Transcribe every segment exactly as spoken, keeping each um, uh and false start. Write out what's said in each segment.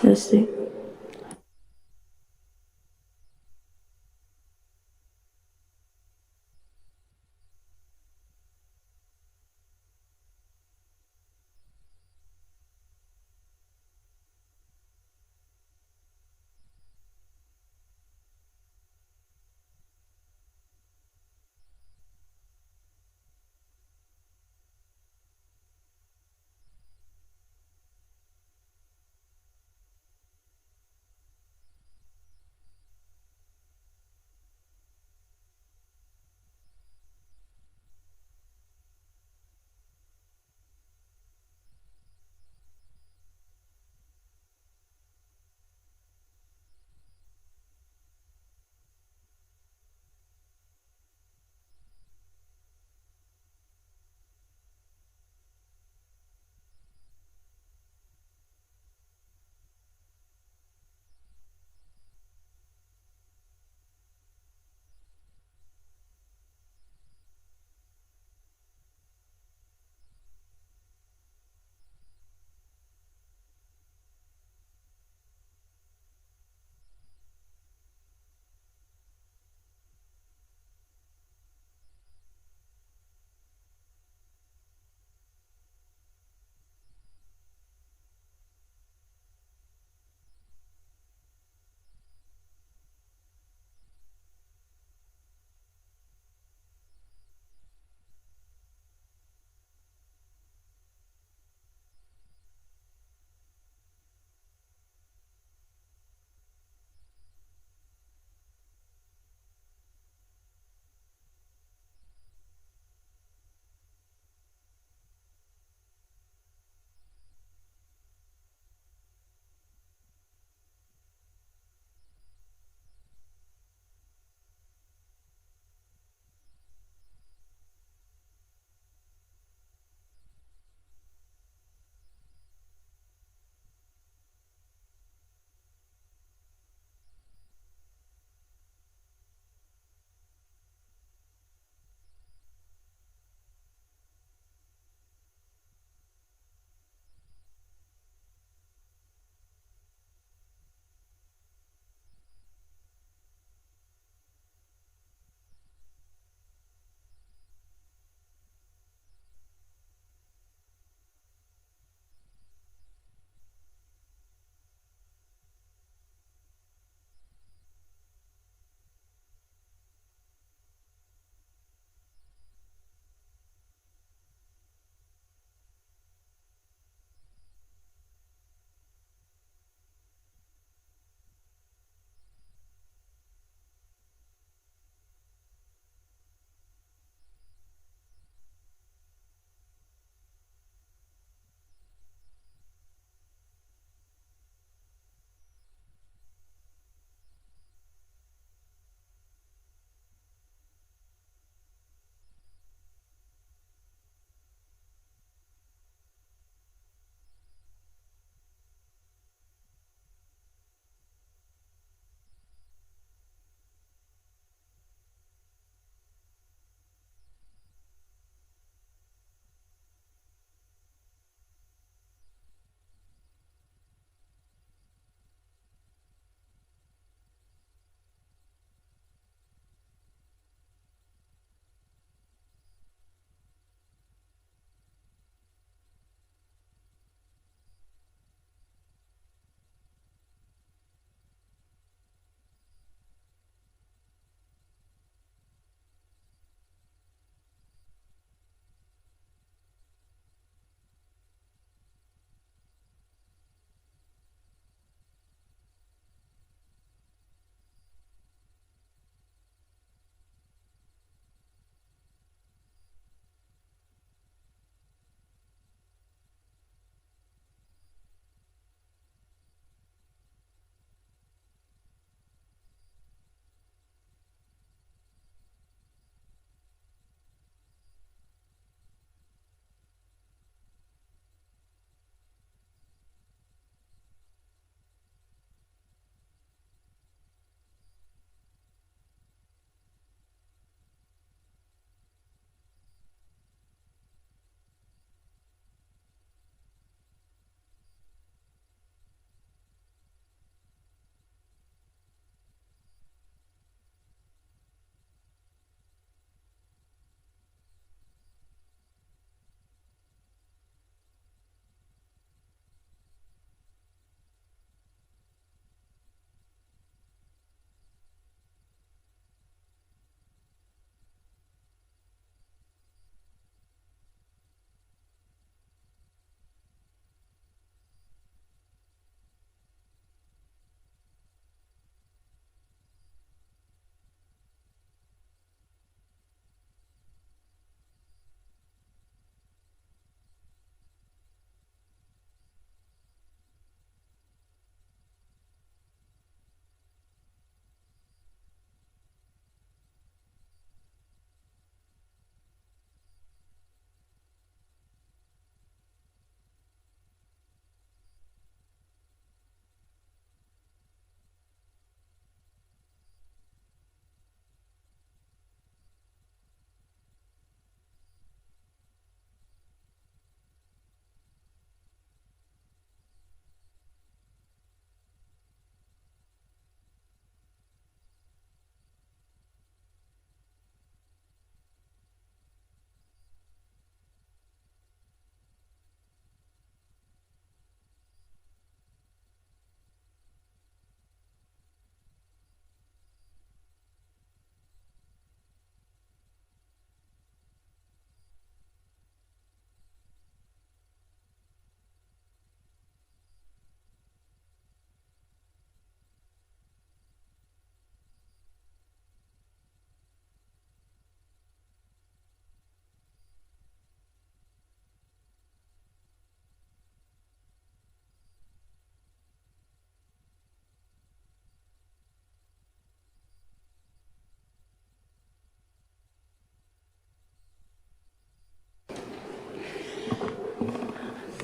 Testing.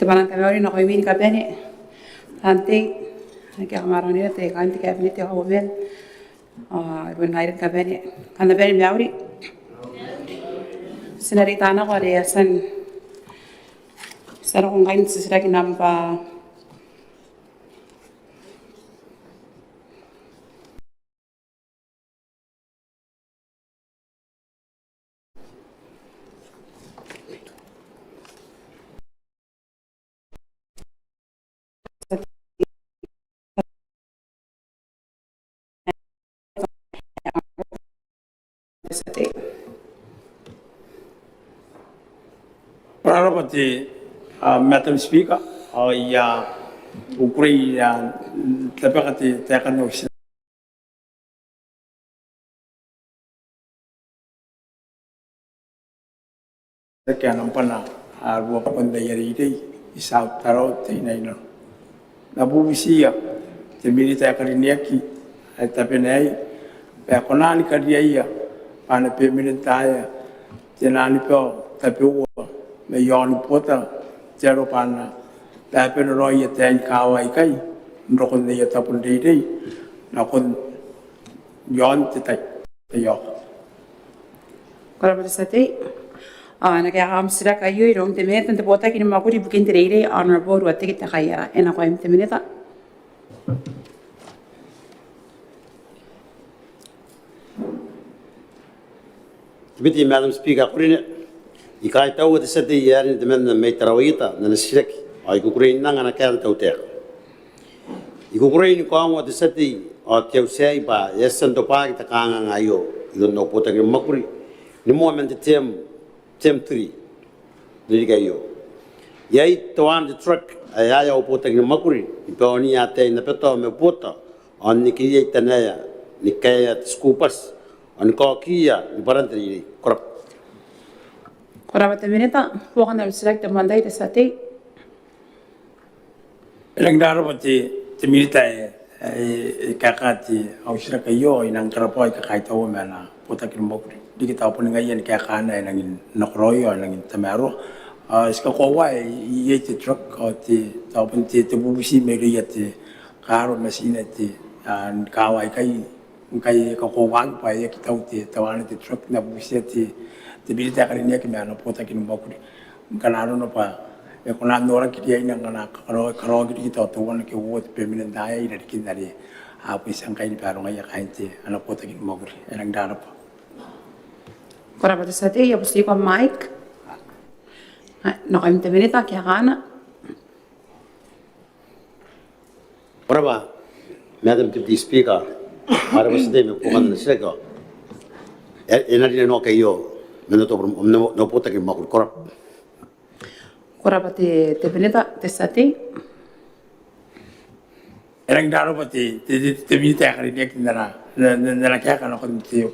Te bwanaa ni kamauri nakoimi ni kabane, taan tei, ake a kamauraoa te, kaain te Cabinet, te Kauoman, ao ibukin aia kabane. Kam na bane ni mauri. Ti na reita nako are e a tia n, ti a roko ngkai n titiraki nambwa Ko rabwa te, a, Madam Speaker, ao I a kukurei n tabeka te taeka n au titiraki. Titiraki nambwa ruabwi, nakon aia reirei i South Tarawa Teinainano. N na bubutiia te Minita ae karineaki ae tabena aei bwa e kona ni kariaia bwa ana permanent ae te nani bao tabeua mai aon Buota, te aro bwa a na babane raoi ataein kaawa aikai n rokon aia tabo n reirei nakon iaon te tai aio. Ko rabwa te tia tei. Ao e na kaekaaki am titiraki aio iroun te Minita n te Botaki ni Mwakuri ibukin te Reirei, Honourable Ruateki Tekaiara. E nakoim te Minita. Te Deputy Madam Speaker ae karineaki, I kaitaua te tia tei ae karineaki temanna mai Tarawa Ieta n ana titiraki, ao I kukurei n anga ana kaeka te tautaeka. I kukurei ni kaongoa te tia tei ao te auti aei bwa e a tia n tobwaaki te kanganga aio iroun au Botaki ni Mwakuri ni moa man te term, term three n te ririki aio. Iai teuana te truck ae e a aea au Botaki ni Mwakuri ni baoniia ataei n Abatao ma Buota ao n nikiriia i Tanaea ni kaea te school bus ao ni kaokiia ni bwaran te reirei. Ko rabwa. Ko rabwa te Minita. Buokan am titiraki te moan tai te tia tei. E rangi n rabwa te, te Minita ae, ae e kaeka te, au titiraki aio, I nang karabwa, I kakaitaua ma ana Botaki ni Mwakuri. Riki tao boni ngaia ni kaekaana e nangi nakoraoi ao e nangi tamaroa. Ao ti kakoaua ae iai te truck ao te, tao bon te, te bubuti mairouia te kaaro ma tina te, a, n kaawa aikai ngkai e kakoauaki bwa e aki tau te, teuana te truck. N na bubutia te, te Minita ae karineaki ma ana Botaki ni Mwakuri ngkana arona bwa e kona n noraki riaina ngkana karaoaki, karaoaki riki tao teuana ke uoua te permanent ae i rarikin are a bon tia ngkai ni barongaia kaain te, ana Botaki ni Mwakuri. E rangi n rabwa. Ko rabwa te tia tei. I a butiko am mic nakoim te Minita, kaekaana. Ko rabwa Madam Deputy Speaker, ko rabwa te tia tei ma buokan ana titiraki. E, e na rinanoaki aio man au, man au Botaki ni Mwakuri. Ko rabwa. Ko rabwa te, te Minita, te tia tei. E rangi n rabwa te, te, te, te Minita ae karineaki n ana, n ana, n ana kaeka nakon te,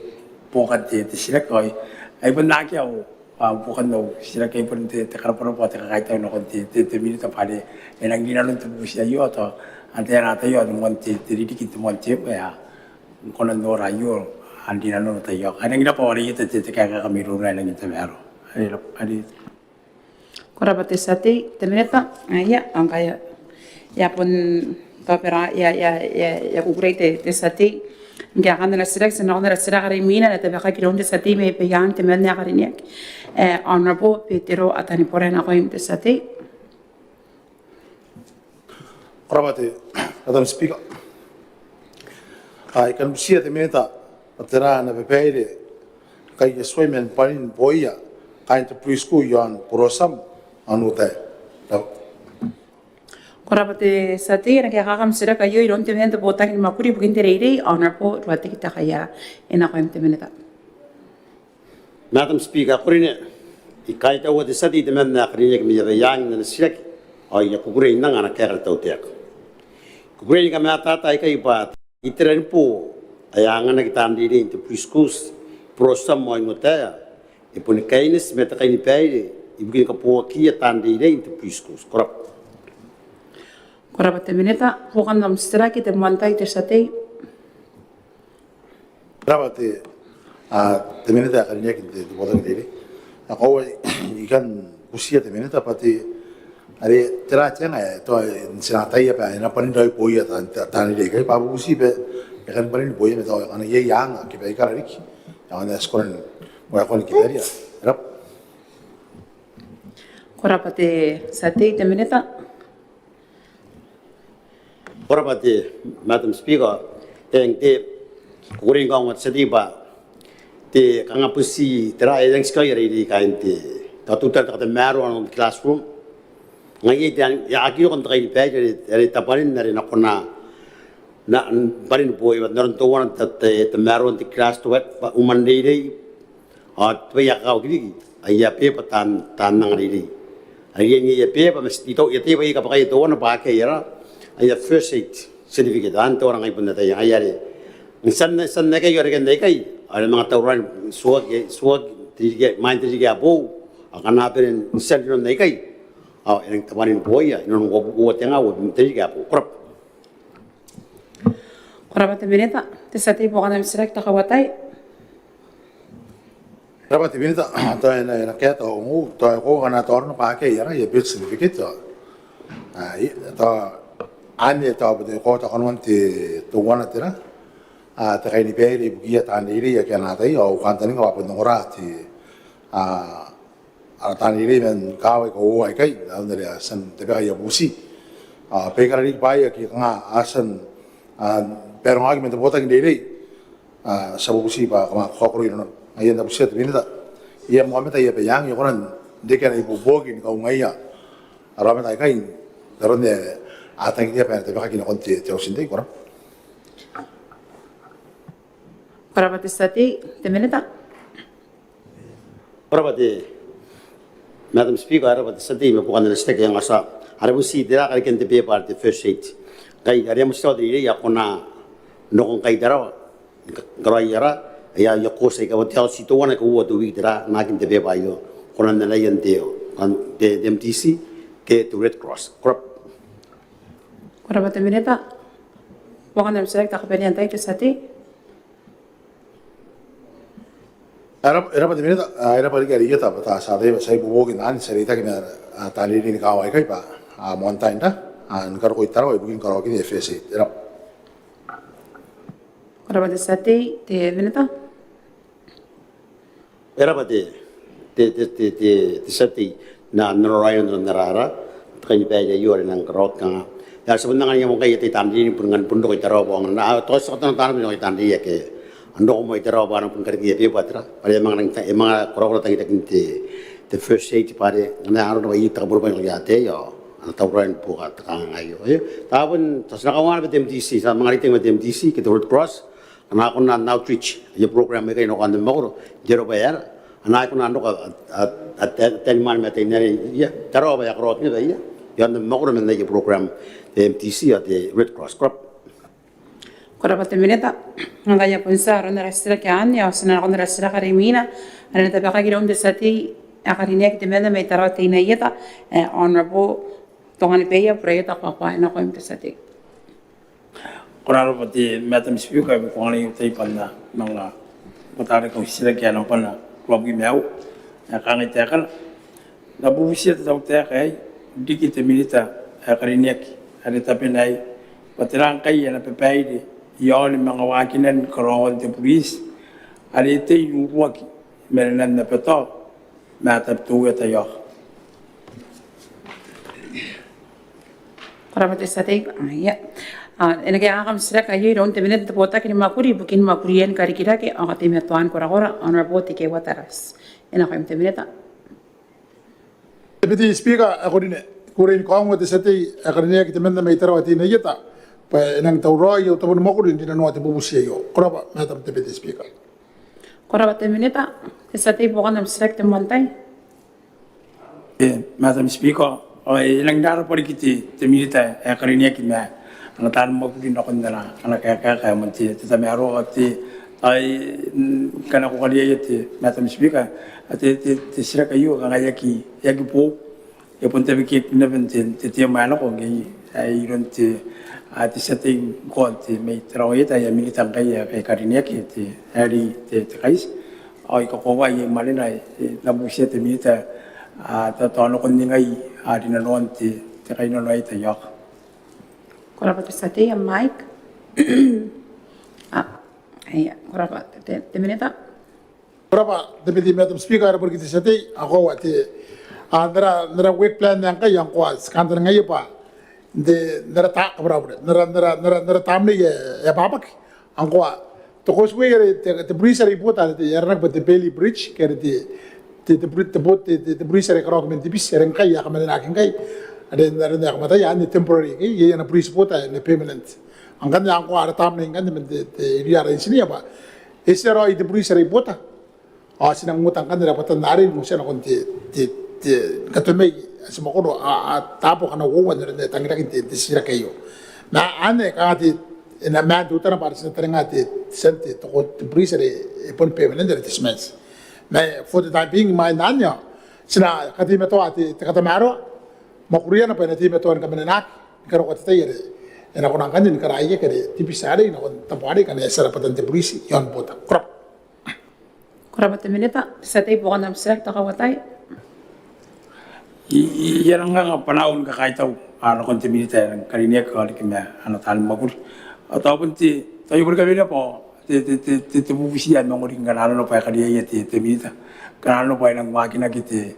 buokan te, te titiraki aei. Ai bon akea au, a, buokan au titiraki, ai bon te, te karabwarabwa, te kakaitau nakon te, te, te Minita bwa are e nangi rinanon te bubuti aio, tao antai ae na ataia ae te moan te, te ririki n te moan term ae a kona n nora aio, a rinanona tao aio. Ai nangi naba wareia te, te, te kaeka mairouna, e nangi tamaroa. Are, are Ko rabwa te tia tei. Te Minita, a, ia, ao ngkai I a bon tabera, I a, I a, I a, I a kukurei te, te tia tei. Ngke e a kan ana titiraki, ti na nakon ara titiraki are imwina ae na tabekaki iroun te tia tei mai Abaiang, te membwa ae karineaki, e, Honourable Betero Atanibora. E nakoim te tia tei. Ko rabwa te Madam Speaker. A, I kan butiia te Minita bwa tera ana babaire ngkai e a tuai man bwanin booia kaain te preschool iaon Blossom ao Nuotaea. Ko rabwa. Ko rabwa te tia tei. E na kaekaaki am titiraki aio iroun te membwa n te Botaki ni Mwakuri ibukin te Reirei, Honourable Ruateki Tekaiara. E nakoim te Minita. Madam Speaker ae karineaki, I kaitaua te tia tei temanna ae karineaki mai Abaiang n ana titiraki, ao I a kukurei n anga ana kaeka te tautaeka. I kukurei ni kamatata ikai bwa te iteranibo ae anganaki taan reirei n te preschools, Blossom ao Nuotaea, e boni kaineti ma te kainibaire ibukin kabooakiia taan reirei n te preschools. Ko rabwa. Ko rabwa te Minita. Buokan am titiraki te moan tai te tia tei. Ko rabwa te, a, te Minita ae karineaki n te, te Botaki n Reirei. Ao I kan butiia te Minita bwa te, are tera te anga ae tao ti na ataia bwa e na bwanin raoi booia taan reirei aikai, bwa bubuti bwa e kani bwanin booia ma tao e kona iai anga ke baikara riki ae e na tiku n waekoa ni kitaria. E rab'a. Ko rab'a te tia tei. Te minita. Ko rab'a te Madam Speaker. Eng, te kukurei ni kaongoa te tia tei bwa te kanga bubuti tera e eng tikai are iai kaain te tao teutana te katamaroa n te classroom. Ngaia ae te aki roko n te kainibaire are tabwanin are e na kona n bwanin booia n aron teuana te tamaroa n te class, teuana bwa uman reirei ao te bwai ae kakawaki riki aia beba taan anga reirei. Aia beba ma ti tao iai te bwai ae kabwakaia teuana bwa akea aia first aid certificate, anne teuana ngai bon ataia. Ngaia are n tian aikai ao reken aikai ao e na manga tauraoi n tuoaki, tuoaki te ririki, imwain te ririki ae boou, ao ngkana a bane n tia n rinon aikai ao e nang tabwanin booia inanon uoua te nga, uoua te nga n te ririki ae boou. Ko rab'a. Ko rab'a te minita. Te tia tei, buokan am titiraki te kauoua n tai. Ko rab'a te minita. Tao e na kaeta au ngu tao e koaua ngkana tao arona bwa akea aia birth certificate, tao anne tao bwa te koaua tao kanoan te teuana tera te kainibaire ibukiia taan reirei ake a na ataia, ao I kantaninga bwa bon ongora te ara taan reirei man kaawa aika uoua aikai, n aron are a tia n tabeka aia bubuti. Ao baikara riki bwaai ake kanga a tia n barongaaki man te botaki n reirei, ti a bubuti bwa kam a kakaokoro inanon. Ngaia ae N na butiia te minita, e a moa meta aia bwai ae e kona n reke ana ibuobuoki ni kaungaia ara aomata aikai n aron ae a tangiria bwa e na tabekaki nakon te auti n tai. Ko rab'a. Ko rab'a te tia tei. Te minita. Ko rab'a te Madam Speaker, ko rab'a te tia tei ma buokan ana titiraki. Ao ngaia are bubuti tera karekean te beba are te first aid. Ngkai are a motirawa te reirei a kona n roko ngkai i Tarawa ni karaoi ara aia course aika uoua, tao ti teuana aika uoua te wiki tera n akean te beba aio, kona n anaia n te M T C ke te Red Cross. Ko rab'a. Ko rab'a te minita. Buokan am titiraki te kabanea n tai, te tia tei. E rab'a te minita. E rab'a riki are I ata bwa ti a tia n ibuobuoki n anne, ti a reitaki ma taan reirei ni kaawa aikai bwa a moan tai n ra ni karoko i Tarawa ibukin karaoakin aia first aid. E rab'a. Ko rab'a te tia tei. Te minita. E rab'a te tia tei. N na noraoi n ara ara te kainibaire aio are e nang karaoaki kanga. Ao ti a bon anga ngkai ataei taan reirei ni bon ngan bon roko i Tarawa bwa a nang, ao tao ti a katanoata naba n roko i Tarawa bwa a nang bon karekea aia beba tera, bwa are e a manga korakora tangitakin te first aid bwa are ngkana arona bwa iai te kaburebwai nakoia ataei ao a na tauraoi ni buoka te kanganga aio. Tao bon ti na kaunga naba te M T C, ti a manga reitaki ma te M T C ke te Red Cross, a na kona n outreach aia program aikai nakoia mwakoro n te aro ae a na kona n roko ataei ni mwaane ma ataei n areia Tarawa bwa e a karaoaki naba aia, aia mwakoro man aia program te M T C ao te Red Cross. Ko rab'a. Ko rab'a te minita. Ngkai e a bon tia aron ara titiraki anne, ao ti na nakon ara titiraki are imwina are e na tabekaki iroun te tia tei ae karineaki temanna mai Tarawa Teinainano Ieta, Honourable Tonganibeia Buraieta Koakoa. E nakoim te tia tei. Ko rab'a te Madam Speaker, I kukurei n tabe bwa N na manga kaota ara titiraki ae nambwa uabwi ma uoua ae kangai taekana. N na bubutia te tautaeka aei riki te minita ae karineaki are tabena aei bwa tera ngkai ana babaire iaoni manga waakinan karaoan te buriti are e tei n uruaki i marenan Abatao ma Tabiteuea Taiaoka. Ko rab'a te tia tei. Ao e na kaekaaki am titiraki aio iroun te minita n te botaki ni mwakuri ibukin mwakurian karikirake ao kateimatoan korakora, Honourable Tekeeua Tarati. E nakoim te minita. Deputy Speaker ae karineaki, I kukurei ni kaongoa te tia tei ae karineaki temanna mai Tarawa Teinainano Ieta bwa e nang tauraoi au tabo ni mwakuri n rinanoa te bubuti aio. Ko rab'a Madam Deputy Speaker. Ko rab'a te minita. Te tia tei, buokan am titiraki te moan tai. Madam Speaker, ao e nang rarabwa riki te minita ae karineaki ma ana taani mwakuri nakon ana kaeka ae moan te tamaroa. Ao te tai ngkana ko kariaia te Madam Speaker, ao te titiraki aio kanga e aki boou, e bon tabekiaki naba n te term ae nako ngkai ae iroun te tia tei ngkoa mai Tarawa Ieta ae minita ngkai ae karineaki, te Harry Tekaiti. Ao I kakoaua ae I mwanena ae N na bubutia te minita, tao nakon ningai a rinanoan te, te kainnano aei, tai aio. Ko rabwa te tia tei. Mike. A, ia, ko rabwa te, te minita. Ko rabwa Deputy Madam Speaker, e rabwa riki te tia tei. Ao ngkoa te, a, n ara, n ara work plan ngkai, ao ngkoa ti kantaningaia bwa n te, n ara ta, kabwarabwara, n ara, n ara, n ara, n ara tamnei ae, ae ababaki. Ao ngkoa te causeway are te, te bridge are i Buota are te, aranaki bwa te Bailey Bridge, ke are te, te, te bri-, te bo-, te, te, te bridge are karaoaki man te biti, are ngkai a kamanenaaki ngkai, are, are e a kamataia anne temporary, ke iai ana bridge i Buota ae permanent. Ao ngkanne ao ngkoa ara tamnei ngkanne man te, te iriara engineer bwa e tia raoi te bridge are i Buota ao ti nang uota ngkanne rabwatan arei n uotia nakon te, te, te katomai ae ti mwakoro, a, a, taabo akana uoua n aron ae tangiraki n te, te titiraki aio. Ma anne kanga te, e na maan teutana bwa are ti na taninga te, te, te, te, te bridge are e bon permanent are te cement. Ma for the time being, imwain anne ao ti na kateimatoa te, te katamaroa mwakuriana bwa e na teimatoa ni kamanenaaki ni karokoa te tai are e na kona ngkanne ni karaiaki are te biti arei nakon tabo arei ngkana e a tia rabwatan te bridge i aon Buota. Ko rabwa. Ko rabwa te minita. Te tia tei, buokan am titiraki, te kauoua n tai. I, i, I a nang anga bwanaau ni kakaitau, a, nakon te minita ae e nang karineaki ao riki ma ana taani mwakuri. Ao tao bon te, tao I a bon kaweneia bwa te, te, te, te, te bubuti ae mangori ngkana arona bwa e kariaia te, te minita, ngkana arona bwa e nang waakinaki te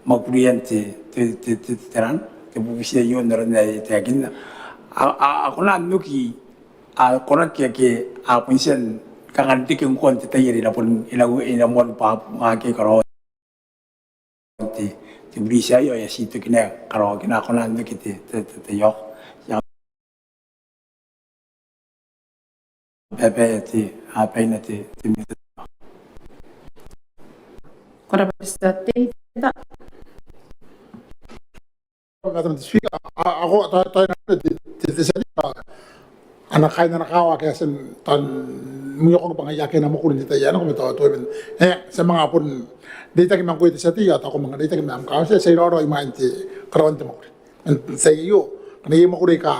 mwakurian te, te, te, te, te ran, te bubuti aio n aron ae e taekinna. A, a, a kona n oki a koraki ake a bon tia n kanga n reke ngkoa n te tai are e na bon, e na, e na moan bwabungaki karaoan te, te buriti aio, e a tia n toki n karaoakina. A kona n reke te, te, te, te, io. Ia. Bwa, bwa te, a, bwaina te, te minita. Ko rabwa te tia tei. Madam Speaker, a, a, ko, tao, tao, te, te, te tia tei, a, ana kain ana kawa ake a tia n, tao, mwiokoaki bwa ngaia ake a na mwakuri n te tai ae nako ma tao, tao, e, ti a manga bon reitaki ma ngkoe te tia tei, ao tao ko manga reitaki ma am kauntira, ti a iraorao imwain te karaoan te mwakuri. N te tai aio, ngkana iai mwakuri aika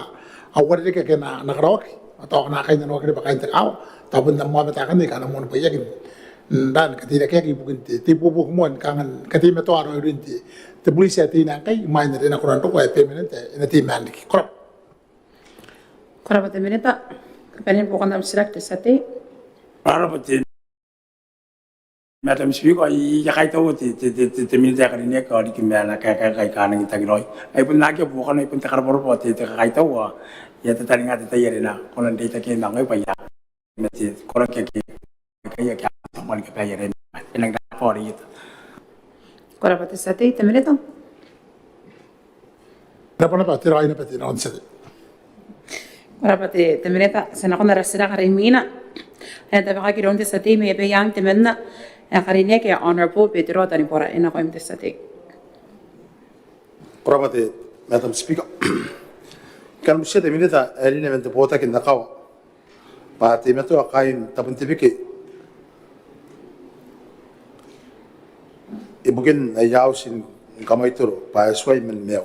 a uarereke ake a na, na karaoaki, ao tao a na kainnanoaki naba kaain te kaawa, tao bon am aomata akanne aika a na moanibwaiaki n ran, kateirakeaki ibukin te, te ibuobuoki moa ni kanga n kateimatoa raoiroin te, te buriti ae teina ngkai, imwain are e na kona n roko ae permanent, e na tei man riki. Ko rabwa. Ko rabwa te minita. Kabanean buokan am titiraki te tia tei. Ko rabwa te Madam Speaker, I a kaitaua te, te, te, te, te minita ae karineaki ao riki ma ana kaeka aika a nangi tangiraoi. Ai bon akea buokana, ai bon te karabwarabwa, te, te kakaitau, ao I a tataninga te tai are e na kona n reitaki ma ngkoe bwa e a ma te koraki ake, ake, ake a moan kabaeaki are e nang rabwa. Ko rabwa te tia tei. Te minita. Ko rabwa naba, te raoi naba te, nakon te tia tei. Ko rabwa te, te minita. Ti a nakon ara titiraki are imwina ae e tabekaki iroun te tia tei mai Abaiang temanna ae karineaki ae Honourable Betero Tanibora. E nakoim te tia tei. Ko rabwa te Madam Speaker. I kan butiia te minita ae rine man te botaki n akawa bwa a teimatoa kaain Tabuntebike ibukin aia auti ni kamwaitoro bwa e tuai man maiu.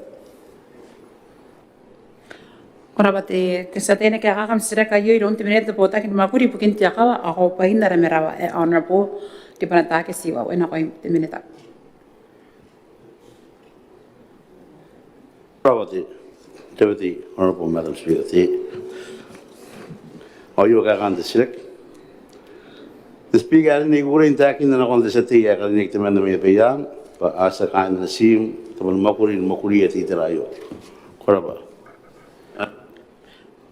Ko rabwa te, te tia tei. E na kaekaaki am titiraki aio iroun te minita n te botaki ni mwakuri ibukin te akawa ao kaubwain ara marawa ae Honourable Ribanataake Tiwau. E nakoim te minita. Ko rabwa te, te, te Honourable Madam Speaker, te, ao aio kaekaan te titiraki. Te Speaker ae karineaki, I kukurei n taekinna nakon te tia tei ae karineaki temanna mai Abaiang bwa a tia kaain ana tiim te botaki ni mwakuri ni mwakuria te itera aio. Ko rabwa.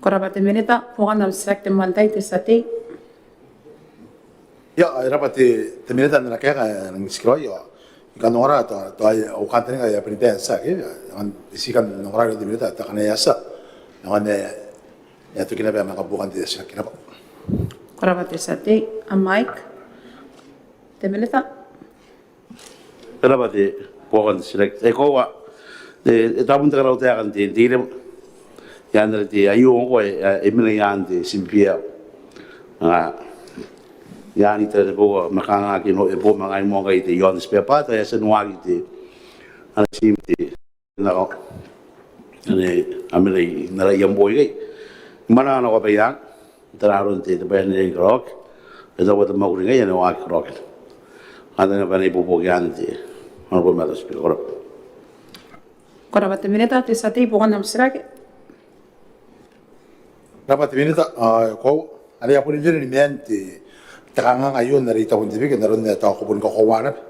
Ko rabwa te minita. Buokan am titiraki te moan tai te tia tei. Ia, e rabwa te, te minita n ana kaeka ae e nang tikiraoi. Ia, I kan ongora, tao, tao au kantaninga ae e a bane n tia, ke, ia, I kan, ti kan ongora iroun te minita, tao ngkana e a tia, ngkana e a toki naba ma kabuakan te titiraki. Ko rabwa. Ko rabwa te tia tei. A Mike, te minita. Ko rabwa te buokan te titiraki. E koaua, e, e tabun te karautaeka n te, te irema. Iaan are te aio ngkoa e, e mena iaan te CPPL. Aa, iaan itera te boo ma kanga ake e boo ma ngaia moa ngkai te iaon te spare part, e a tia n waaki te, ana tiim te nako. Ane a mena i, n ara iango ikai. Imwaina nako Abaiang, tara aron te, te bwai ae e na karaoaki. E taku bwa te mwakuri ngkai e na waaki karaoakina. Ao tao bwa e na ibuobuoki iaan te Honourable Madam Speaker. Ko rabwa. Ko rabwa te minita. Te tia tei, buokan am titiraki. Ko rabwa te minita. Ao are e a bon riai ni maan te kanganga aio n are I taku n te bike n aron ae tao ko bon kakoaua naba.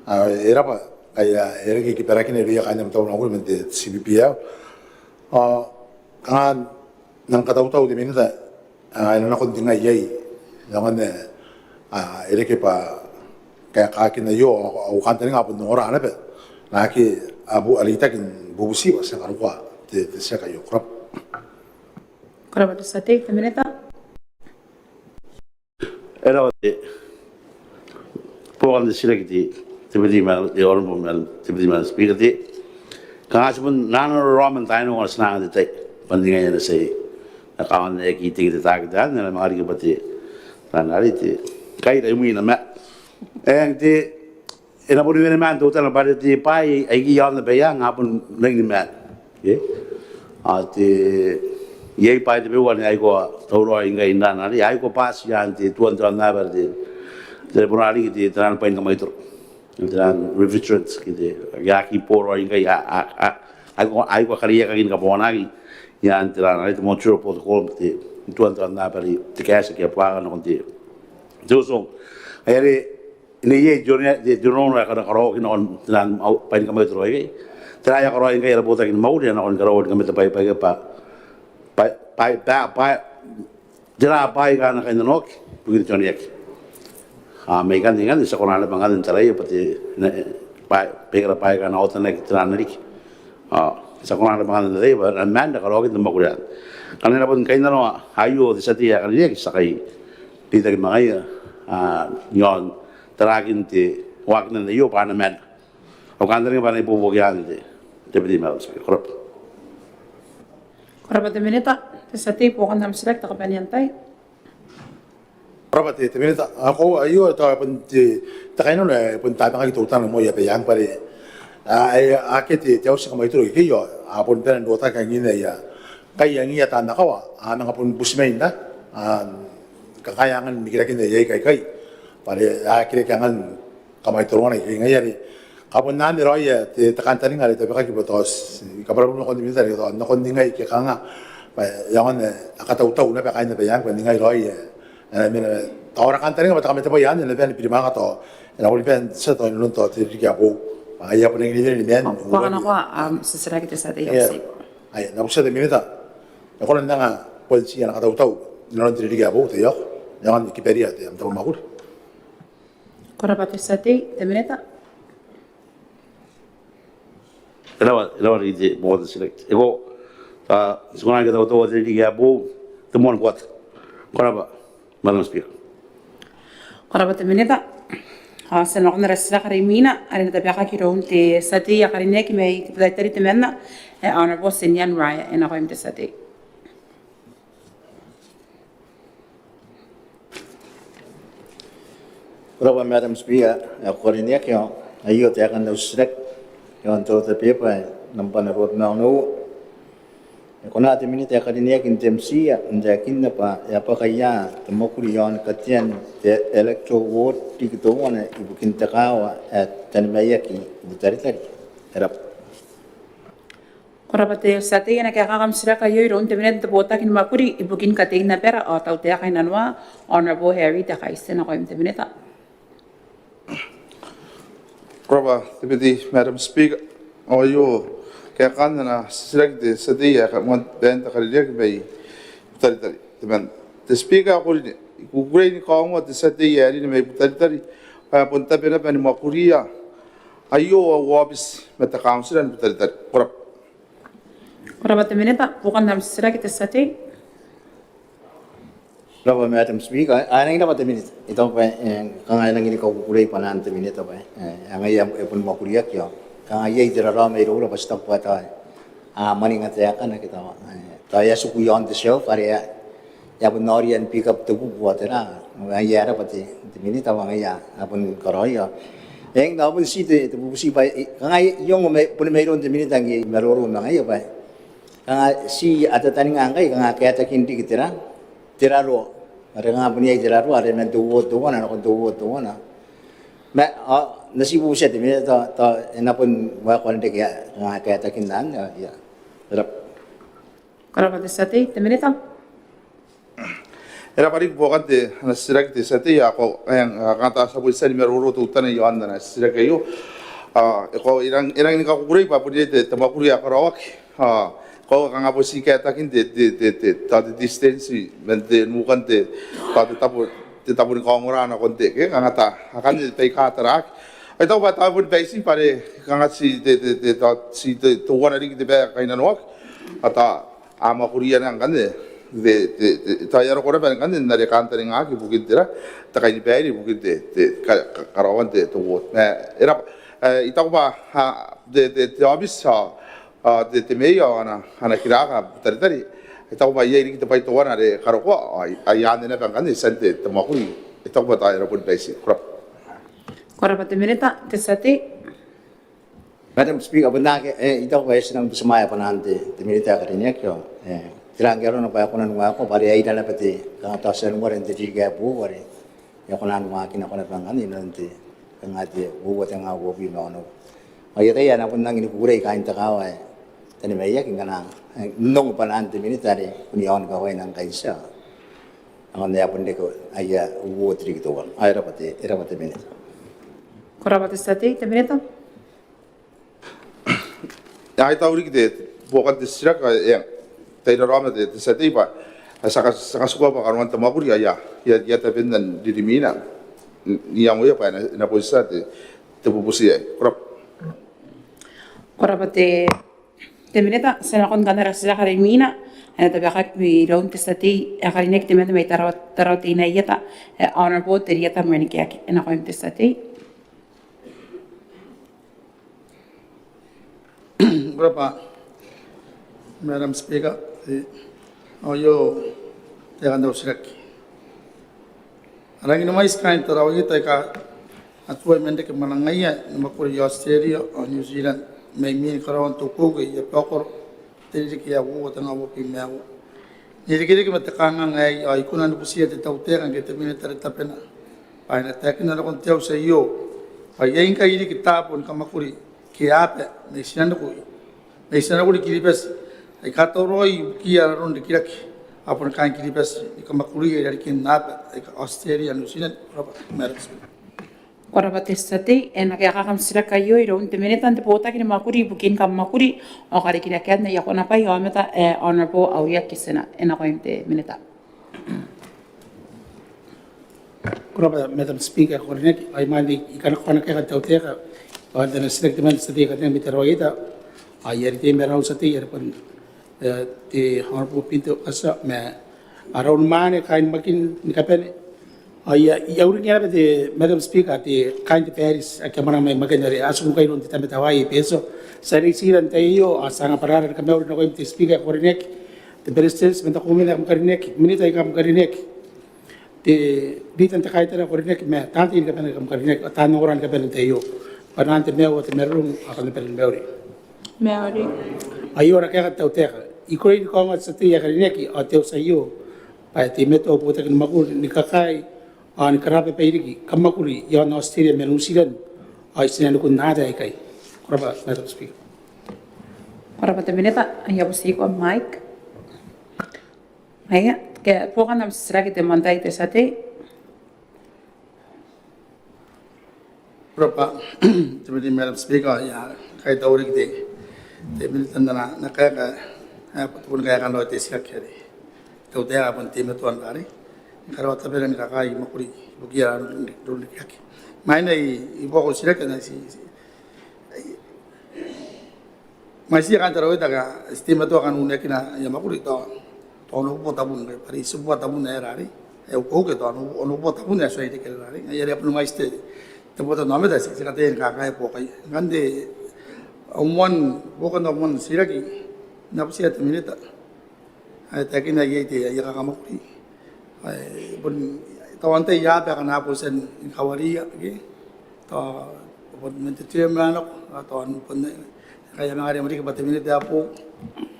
Ao e rabwa ngkai e reke kiberakina irouia kaain am tabo ni mwakuri man te CPPL. Ao kanga N nang katautau te minita, a, e na nakon te ngaa iai, e aonga n, a, e reke bwa kaekaakina aio, au kantaninga a bon ongora naba naake a reitaki ni bubuti bwa ti a karokoa te, te titiraki aio. Ko rabwa. Ko rabwa te tia tei. Te minita. E rabwa te, buokan te titiraki te, te Deputy Madam, te Honourable Madam, Deputy Madam Speaker te, kanga ti bon nanona raoi man taai nako ngkana ti na anga te tai bwa ningai ae na tia n kaoka ae e kiteki te taakita anne, e na manga riki bwa te, nanona are te, kaira imwina ma. Eng te, e na bon wene maan teutana bwa are te bwai ae i aon abaiang a bon rangi ni maan. Ao te, iai bwai tabeua ane a aikoa tauraoi ngkai n aron are a aikoa bwati i aan te tuan te aonnaba are te, te bon riki te, te ran bwain kamaitoro, te ran refrigerants ke te, a aki boraoi ngkai a, a, a aikoa, a aikoa karekeakina ni kabonganaki i aan te ran are te Montreal Protocol, te tuan te aonnaba are te gas ake a buakaka nakon te, te Uong. Ai are Nei iai te onea, te onea ae kanga karaoaki nakon te ran bwain kamaitoro aikai. Tera ae karaoaki ngkai ara botaki ni mwakuri, a nakon karaoan te kamatebwai bwa, bwa, bwa, bwa tera bwaai aika a na kainnanoaki ibukin te oneaki. A, mai ikanne, ikanne ti a kona naba ngkanne n taraia bwa te, bwaai, baikara bwaai aika a na otanaki te ran riki. A, ti a kona naba ngkanne n taraia bwa a na maan karaoakin te mwakuri anne. Ngkana e na bon kainnanoa aio te tia tei ae karineaki, ti a kai reitaki ma ngaia, a, i aon tarakin te waakinan aio bwa a na maan. Au kantaninga bwa e na ibuobuoki anne te, te Deputy Madam Speaker. Ko rabwa. Ko rabwa te minita. Te tia tei, buokan am titiraki, te kabanean tai. Ko rabwa te, te minita. A, ko, aio, tao e bon te, te kainnano ae bon tabekaki teutana moa i abaiang bwa are, a, e, akea te, te auti ni kamaitoro ikekei ao a bon bane n rotaki angiia, ngkai angiia taan akawa a manga bon butimwaina, a, kakaea angan nikirakin aia ika aikai bwa are a aki reke angan kamaitoroana ikekei. Ngaia are a bon anne raoi ae te, te kantaninga are tabekaki bwa tao ti kabwarabwara nakon te minita are tao nakon ningai ke kanga bwa e aonga n, a katautau naba kaain abaiang bwa ningai raoi ae, e, mena, tao ara kantaninga bwa te kamatebwai anne e na bane ni birimwaaka tao e na kona ni bane n tia tao inanon tao te ririki ae boou. Bwa ngaia a bon rangi ni wene ni maan. Ko a kanakoa am titiraki te tia tei. Ai, n na butia te minita, e kona n anga bon tii ana katautau inanon te ririki ae boou, te iok, e aonga ni kiberia te, am tabo ni mwakuri. Ko rabwa te tia tei. Te minita. E rabwa, e rabwa riki te buokan te titiraki. E ko, a, ti kona ni katautaua te ririki ae boou, te moan kuata. Ko rabwa Madam Speaker. Ko rabwa te minita. A, ti a nakon ara titiraki are imwina are e na tabekaki iroun te tia tei ae karineaki mai Butaritari temanna, e, Honourable Tinian Reiher, e nakoim te tia tei. Ko rabwa Madam Speaker ae ko karineaki. Aio taekan au titiraki iaon te order paper ae nambwa ruabwi ma onoua. E kona te minita ae karineaki n te MIA n taekinna bwa e a bwaka ia te mwakuri iaon katean te electoral ward riki teuana ibukin te kaawa ae Tanimaiaki i Butaritari. E rabwa. Ko rabwa te tia tei. E na kaekaaki am titiraki aio iroun te minita n te botaki ni mwakuri ibukin katein abara ao tautaeka inanoa, Honourable Harry Tekaiti, e nakoim te minita. Ko rabwa Deputy Madam Speaker. Ao aio kaekaan ana titiraki te tia tei ae karineaki mai Butaritari temanna. Te Speaker ae ko karineaki, I kukurei ni kaongoa te tia tei ae rine mai Butaritari bwa e a bon tabe naba ni mwakuria aio au aobiti ma te kauntira ni Butaritari. Ko rabwa. Ko rabwa te minita. Buokan am titiraki te tia tei. Ko rabwa Madam Speaker. A, e rangi n rabwa te minita. I taku bwa, e, kanga e rangi ni kakukurei bwanaan te minita bwa, e, ngaia e bon mwakuriaki ao kanga iai te raraoma iroura bwa ti taku bwa tao a mwaninga taekana ke tao, e, tao e a tiku iaon te shelf are e a, e a bon noria n pick up te buku ao tera. Ngaia e rabwa te, te minita bwa ngaia a bon karaoia. Eng, tao bon ti te, te bubuti bwa, e, kanga I ongo mai, boni mairoun te minita ngke I maroro ma ngaia bwa kanga ti a tataninga ngkai kanga kaetakin riki tera, te raroa. Are kanga bon iai te raroa are man te ward teuana nakon te ward teuana. Ma, ao, N na ti bubutia te Minita, tao, tao e na bon waekoa n reke aia, aia kaetakin anne, ao, ia. E rab'a. Ko rab'a te tia tei, te Minita. E rab'a riki buokan te, ana titiraki te tia tei, ao ko, e, a, kanga tao ti a bon tia ni maroro teutana iaon ana titiraki aio. Ao, e koaua, I rang, I rangi ni kakukurei bwa bon iai te, te mwakuri ae karaoaki. Ao, e koaua kanga bon ti kaetakin te, te, te, te, tao te distance, man te nukan te, tao te tabo, te tabo ni kaongora nakon te, ke, kanga tao, akanne baika a taraaki. Ao I taku bwa tao bon baitin bwa are, kanga ti, te, te, te, tao, ti, te, teuana riki te bwai ae kainnanoaki. Ao tao, a mwakuria naba ngkanne, te, te, te, tao e a roko naba ngkanne, n are kantaningaaki ibukin tera, te kainibaire ibukin te, te, ka, ka, karaoan te, te ward. Ma, e rab'a, e, I taku bwa, a, te, te, te aobiti, a, a, te, te meea ao ana, ana kiraka Butaritari. I taku bwa iai riki te bwai teuana are karokoa, ao, ao anne naba ngkanne, tian te, te mwakuri. I taku bwa tao e rab'a ni baitin. Ko rab'a. Ko rab'a te Minita, te tia tei. Madam Speaker, bon akea, e, I taku bwa e tia nang butimwaea bwanaan te, te Minita ae karineaki, ao, e, tera ngke arona bwa e kona ni waekoa, bwa are e a ira naba te, kanga tao tia n uara n te ririki ae boou, are e a kona ni waaki nako naba ngkanne, inanon te, kanga te, uoua te nga uabwi ma onoua. Ao I ataia ae e na bon rangi ni kukurei kaain te kaawa ae Tanimaiaki ngkana, e, n ongo bwanaan te Minita are bon iai aon kawai nang kaintia. Ao n ae bon reke aia uoua te ririki teuana. Ao e rab'a te, e rab'a te Minita. Ko rab'a te tia tei, te Minita. Ao I taku riki te, buokan te titiraki, e, tai raraoma te, te tia tei bwa, a, ti a ka, ti a katikua bwa kanoan te mwakuri, ao ia, ia, ia tabeman ririmwina. N iangoia bwa e na, e na bon tia te, te bubuti aei. Ko rab'a. Ko rab'a te, te Minita, ti a nakon kanoan ara titiraki are imwina, e na tabekaki iroun te tia tei ae karineaki te membwa mai Tarawa, Tarawa Teinainano Ieta, e, Honourable Terieta Moanikiaki, e nakoim te tia tei. Ko rab'a, Madam Speaker, e, ao aio taekan au titiraki. A rangi ni mwaiti kaain Tarawa Ieta aika a tuai man reke mwanangaia ni mwakuri i Australia ao New Zealand, mai imwin karaoan te ukeuke i Abaokoro, te ririki ae uoua te nga uabwi ma uoua. N irekereke ma te kanganga aei, ao I kona ni butiia te tautaeka ngke te Minita are tabena bwa e na taekina nakon te auti aio bwa iai ngkai riki tabo ni kamwakuri ke aaba mai tinaniku, mai tinaniku ni Kiribati aika tauraoi ibukiia ara roro n rikirake, ao bon kaain Kiribati ni kamwakuria i rarikin aaba aika Australia, New Zealand. Ko rab'a, Madam Speaker. Ko rab'a te tia tei, e na kaekaaki am titiraki aio iroun te Minita n te Botaki ni Mwakuri ibukin Kammwakuri ao Karikirakean aia Konabwai, aomata ae Honourable Auria Kitina, e nakoim te Minita. Ko rab'a Madam Speaker ae karineaki, ao imwain I kanakoa ana kaeka te tautaeka, ao n ana titiraki temanna te tia tei ae karineaki mai Tarawa Ieta, ao I a tia n tei ma raou tia tei are bon, e, te Honourable Pinto Katia ma ara unimwaane kaain Makin ni kabane. Ao I a, I a uringnga naba te Madam Speaker, te kaain te parish ake a mwananga mai Makin are a tiku ngkai iroun te Tama Tawai Betio. Ti a reitira n te tai aio, ao ti a anga baraara ni kamauri nakoim te Speaker ae karineaki, te Beretitenti ma te kauoman ae kam karineaki, Minita aika kam karineaki, te rita n te kaitara ae karineaki ma taan tei ni kabane aika kam karineaki, ao taan ongora ni kabane n te tai aio. Bwanaan te maiu ao te marurung ao kam na bane ni mauri. Mauri. Aio ara kaeka te tautaeka. I kukurei ni kaongoa te tia tei ae karineaki ao te auti aio bwa e teimatoa botaki ni mwakuri ni kakaei ao ni karababa riki kammwakuri i aon Australia ma New Zealand ao i tinanikun aaba aikai. Ko rab'a Madam Speaker. Ko rab'a te Minita, I a butiko am mic. Aia, ke buokan am titiraki te moan tai te tia tei. Ko rab'a te Madam Speaker, I a kaitaua riki te, te Minita n ana kaeka, e, bon kaekaan raoi te titiraki are te tautaeka ae bon teimatoa n rarei ni karaoa tabera ni kakaei mwakuri ibukiia roro n rikirake. Imwaina I, I buoka au titiraki, I na ti, ti, mwaitiia kaain Tarawa Ieta aika ti teimatoa kanoan aia mwakuri tao, tao onobubua tabun, bwa are itibubua tabun ae rarei, ae ukeuke, tao onobubua tabun ae tuai reke rarei. Ngaia are a bon mwaiti te, te botannaomata ae ti, ti kataia ni kakaea buokaia. Ngkanne te, au moan, buokan au moan titiraki, N na butiia te Minita ae taekina iai te, aia kakamwakuri ae bon tao antai aaba akana a bon tia ni kawariia, ke? Tao bon man te term nako, ao tao bon, e, ngkai a manga rimoriki bwa te Minita ae boou,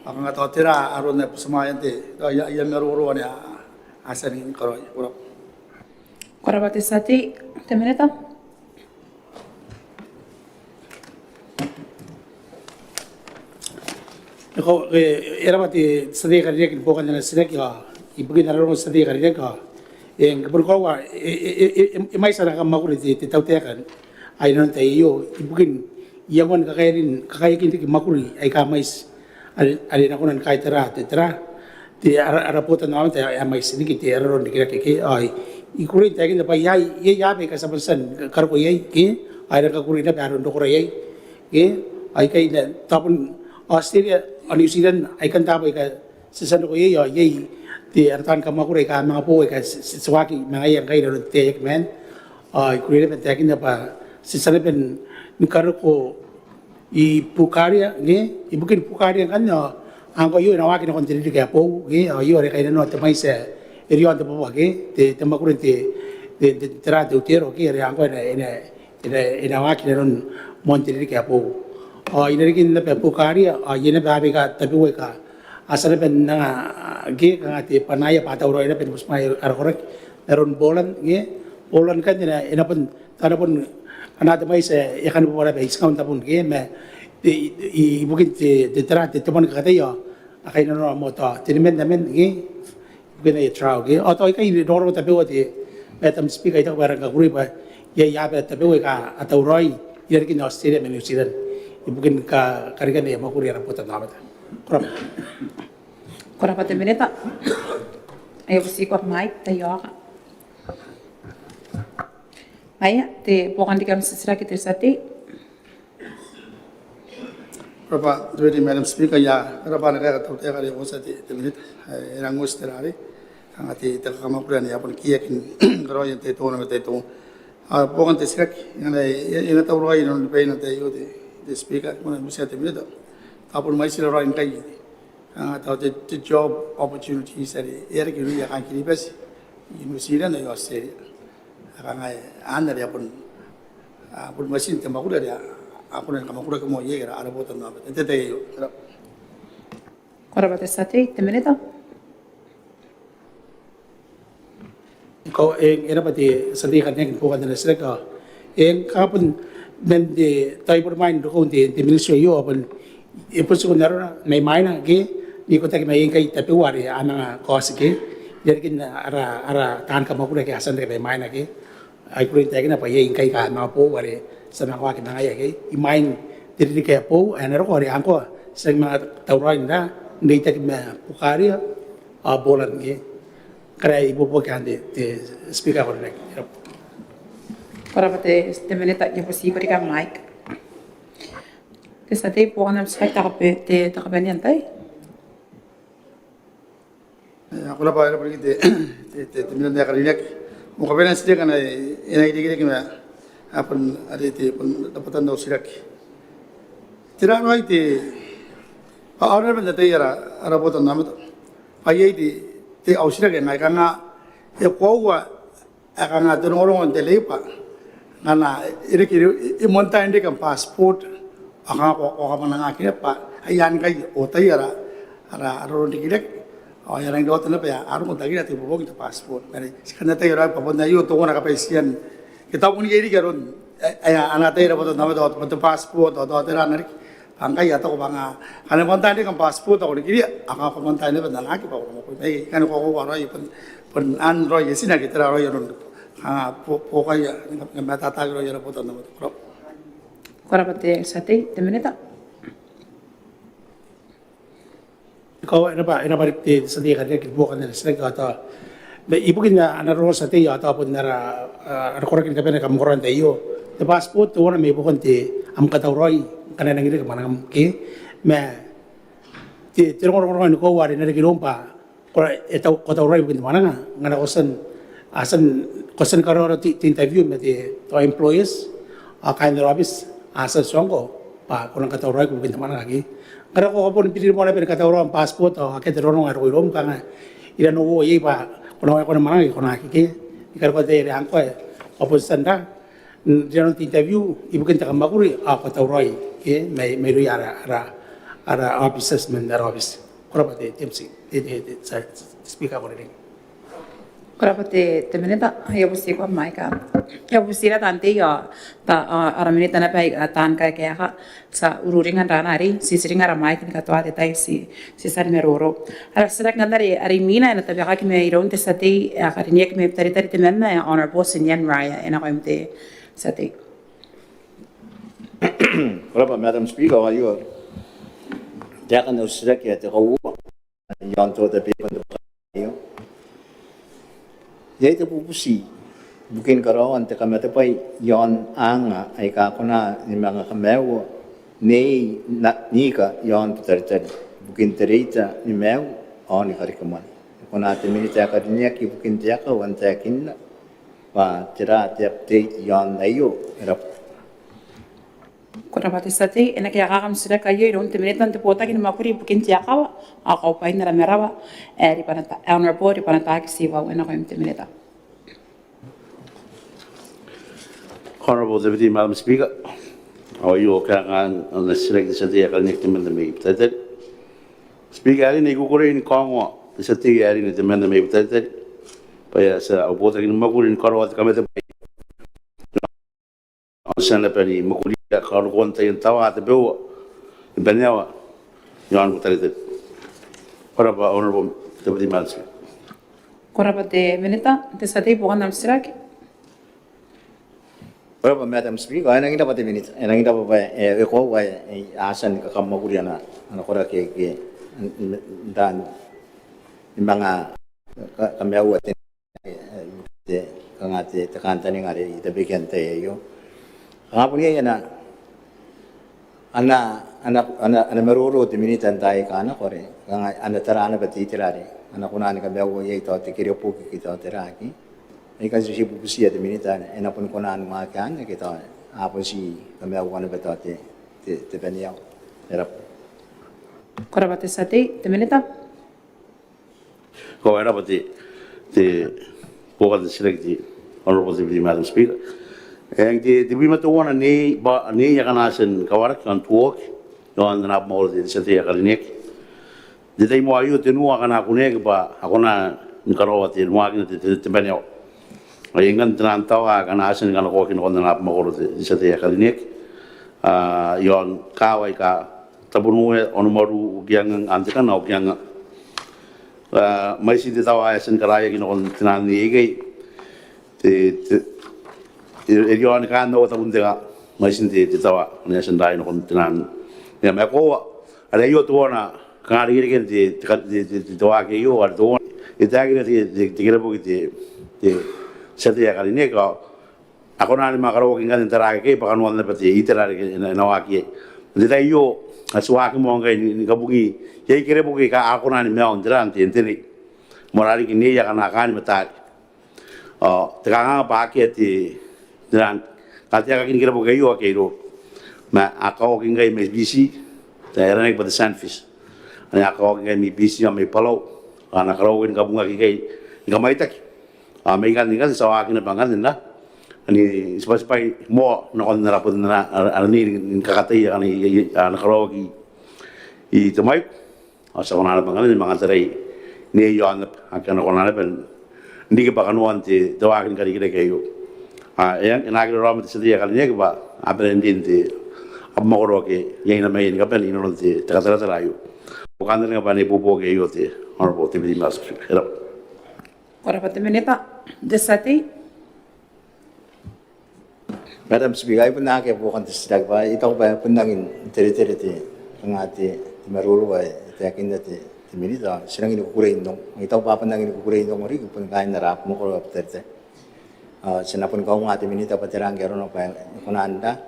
ao kanga tao tera aron ae butimwaean te, tao aia, aia maroro ane a, a tia ni karaoia. Ko rab'a. Ko rab'a te tia tei, te Minita. Ko, e, e raba te tia tei ae karineaki ni buokan ana titiraki, ao ibukin ana rongo te tia tei ae karineaki, ao e, ngke bon koaua, e, e, e, e, e mwaiti ana kamwakuri te, te tautaeka ae inanon te tai aio ibukin iangoan kakaeakin, kakaeakin riki mwakuri aika mwaiti are, are e na kona ni kaitara te, tera, te ara, ara botannaomata ae mwaiti riki, te ara roronrikirake ke, ao I kukurei n taekinna bwa iai, iai aaba aika ti a bon tia ni karokoa iai ke, ao e rang kakuri naba aron rokora iai ke, ao ikai n tao bon Australia ao New Zealand aikanne taabo aika ti a tia n roko iai, ao iai te ara taan kamwakuri aika a manga boou aika ti, ti, ti waaki ma ngaia ngkai n aron te tai ae aki maan. Ao I kukurei naba n taekinna bwa ti a tia naba ni karoko i Bulgaria, nge, ibukin Bulgaria ngkanne, ao ngkoa aio e na waaki nakon te ririki ae boou, nge, ao aio are kainnanoa te mwaiti ae e riaon te bwabwaka ke, te, te mwakuri n te, te, te, te ra te utero ke, are ngkoa e na, e na, e na, e na waaki inanon moan te ririki ae boou. Ao i rarikin naba Bulgaria, ao iai naba aaba aika tabeua aika a tia naba n anga ke, kanga te bwanaia bwa a tauraoi naba ni butimwaea ara koraki n aron Poland, nge, Poland ngkanne e na, e na bon, tao e na bon anaa te mwaiti ae e a kani bwabwaka naba, e a tia n tabun ke, ma te, i, i, ibukin te, te, tera, te, te moan kakataia, a kainnanoa moa tao teniman, aman, nge, ibukin aia trial ke. Ao tao ikai rongorongo tabeua te, Madam Speaker, I taku bwa e rang kakukurei bwa iai aaba tabeua aika a tauraoi i rarikin Australia ma New Zealand ibukin ka, karikan aia mwakuri ara botannaomata. Ko rabwa. Ko rabwa te minita. Aio butiko maitai oka. Aia, te buokan riki am titiraki te tia tei. Ko rabwa te Deputy Madam Speaker, I a, ko rabwa ana kaeka te tautaeka are e a tia te, te minita, e, e rang oti te rarei, kanga te, te kakamwakuri anne e a bon kiaki n karaoia n te tai teuana ma te tai teuana. Ao buokan te titiraki, e na, e, e na tauraoi inanon baina n te tai aio te, te Speaker, ko na butia te minita. Tao bon mwaiti raoi ngkai, kanga tao te, te job opportunities are e a riki irouia kaain Kiribati i New Zealand ao i Australia. Kanga anne are a bon, a bon mwaiti te mwakuri are a kona ni kamwakuraki moa iai ara, ara botannaomata n te tai aio. Ko rabwa. Ko rabwa te tia tei, te minita. Ko, e, e rabwa te tia tei ae karineaki ni buokan ana titiraki. E, kanga bon man te tai ae bon mwain rokoun te, te ministry aio, a bon, e bon tiku n arona mai mwaina ke, n ikotaki ma ngkai tabeua are a manga kaoti ke, i rarikin ara, ara taan kamwakuri ake a tia n reke mai mwaina ke. Ao I kukurei n taekina bwa iai ngkai aika a manga boou are ti a manga waaki ma ngaia ke, imwain te ririki ae boou ae na roko are ngkoa ti a manga tauraoi n ra, n reitaki ma Bulgaria ao Poland ke. Ngkana e ibuobuoki anne te, te Speaker ae karineaki. Ko rabwa. Ko rabwa te, te minita, I a butiko riki am mic. Te tia tei, buokan am titiraki te kabe, te, te kabanea n tai. E, ko rabwa, e rabwa riki te, te, te, te minita ae karineaki. Moan kabanea n titiraki anne e na irekereke ma, a bon are te, bon rabwatan au titiraki. Tera raoi te, a, a, a, a, te, te, ara, ara botannaomata. Bwa iai te, te au titiraki ngai kanga e koaua ae kanga te rongorongo n te labour ngkana e reke, e, e moan tai n reke am passport ao kanga ko, ko kamwanangaki naba bwa ai ngkai otai ara, ara, ara roronrikirake ao e a rangi n ota naba ae a roko n takira te ibuobuoki n te passport. Ma are ti kan ataia raoi bwa bon aio teuana kabaitian, ke tao bon iai riki aron, e, e, ana ataia ara botannaomata ao te passport ao tao tera riki. Ngkai a taku bwa ngkana e moan tai n reke am passport ao ko rikiria, ao kanga ko moan tai naba n anaaki bwa ko na mwakuri. Mai ngkanne ko, ko, ko raoi bon, bon an raoi etina ke tera raoi aron, kanga bo, buokaia ni kamatataaki raoi ara botannaomata. Ko rabwa. Ko rabwa te tia tei, te minita. Ko, e rabwa, e rabwa riki te tia tei ae karineaki ni buokan ana titiraki ao tao ma ibukin ana rongo te tia tei ao tao bon ara, a, ara koraki ni kabane kam karaoa n te tai aio. Te passport teuana mai buakon te am katauraoi ngkana e nangi reke mwanangam ke. Ma te, te rongorongo ni koaua are e na reke iroum bwa ko, e tau, ko tauraoi ibukin te mwananga ngkana ko tia n, a tia n, ko tia ni karaoa te, te interview ma te, tao employers ao kaain ara aobiti a tia n tuangko bwa ko nang katauraoiko ibukin te mwananga ke. Ngkana ko, ko bon biririmoa naba ni katauraoa am passport ao akea te rongorongo ae roko iroum kanga I rano uo iai bwa ko na waekoa ni mwananga ke ko na aki ke. I karokoa te tai are ngkoa ao bon tia n ra, n rinanon te interview ibukin te kamwakuri ao ko tauraoi ke mai, mairouia ara, ara, ara officers man ara aobiti. Ko rabwa te, te MC, te, te, te, te Speaker ae karineaki. Ko rabwa te, te minita. Ia bubuti ko maika. Ia bubuti ra taan tei ao ta, a, ara minita naba aika taan kaekaeka, ti a ururinga n rana arei, ti tiringa ara maika ni katoa te tai ti, ti a tia ni maroro. Ara titiraki ngkanne are imwina e na tabekaki mairoun te tia tei ae karineaki mai Butaritari temanna ae Honourable Tinian Reiher, e nakoim te tia tei. Ko rabwa Madam Speaker, ao aio taekan au titiraki ae te kauoua iaon te order paper n te botaki aio. Iai te bubuti ibukin karaoan te kamatebwai iaon anga aika kona ni manga kamaiua nei n ika iaon Butaritari ibukin te reita ni maiu ao ni karekemwane. E kona te minita ae karineaki ibukin te akawa n taekinna bwa tera te update iaon aio? E rabwa. Ko rabwa te tia tei, e na kaekaaki am titiraki aio iroun te minita n te botaki ni mwakuri ibukin te akawa ao kaubwain ara marawa ae Ribanata, Honourable Ribanataake Tiwau, e nakoim te minita. Honourable Deputy Madam Speaker, ao aio kaekaan ana titiraki te tia tei ae karineaki temanna mai Butaritari. Speaker ae karineaki, I kukurei ni kaongoa te tia tei ae karineaki temanna mai Butaritari bwa e a tia au botaki ni mwakuri ni karaoa te kamatebwai ao ti a naba ni mwakuria karokoan taian tawa tabeua ni baneawa iaon Butaritari. Ko rabwa Honourable Deputy Madam Speaker. Ko rabwa te minita. Te tia tei, buokan am titiraki. Ko rabwa Madam Speaker, e nangi rabwa te minita, e nangi rabwa bwa e, e koaua ae e a tia ni kakamwakuri ana, ana koraki aike n, n, n ran ni manga ka, kamaiua te te, kanga te, te kantaninga are I tabekia n te tai aio. Kanga bon iai ana, ana, ana, ana, ana maroro te minita n taai aika nako are kanga ana tara naba te itera are a na kona ni kamaiua iai tao te kereboki ke tao te raki. Ai kan ti bubutia te minita e na bon kona ni waaki anne ke tao a bon ti kamaiua naba tao te, te, te baneawa. E rabwa. Ko rabwa te tia tei. Te minita. Ko rabwa te, te, buokan te titiraki te Honourable Deputy Madam Speaker. Eng, te, tebwi ma teuana nei, bwa, nei akana a tia ni kawaraki ao n tuoaki iaon ana abamwakoro te, te tia tei ae karineaki. N te tai moa aio tenua akana kuneaki bwa a kona ni karaoa te, waakina te, te, te baneawa. Ao iai ngkanne tenaan tawa akana a tia ni kanakoaki nakon ana abamwakoro te, te tia tei ae karineaki. A, iaon kaawa aika Tabonuea, Onomaru, Ukiangang, Antikan ao Ukiangang. A, mwaitin te tawa ae a tia ni karaoaki nakon tenaan nei aikai. Te, te, e, e riaon kaan aua tabun te nga mwaitin te, te tawa ane a tia n raoi nakon tenaan nei. Ma e koaua are aio teuana kanga irekereken te, te, te, te, te waaki aio are teuana e taekina te, te, te kereboki te, te tia tei ae karineaki ao a kona ni manga karaoaki ngkanne n taraaki aikai bwa kanoan naba te itera are e na, e na waaki iai. N te tai aio a ti waaki moa ngkai ni, ni kabungi iai kereboki aika a kona ni maiu n te ran te, n te nei. Moarara riki nei akana kaani ma taari. Ao te kanganga bwa akea te, te ran, kateakaki ni kereboki aio akea iroura. Ma a kaoki ngkai mai Biti, te aranaki bwa te sandfish. Ane a kaoki ngkai mai Biti ao mai Palau. A na karaoaki ni kabungaki ikai ni kamwaitaki. Ao mai ikanne ngkanne ti a waaki naba ngkanne n na, ni tibwatibwai moa nakon ara, bon ara, ara, ara nei ni kakataia akana a na karaoaki i, i Tamaiku. Ao ti a kona naba ngkanne ni manga tarai nei iaon naba ake a na kona naba n riki bwa kanoan te, te waaki ni karikirake aio. A, e, e na aki raraoma te tia tei ae karineaki bwa a bane n rin te abamwakoro ake iai namaia ni kabane inanon te, te kataratara aio. Au kantaninga bwa e na ibuobuoki aio te Honourable Deputy Madam Speaker. E rabwa. Ko rabwa te minita. Te tia tei. Madam Speaker, ai bon akea buokan te titiraki bwa I taku bwa e bon rangi n teretere te, kanga te, te maroro ae e taekinna te, te minita. Ti rangi ni kukurei n ongo. I taku bwa a bon rangi ni kukurei n ongo riki bon kaain ara abamwakoro ae Butaritari. A, ti na bon kaunga te minita bwa tera ngke arona bwa e kona n ra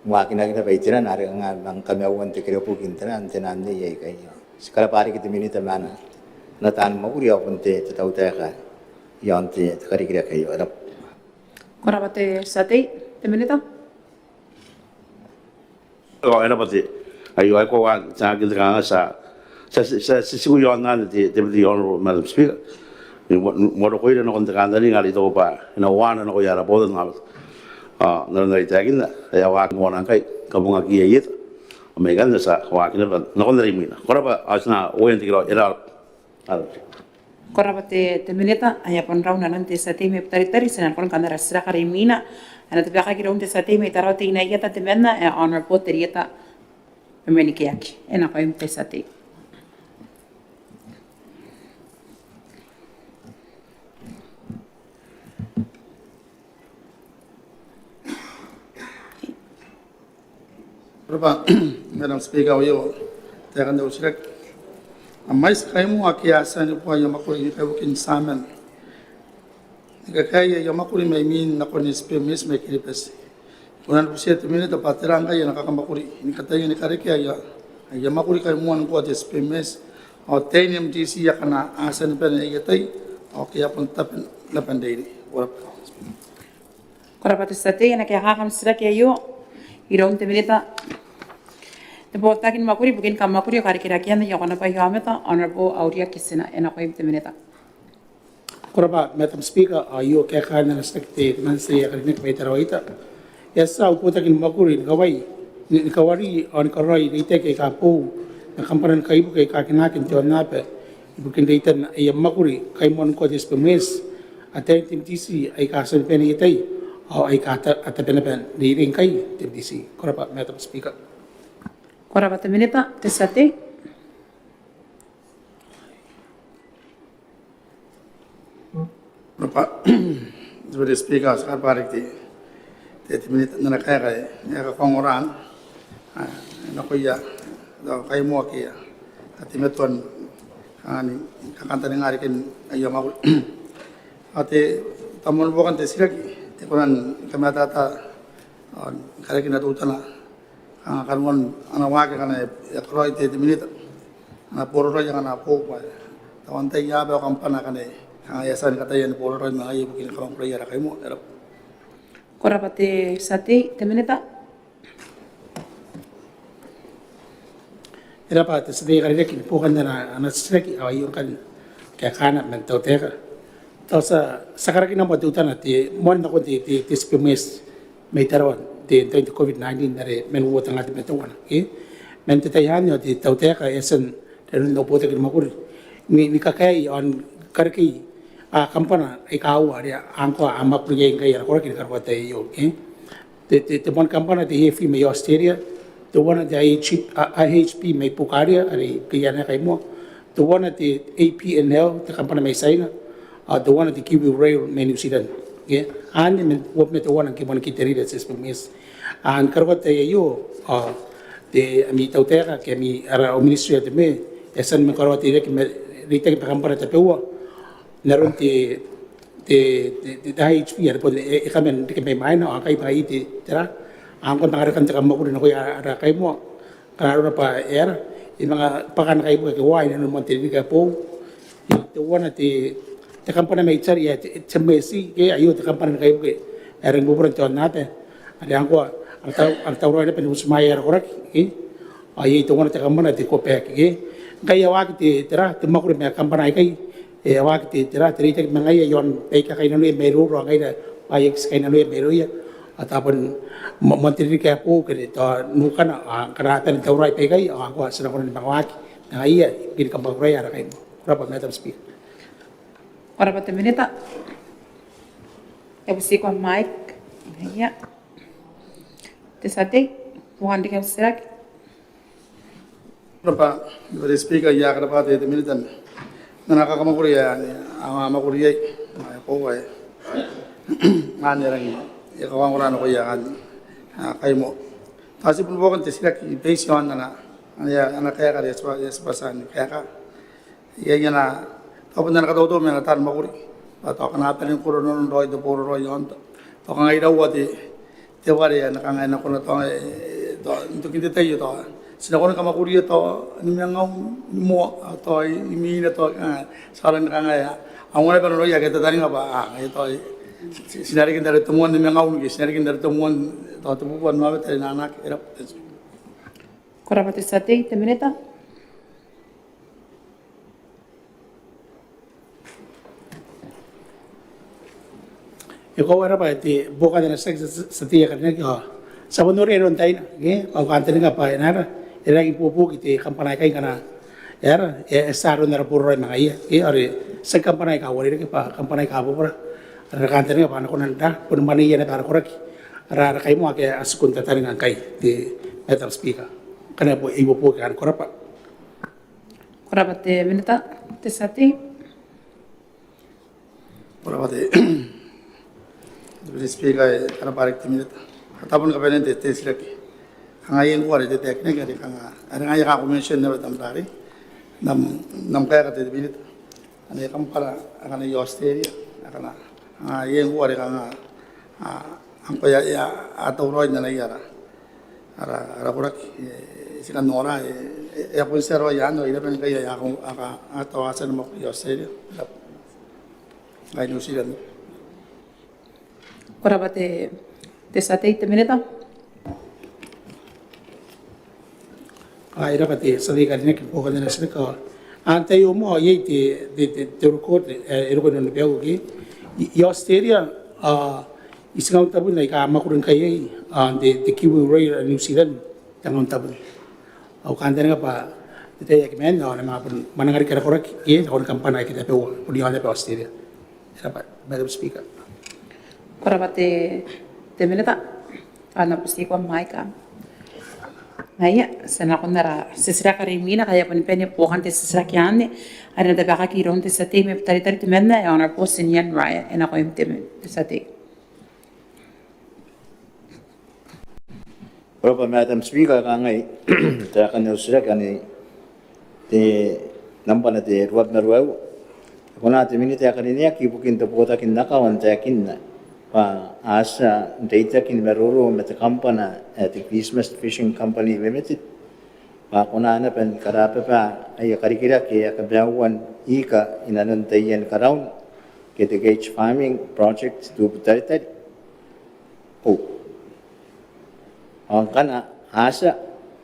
waakinaki naba iterana are kanga manga kamaiuan te kereboki n te ran, n tenaan nei aikai. Ti karabwa riki te minita ma ana, ana taan mwakuri ao bon te, te tautaeka iaon te, te karikirake aio. E rabwa. Ko rabwa te tia tei. Te minita. Ao e rabwa te, aio ae koaua tiaki te kanga ti a, ti a, ti a, ti a tiku iaon anne te, te, te Honourable Madam Speaker. Ni mwa-, ni mwarokoira nakon te kantaninga are I taku bwa e na uaana nakoia ara botannaomata. Ao n aron are I taekinna, e a waaki moa ngkai, kabungakiia i eta. Ao mai ikanne ti a waaki naba nakon are imwina. Ko rabwa, ao ti na uaia n tekeraoi. E rabwa. Ko rabwa. Ko rabwa te, te minita. Ae a bon rau nanon te tia tei mai Butaritari, ti na nakon kanoan ara titiraki are imwina. E na tabekaki iroun te tia tei mai Tarawa Teinainano temanna, ae Honourable Terieta Mwenikeaki. E nakoim te tia tei. Ko rabwa Madam Speaker. Aio taekan au titiraki. A mwaiti kaimoa ake a tia ni bua aia mwakuri ni kaibuke n Tiaman ni kakaei aia mwakuri mai imwin nakon S P M S mai Kiribati. I kona ni butia te minita bwa tera ngkai ana kakamwakuri ni kataia ni karekea aia, aia mwakuri kaimoan ngkoa te S P M S ao taian M T C akana a tia ni bane aia tai ao ake a bon tabe n aban reirei. Ko rabwa. Ko rabwa te tia tei. E na kaekaaki am titiraki aio iroun te minita, te botaki ni mwakuri ibukin kammwakuri ao karikirakean aia konabwai aomata, Honourable Auria Kitina. E nakoim te minita. Ko rabwa Madam Speaker. Aio kaekaan ana titiraki te, te mwaane ae karineaki mai Tarawa Ieta. E a tia au botaki ni mwakuri ni kawai, ni, ni kawari ao ni karaoi reitaki aika boou ma kambana ni kaibuke aika kinaaki n te aonnaba ibukin reitan aia mwakuri kaimoan ngkoa te S P M S, ataein te M T C aika a tia ni bane aia tai ao aika a ta, a tabe n aban reirei ngkai te M T C. Ko rabwa Madam Speaker. Ko rabwa te minita. Te tia tei. Ko rabwa Deputy Speaker, ti a kabwarabwaraa te, te, te minita n ana kaeka ae e kakaongora nakoia tao kaimoa ake a teimatoa ni kakantaninga reken aia mwakuri. Ao te, tao moan buokan te titiraki, te kona ni kamatata ao ni karekea teutana kanga kanoan ana waaki akana e karaoia te, te minita, ana boraraoi akana boou bwa tao antai aaba ao kambana akana kanga e a tia ni kataia ni boraraoi ma ngaia ibukin kamwakuraia ara kaimoa. E rabwa. Ko rabwa te tia tei. Te minita. E rabwa te tia tei ae karineaki ni buokan ana, ana titiraki. Ao aio ngkanne kaekaana man tautaeka. Tao ti a, ti a karakina moa teutana te, moan nakon te, te, te S P M S mai Tarawa n te, n te COVID nineteen are man uoua tenga ma teuana, ke? Man te tai anne ao te tautaeka e a tia n rerun au botaki ni mwakuri ni, ni kakaei ao ni karekei, a, kambana aika aua are ngkoa a mwakuri iai ngkai ara koraki ni karokoa te tai aio, ke? Te, te, te moan kambana te I F E mai Australia, teuana te I H P, a, I H P mai Bulgaria are ngkai a na kaimoa, teuana te A P N L, te kambana mai Tiaina, ao teuana te Kiwi Rail mai New Zealand. Ke? Anne man uabwi ma teuana ngke moan ngke te reirei ae te S P M S. Ao ni karokoa te tai aio, ao te, ami tautaeka ke ami, ara, au ministry ae te M E, e a tia ni manga karaoa te reitaki ma, reitaki ma kambana tabeua n aron te, te, te, te, te I H P are bon e, e kaman reke mai mwaina ao ngkai bwa ngaia te, tera, ao ngkoa manga reke te kammwakuri nakoia ara kaimoa ngkana arona bwa e aera, e manga bwaka ana kaibuke ake uaai inanon moan te ririki ae boou. Teuana te, te kambana mai Italy ae te, te M S C, ke, aio te kambana ni kaibuke ae rangi ni bubura n te aonnaba are ngkoa a na tau, a na tauraoi naba ni butimwaea ara koraki, ke? Ao iai teuana te kambana te Copac, ke? Ngkai e a waaki te, tera, te mwakuri ma kambana aikai, e a waaki te, tera, te reitaki ma ngaia iaon baika kainnanoia mairoura ao ngaira bwaai ake ti kainnanoia mairouia. Ao tao bon mo, moan te ririki ae boou ke tao nukana, ao ngkana a bane n tauraoi baikai ao ngkoa ti na kona ni manga waaki ma ngaia ibukin kamwakuraia ara kaimoa. Ko rabwa Madam Speaker. Ko rabwa te minita. E butiko am mic. Ia. Te tia tei, buokan riki am titiraki. Ko rabwa Deputy Speaker, I a karabwa te, te minita n ana kakamwakuri ae a mwakuri iai, ao e koaua ae e rangi ni kakaongora nakoia kaain, a, kaimoa. Tao ti bon buokan te titiraki base iaon ana, ana, ana kaeka are e a tibwa, e a tibwa tia ni kaeka. Iai ana, tao bon ana katautau ma ana taan mwakuri bwa tao akana a bane ni koro nanon raoi te boraraoi iaon tao, tao kanga iraua te, te ware ae na kanga e na kona tao, e, tao n tokin te tai aio tao ti na kona ni kamwakuria tao nimangaun ni moa, tao i, imwina tao, a, ti aonga naba nanoia ake a tataninga bwa, a, ngaia tao ti, ti, ti na riki n aron te moan nimangaun ke ti na riki n aron te moan tao te bubua n aomata are e na anaaki. E rabwa. Ko rabwa te tia tei. Te minita. E koaua, e rabwa te buokan ana titiraki te tia tei ae karineaki. Ao ti a bon noria iroun taina, ke, ao I kantaninga bwa e na aera, e rangi ni buobuoki te kambana aikai ngkana e aera, e, e tia aron ara boraraoi ma ngaia, ke, are Tiaki kambana aika uarereke bwa kambana aika bubura. Ara kantaninga bwa a na kona n ra boni mwaneia naba ara koraki, ara kaimoa ake a tiku n tataninga ngkai, te Madam Speaker. Kanga e ibuobuoki. Ko rabwa. Ko rabwa te Minita. Te tia tei. Ko rabwa te Deputy Speaker, e, ko rabwa riki te Minita. Ko rabwa ni kabanean te titiraki. Kanga iai ngkoa are e taekinaki are kanga are ngaia ae ko mention naba n am rari, n am, n am kaeka te Minita. Ane kambana akana i Australia akana, a, iai ngkoa are kanga, a, ngkoa e a, e a tauraoi n anaia ara, ara, ara koraki, e, ti kan nora, e, e a bon tia raoi anne, iraua ngkai aika a, a, a tau a tia ni mwakuri i Australia, iraua ngkai New Zealand. Ko rabwa te, te tia tei. Te Minita. A, e rabwa te tia tei ae karineaki ibukin ana titiraki. Ao n tai aio moa iai te, te, te, te oroko, e, e roko inanon te bwai ae i, i Australia, a, itingaun tabun aika a mwakuri ngkai iai, a, n te, te Kiwi Royal New Zealand, tengaun tabun. Au kantaninga bwa te tai ae aki maan ao a na manga bon mwananga riki ara koraki iai nakon kambana aika tabeua bon i aon aba Australia. E rabwa, Madam Speaker. Ko rabwa te, te Minita. Ana bubuti ko maika. Ngaia, ti a nakon ara titiraki are imwina, ngkai e a boni bane buokan te titiraki anne are e na tabekaki iroun te tia tei mai Butaritari temanna, e Honourable Tinian Reiher. E nakoim te, te tia tei. Ko rabwa Madam Speaker, e kangai taekan au titiraki anne, te nambwa n te ruabwi ma ruaiwa. E kona te Minita ae karineaki ibukin te botaki n akawa n taekinna bwa a tia n reitaki ni maroro ma te kambana ae te Christmas Fishing Company Limited bwa a kona naba ni karababa aia karikirake ae kamaiuan ika inanon taian karaun ke te cage farming project i Butaritari. Ao ngkana a tia,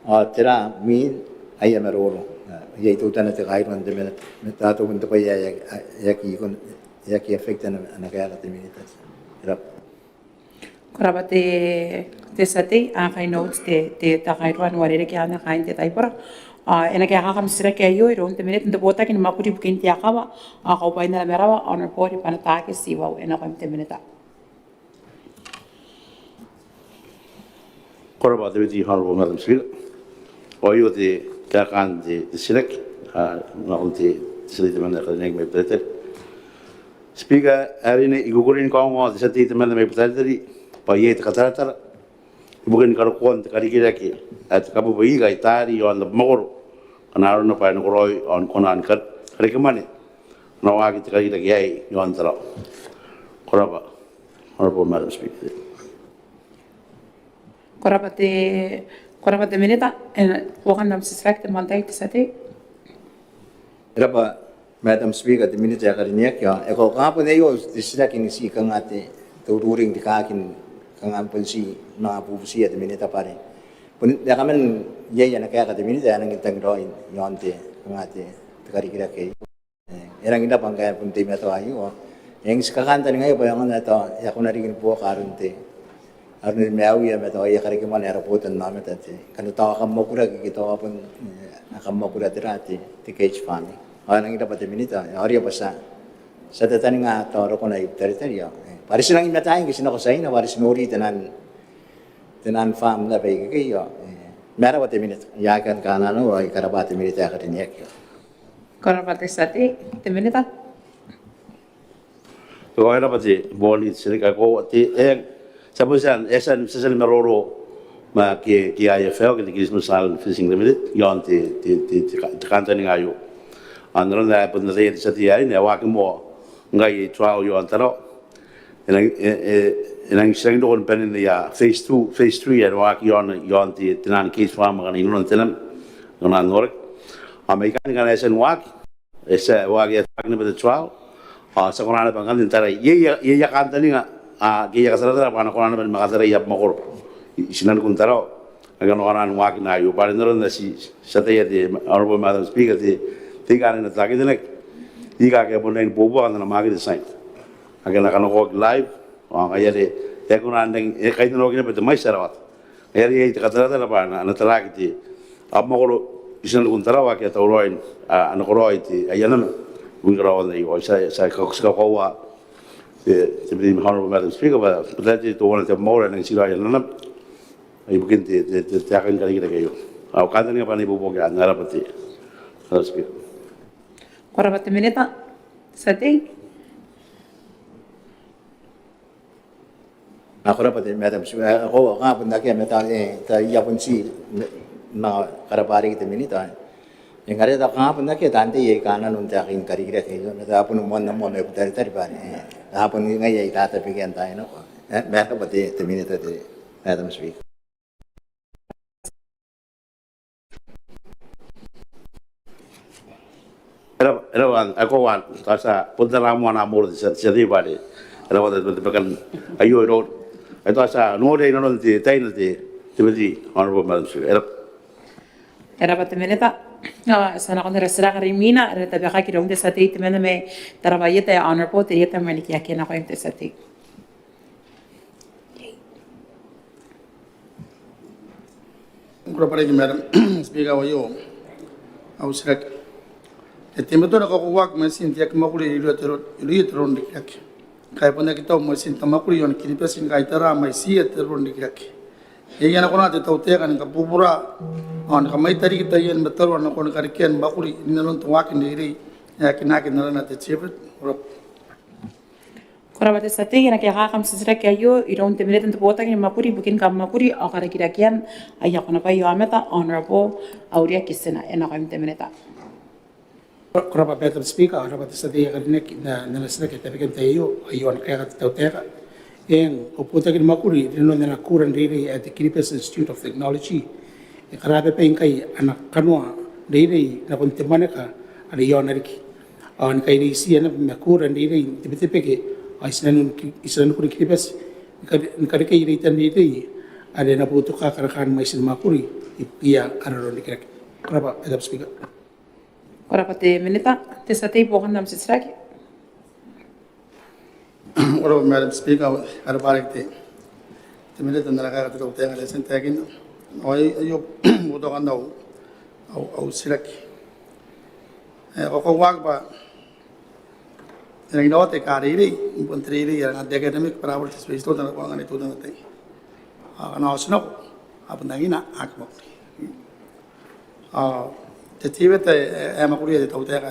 ao tera mwin aia maroro? Iai teutana te kairua n te Minita, ma tao bon te bwai ae e aki, e aki affect ana, ana kaeka te Minita. E rabwa. Ko rabwa te, te tia tei. A kainoti te, te, te kairua n uarereke anne kaain te taibora. Ao e na kaekaaki am titiraki aio iroun te Minita n te botaki ni mwakuri ibukin te akawa ao kaubwain ara marawa, Honourable Ribanataake Tiwau. E nakoim te Minita. Ko rabwa te Deputy Honourable Madam Speaker. Ao aio te kaekaan te, te titiraki, a, nakon te tia tei temanna ae karineaki mai Butaritari. Speaker ae karineaki, I kukurei ni kaongoa te tia tei temanna mai Butaritari bwa iai te kataratara ibukin karokoan te karikirake ae te kabwebwe ika i taari i aon abamwakoro, ngkana arona bwa e nakoraoi ao ni kona ni kar-, karekemwane ana waaki te karikirake aei i aon Tarawa. Ko rabwa, Honourable Madam Speaker. Ko rabwa te, ko rabwa te Minita. E, buokan am titiraki te moan tai, te tia tei. E rabwa Madam Speaker, te Minita ae karineaki. Ao e kaokaki bon aio te titiraki ni ti kanga te, te ururing rikaaki ni kanga bon ti manga bubutiia te Minita bwa are bon e a kaman iai ana kaeka te Minita ae e nangi tangiraoi i aon te, kanga te, te karikirake aio. E, e rangi n rabwa ngkai e bon teimatoa aio. E rangi n ti kakantaningaia bwa e aonga n tao e a kona riki ni buoka aron te, aron maiuia ma tao aia karekemwane ara botannaomata te, ngkana tao a kamwakuraki ke tao a bon, e, a kamwakura tera te, te cage farming. Ao e rangi n rabwa te Minita, e, ao ria bwa ti a, ti a tataninga tao rokona i Butaritari ao, e, bwa are ti nangi mataai ngke ti nako Tiaina bwa are ti nori tenan, tenan farm naba ikekei ao, e, ma e rabwa te Minita. I aki kan kananoa, ao I karabwa te Minita ae karineaki. Ko rabwa te tia tei. Te Minita. Ko rabwa te boni titiraki ae ko te, e, ti a bon tia, e tia, ti a tia ni maroro ma K I F L ke te Christmas Island Fishing Limited i aon te, te, te, te ka-, te kantaninga aio. Ao n aron ae bon ataia te tia tei ae karineaki, e waaki moa ngkai trial i aon Tarawa. E nang, e, e, e nang, ti nang roko ni bane n aia phase two, phase three ae e waaki i aon, i aon te, tenan cage farm akana i nanon te nam, akana noraki. Ao mai ikanne ngkana e tia ni waaki, e tia, e waaki, e waaki naba te trial, ao ti a kona naba ngkanne n tarai. Iai, iai, iai aia kantaninga, a, ke aia kataratara bwa a na kona naba ni manga tarai abamwakoro i, i tinanikun Tarawa ake a na kona ni waaki n aio. Bwa are n aron ae ti, ti ataia te Honourable Madam Speaker, te, te ika ae na takitenaki, ika ake a bon rangi ni bobuaka n ana market site ake a na kanakoaki live, ao ngaia are e kona n rangi, e kainnanoaki naba te mwaiti ae rawata. Ngaia are iai te kataratara bwa a na, a na taraaki te abamwakoro i tinanikun Tarawa ake a tauraoi, a, a nakoraoi te, aia nama Wi karaoan aio, ao I tia, I tia ni kakoaua te, te Honourable Madam Speaker bwa, bwa tao teuana te mwakuri ae nang tiraia nanona ibukin te, te, te, te taekan karikirake aio. Ao kantaningaia bwa N na ibuobuoki anne. E rab'a te, Madam Speaker. Ko rab'a te Minita. Te tia tei. Ko rab'a te Madam Speaker. Ao kanga bon akea ma tao, e, tao I a bon ti, ma ko rab'a riki te Minita. E ngae are tao kanga bon akea taan tei aika a nanon taekan karikirake aio, ma tao bon moan moa ma e butaritari bwa are, e, a bon ngaia ae I tatabekia n taai nako. E, ma ko rab'a te, te Minita, te Madam Speaker. E rab'a, e rab'a, e koaua, tao ti a bon tara moa ana mwakuri te tia, tia tei bwa are, e rab'a te, te, te bakan aio iroura. Ao tao ti a noria inanon te tai anne te, te Deputy Honourable Madam Speaker. E rab'a. E rab'a te Minita. Ao ti a nakon ara titiraki are imwina, are e na tabekaki iroun te tia tei temanna mai Tarawa Ieta, Honourable Terieta Manikaki, nakoim te tia tei. Ko rab'a riki Madam Speaker. Aio au titiraki. E teimatoa ni kakoauaki mwaitin te aki mwakuri irouia te ro-, irouia te roro n rikirake. Ngkai e bon aki tau mwaitin te mwakuri iaon Kiribati ngkai tara mwaitiia te roro n rikirake. Iai ana kona te tautaeka ni kabubura ao ni kamwaita riki taian mataroa nakon karekean mwakuri inanon te waaki n reirei ae akinaaki n arana te TVET? Ko rab'a. Ko rab'a te tia tei. E na kaekaaki am titiraki aio iroun te Minita n te Botaki ni Mwakuri ibukin Kammwakuri ao Karikirakean aia konabwai aomata, Honourable Aurea Kitina. E nakoim te Minita. Ko rab'a Madam Speaker, ao ko rab'a te tia tei ae karineaki n ana titiraki ae tabekia n te tai aio. Aio ana kaeka te tautaeka. Eng, au botaki ni mwakuri inanon ana kura n reirei ae te Kiribati Institute of Technology e karababa ngkai ana kanoa n reirei nakon te mwaneka are iaona riki. Ao ni kaireitia naba ma kura n reirei n te Betebeke ao i tinanikun Ki-, i tinanikun Kiribati ni kare-, ni karekei reitan reirei are a na boutoka karakaan mwaitin mwakuri ibukia ara roro n rikirake. Ko rab'a Madam Speaker. Ko rab'a te Minita. Te tia tei, buokan am titiraki. Ko rab'a Madam Speaker, ao e rab'a riki te, te Minita n ana kaeka te tautaeka are e tia n taekinna. Ao aio, aio boutokan au, au, au titiraki. E kakoauaki bwa e rangi n rawata aika reirei, bon te reirei ae kanga te academic bwa a boni space teutana, kanga teutana te tai. Ao ngkana a otinako a bon tangiria aki mwakuri. Ao te TVET ae, ae mwakuria te tautaeka,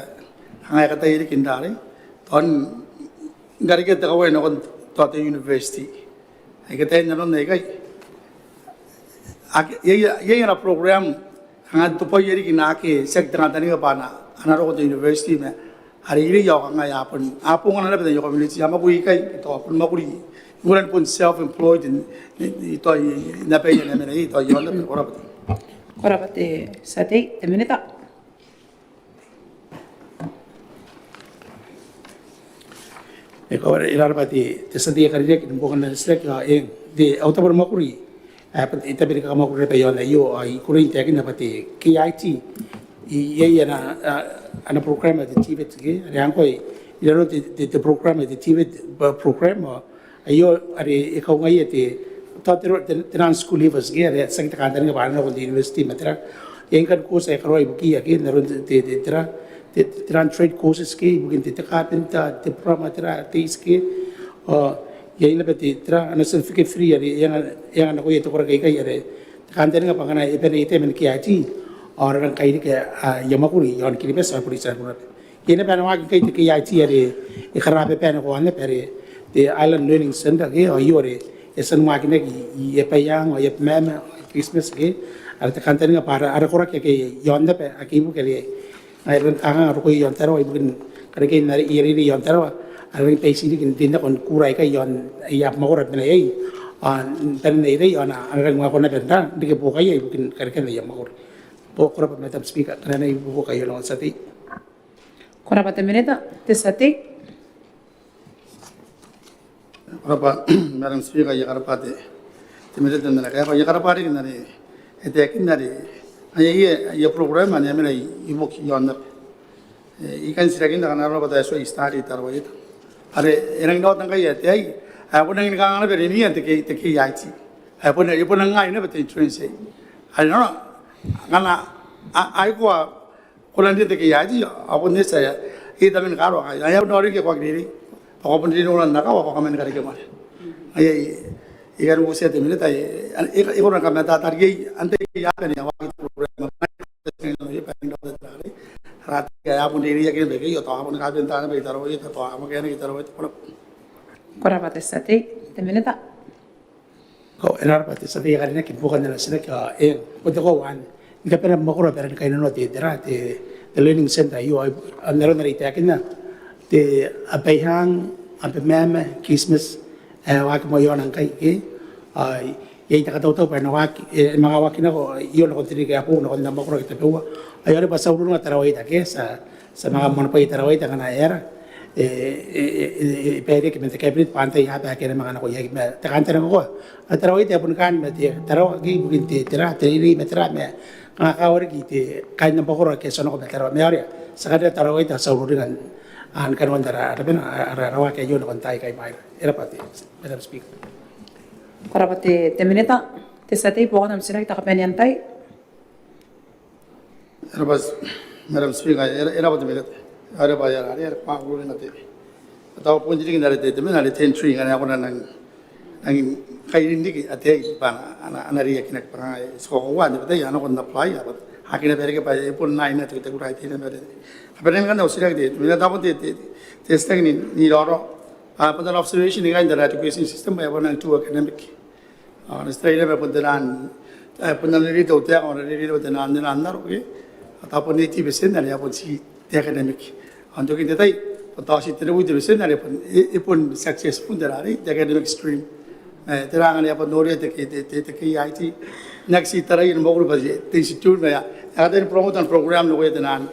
kanga e kataia riki n rarei tao ni karekea te kawai nakon tao te university. Ai kataia n aron aikai. Ake, iai, iai, iai ana program, kanga te bwai ae riki naake tiaki te kantaninga bwa a na, a na roko n te university ma a reirei ao kanga a bon, a bongana naba te community, a mwakuri ikai, tao a bon mwakuri. Ngkana bon self employed n, n, n, tao i, i, n abaia ae a mena iai, tao iaon abaia. Ko rab'a. Ko rab'a te tia tei. Te Minita. E, ko rab'a, e rab'a te, te tia tei ae karineaki ni buokan ana titiraki. Ao eng, te, au tabo ni mwakuri ae, e tabe ni kamwakuri naba iaon aio, ao I kukurei n taekinna bwa te KIT iai, iai ana, a, ana program ae te TVET ke, are ngkoa inanon te, te, te program ae te TVET, a, program, ao aio are e kaungaia te, tao te, te, te non-school leavers ke, are tiaki te kantaninga bwa a na nako n te university ma tera. Iai ngkanne course ae karaoaki ibukiia ke, n aron te, te, te, tera, te, te non-trade courses ke, ibukin te, te carpenter, te plumber, tera, te iti ke. Ao iai naba te, tera, ana certificate three are e anga, e anga nakoia te koraki aikai, are te kantaninga bwa ngkana e bane iai te man KIT ao a na rangi ni kairiki aia mwakuri iaon Kiribati ao Buritiana. Iai naba ana waaki ngkai te KIT are e karababa nako aon aba are te Island Learning Centre ke, ao aio are e tia ni waakinaki i Abaiang ao i Abemama, Christmas ke, are te kantaninga bwa ara, ara koraki ake iaon aba ake ibukin are ngaia e rangi ni kangaanga rokoia iaon Tarawa ibukin karekean aia reirei iaon Tarawa, a rangi ni baitirake n rin nakon kura aikai iaon aia mwakoro ae mena iai, ao n taninga n reirei ao a na rangi ni waakina naba n reke buokaia ibukin karekean aia mwakoro. Ko rab'a Madam Speaker, kanga I na ibuobuoki aio nakon te tia tei. Ko rab'a te Minita. Te tia tei. Ko rab'a Madam Speaker, I a karab'a te, te Minita n ana kaeka, I a karab'a riki n are e taekinna are iai, iai, iai program ane a mena ibukia iaon aba. E, I kan titirakinna kanga arona bwa tao e tuai start i Tarawa Ieta. Are e rangi n rawata ngkai ae te ai ae bon rangi ni kangaanga naba rimwiia te K-, te KIT. Ae bon, e bon nang ai naba te entrance. Are nanona ngkana a, a aikoa kona n rin te KIT, ao bon eti ae I tabe ni karokoa ngkai. Ai a bon noriki ko aki reirei. Ko a bon reirei n nako, ko a kaman karekea mwane. Ai, ai, I kan uotia te Minita, ai, I, I, I kona ni kamatata riai, antai ae bane ni waaki te program. Ara tia, ai a bon reirei aki ni beke, I taku a bon kaben tana bwa I taroa, I taku a bon kaben I taroa, I taku. Ko rabwa te tia tei, te Minita. Ko, e rabwa te tia tei ae karineaki ibukin ana titiraki. Ao e, ko te ko wan ni kabane mwakoro bwa e na kainnanoa te, te ra, te, te learning centre aio, ao n aron are I taekinna, te Abaiang, Abemama, Christmas, e waaki moa iaona ngkai, e, ao iai te katautau bwa e na waaki, e, manga waaki nako iaona nakon te ririki ae boou, nakon te mwakoro ae tabeua. Ao I a oti bwa ti a ururinga Tarawa Ieta ke, ti a ti a manga moanibwai Tarawa Ieta ngkana e aera, e, e, e, e, e baireaki man te Cabinet bwa antai aaba ake a na manga nako iai, ma te kantaninga ngkoa. Ao Tarawa Ieta e boni kaan ma te Tarawa ke ibukin te, te ra, te reirei ma te ra, ma kanga kawa riki te kaain mwakoro ake a tia nako ma Tarawa. Ma e aera, ti a kataia Tarawa Ieta, ti a ururinga n, a, ni kanoan ara, ara, ara, ara waaki aio nakon taai aika imwaira. E rabwa te, Madam Speaker. Ko rabwa te, te Minita, te tia tei, buokan am titiraki te kabanean tai. E rabwa, Madam Speaker, e rabwa, e rabwa te Minita. E rabwa, e rabwa, e rabwa, e rabwa, e rabwa. Tao bon te ririki are te, te mena are te entry ngkana e kona n, n kainnanoaki ataei bwa a na, a na reiakinaki bwa kanga e tiko koauan te bwai ae a nako n apply, a bwa a aki na baireaki bwa e bon nai na te, te kurai te na baireaki. A baireaki ngkana au titiraki te, te Minita, tao bon te, te, te titiraki ni, ni raoiroi. A, bon ana observation ngkai n te education system, e bon ana two academic. Ao ana titiraki naba bon te nano, e, bon ana reirei te tautaeka, ao ana reirei naba te nano, te nano n aro, ke? Ao tao bon eighty percent are e a bon ti te academic. Ao n tokin te tai, bon tao ti tenibwi te percent are e bon, e, e bon successful n te ra arei, te academic stream. E, te ra ngkana e a bon noria te, te, te, te K I T. N aki ti taraia ni mwakuri bwa te, te institute, ma e a, e a kataia ni promote ana program nakoia te nano.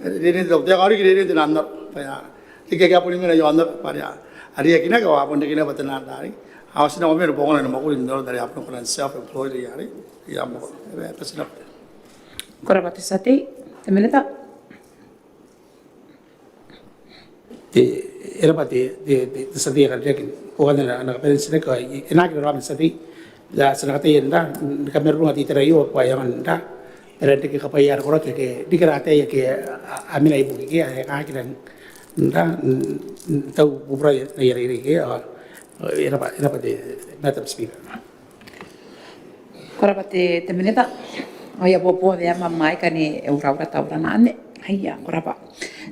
Reirei n te tautaeka, ao riki reirei n te nano n aro. Bwa e a, riki ake a boni mena iaon aba, bwa are a reiakinaki, ao a bon reiakinaki bwa te nano arei. Ao ti nako mena bongana ni mwakuri n aron are a bon kona n self-employed arei. Ia mwakuri. E, e, bati nako. Ko rabwa te tia tei, te Minita. Te, e rabwa te, te, te, te tia tei ae karineaki. Buokan ana, ana kabanean titiraki, e, e na aki raraoma te tia tei. Ti a, ti na kataia n ra, ni kamarurunga te itera aio, bwa e aonga n ra, e rang reke kabwaia ara koraki ake, riki ara ataei ake a, a mena ibukin ke, ae kanga aki rang n ra, n, n tau bubura aia, aia reirei ke, ao, e rabwa, e rabwa te, Madam Speaker. Ko rabwa te, te Minita. Ao I a boboo bwa e a mamaika ni e uraura taurana anne. Aia, ko rabwa.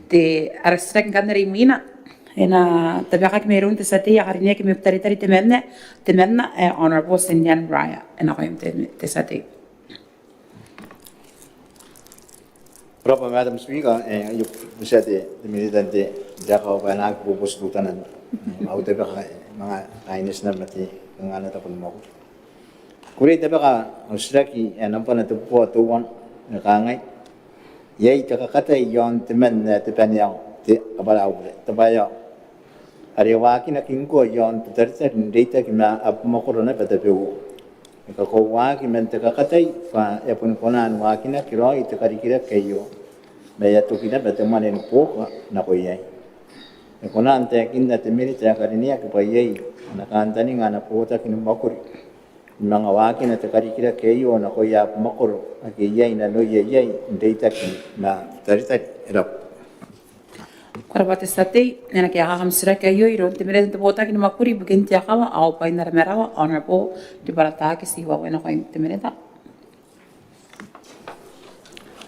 Te, ara titiraki ngkanne are imwina, e na tabekaki mairoun te tia tei ae karineaki mai Butaritari temanna, temanna, e, Honourable Tinian Reiher. E nakoim te, te tia tei. Ko rabwa Madam Speaker, e, I a butiia te, te Minita n te, te kaeka bwa e na aki boboti teutana, e, au tabeka, e, manga kaineti naba ma te, kanga ana tabo ni mwakuri. I kukurei n tabeka au titiraki ae nambwana tebubua teuana, e kangai: Iai te kakatai iaon temanna ae te baneawa, te, kabwara au bure, te bwaeao, are e waakinaki ngkoa iaon Butaritari n reitaki ma abamwakoro naba tabeua. E kakoauaki man te kakatai bwa e a boni kona ni waakinaki raoi te karikirake aio, ma e a toki naba te mwane ni buoka nako iai. E kona n taekinna te Minita ae karineaki bwa iai ana kantaninga ana botaki ni mwakuri ni manga waakina te karikirake aio nakoia abamwakoro ake iai nanoia iai n reitaki ma Butaritari? E rabwa. Ko rabwa te tia tei, e na kaekaaki am titiraki aio iroun te Minita n te botaki ni mwakuri ibukin te akawa ao bwain ara marawa, Honourable Ribaratake Tiwau. E nakoim te Minita.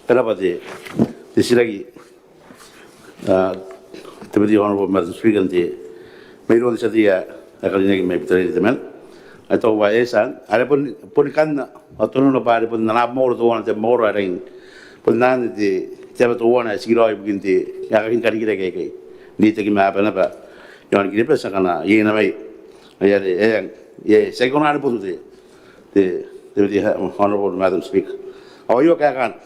E rabwa te, te titiraki, a, te Deputy Honourable Madam Speaker, n te, mairoun te tia tei ae karineaki mai Butaritari temanna. I taku bwa e tia, are bon, boni kanga, ao ti noria bwa are bon ana abamwakoro teuana te abamwakoro ae rangi n bon anne te, te aba teuana ae tikiraoi ibukin te, aekakin karikirake aikai n reitaki ma aba naba iaon Kiribati akana iai naba mai. Ai are, e, e, ti aki kona ni botu te, te, te, te Honourable Madam Speaker. Ao aio kaekaana.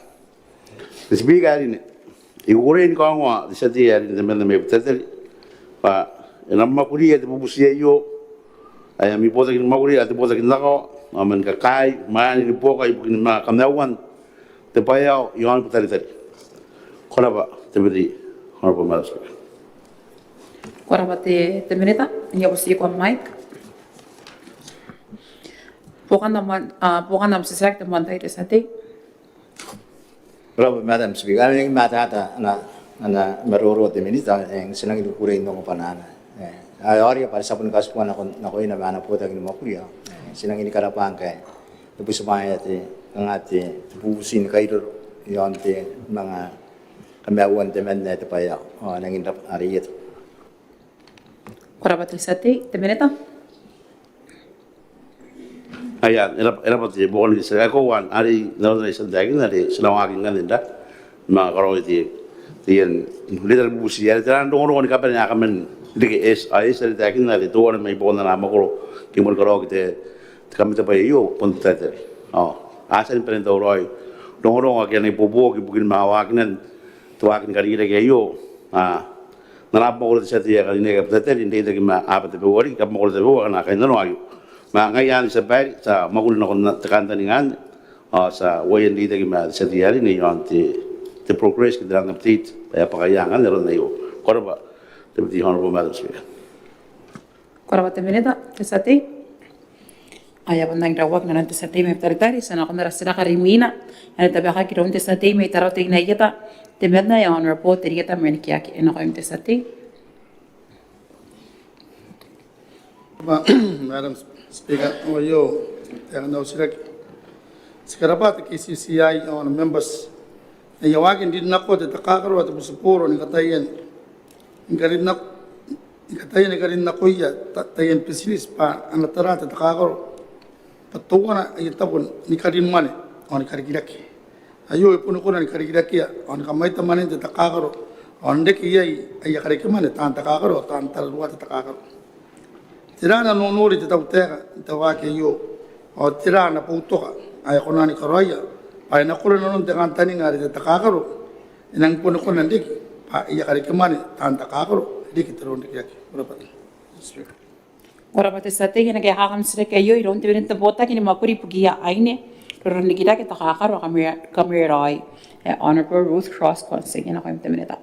Te Speaker ae karineaki, I kukurei ni kaongoa te tia tei ae karineaki temanna mai Butaritari bwa e na mwakuria te bubuti aio, ae ami botaki ni mwakuri ae te botaki n akawa, ao man kakaei mwaane ni buoka ibukin manga kamaiuan te bwaeao iaon Butaritari. Ko rabwa te Deputy Honourable Madam Speaker. Ko rabwa te, te Minita, I a butiko am mic. Buokan am, a, buokan am titiraki te moan tai te tia tei. Ko rabwa Madam Speaker, I a manga matata ana ana maroro te Minita, e, ti nangi ni kukurei n ongo bwanaana. E, a, ao are bwa ti a boni katibwa nako, nakoina ma ana botaki ni mwakuri, ao, e, ti nangi ni karabwa ngkai e butimwaea te, kanga te, te bubuti ni kairoro iaon te manga kamaiuan temanna ae te bwai aei, ao e nangi n rabwa are ieta. Ko rabwa te tia tei, te Minita. Aia, e rabwa, e rabwa te buokan te tia tei. Ae koauan are n aron are I tia n taekinna are ti na waaki ngkanne n te manga karaoi te, te ian, n te bubuti are tera rongorongo ni kabane aika a man reke, e, a, e tia n taekinna are teuana mai buakon ana mwakoro ke moan karaoan te, te kamatebwai aio bon te taetae. Ao a tia ni bane n tauraoi rongorongo ake a na ibuobuoki ibukin manga waakinan te waaki ni karikirake aio. A, n ana mwakoro te tia tei ae karineaki ae Butaritari n reitaki ma aaba tabeua riki, aaba mwakoro tabeua akana kainnanoa aio. Ma ngaia anne, ti a bae ti a mwakuri nakon te kantaninga anne, ao ti a uaia n reitaki ma te tia tei ae karineaki iaon te, te progress ke taian update ae a bwaka iai ngkanne aron aio. Ko rabwa, Deputy Honourable Madam Speaker. Ko rabwa te Minita. Te tia tei? Aia, bon nang rawak nanon te tia tei mai Butaritari, ti a nakon ara titiraki are imwina ae e na tabekaki iroun te tia tei mai Tarawa Teinainano Ieta, temanna ae Honourable Terieta Mwenikiaki. E nakoim te tia tei. Madam Speaker, ao aio taekan au titiraki. Ti karabwa te KCCI ao ana members n aia waaki n rin nako te takakaro ao te butiboro ni kataia ni karin nako, ni kataia ni karin nakoia ta-, taian business bwa a na tara te takakaro bwa teuana aia tabo ni karin mwane ao ni karikirake. Aio e boni kona ni karikirakea ao ni kamwaita mwanen te takakaro ao n reke iai aia karekemwane taan takakaro ao taan tararua te takakaro. Tera ana nonori te tautaeka n te waaki aio, ao tera ana boutoka ae e kona ni karaoia bwa e na koro nanon te kantaninga are te takakaro e nangi boni kona n riki bwa aia karekemwane taan takakaro riki te roronrikirake. Ko rabwa. Ko rabwa te tia tei. E na kaekaaki am titiraki aio iroun te Minita n te Botaki ni Mwakuri ibukia Aine, Roronrikirake, Takakaro ao Kamweraoi, e, Honourable Ruth Cross Kwansing. E nakoim te Minita.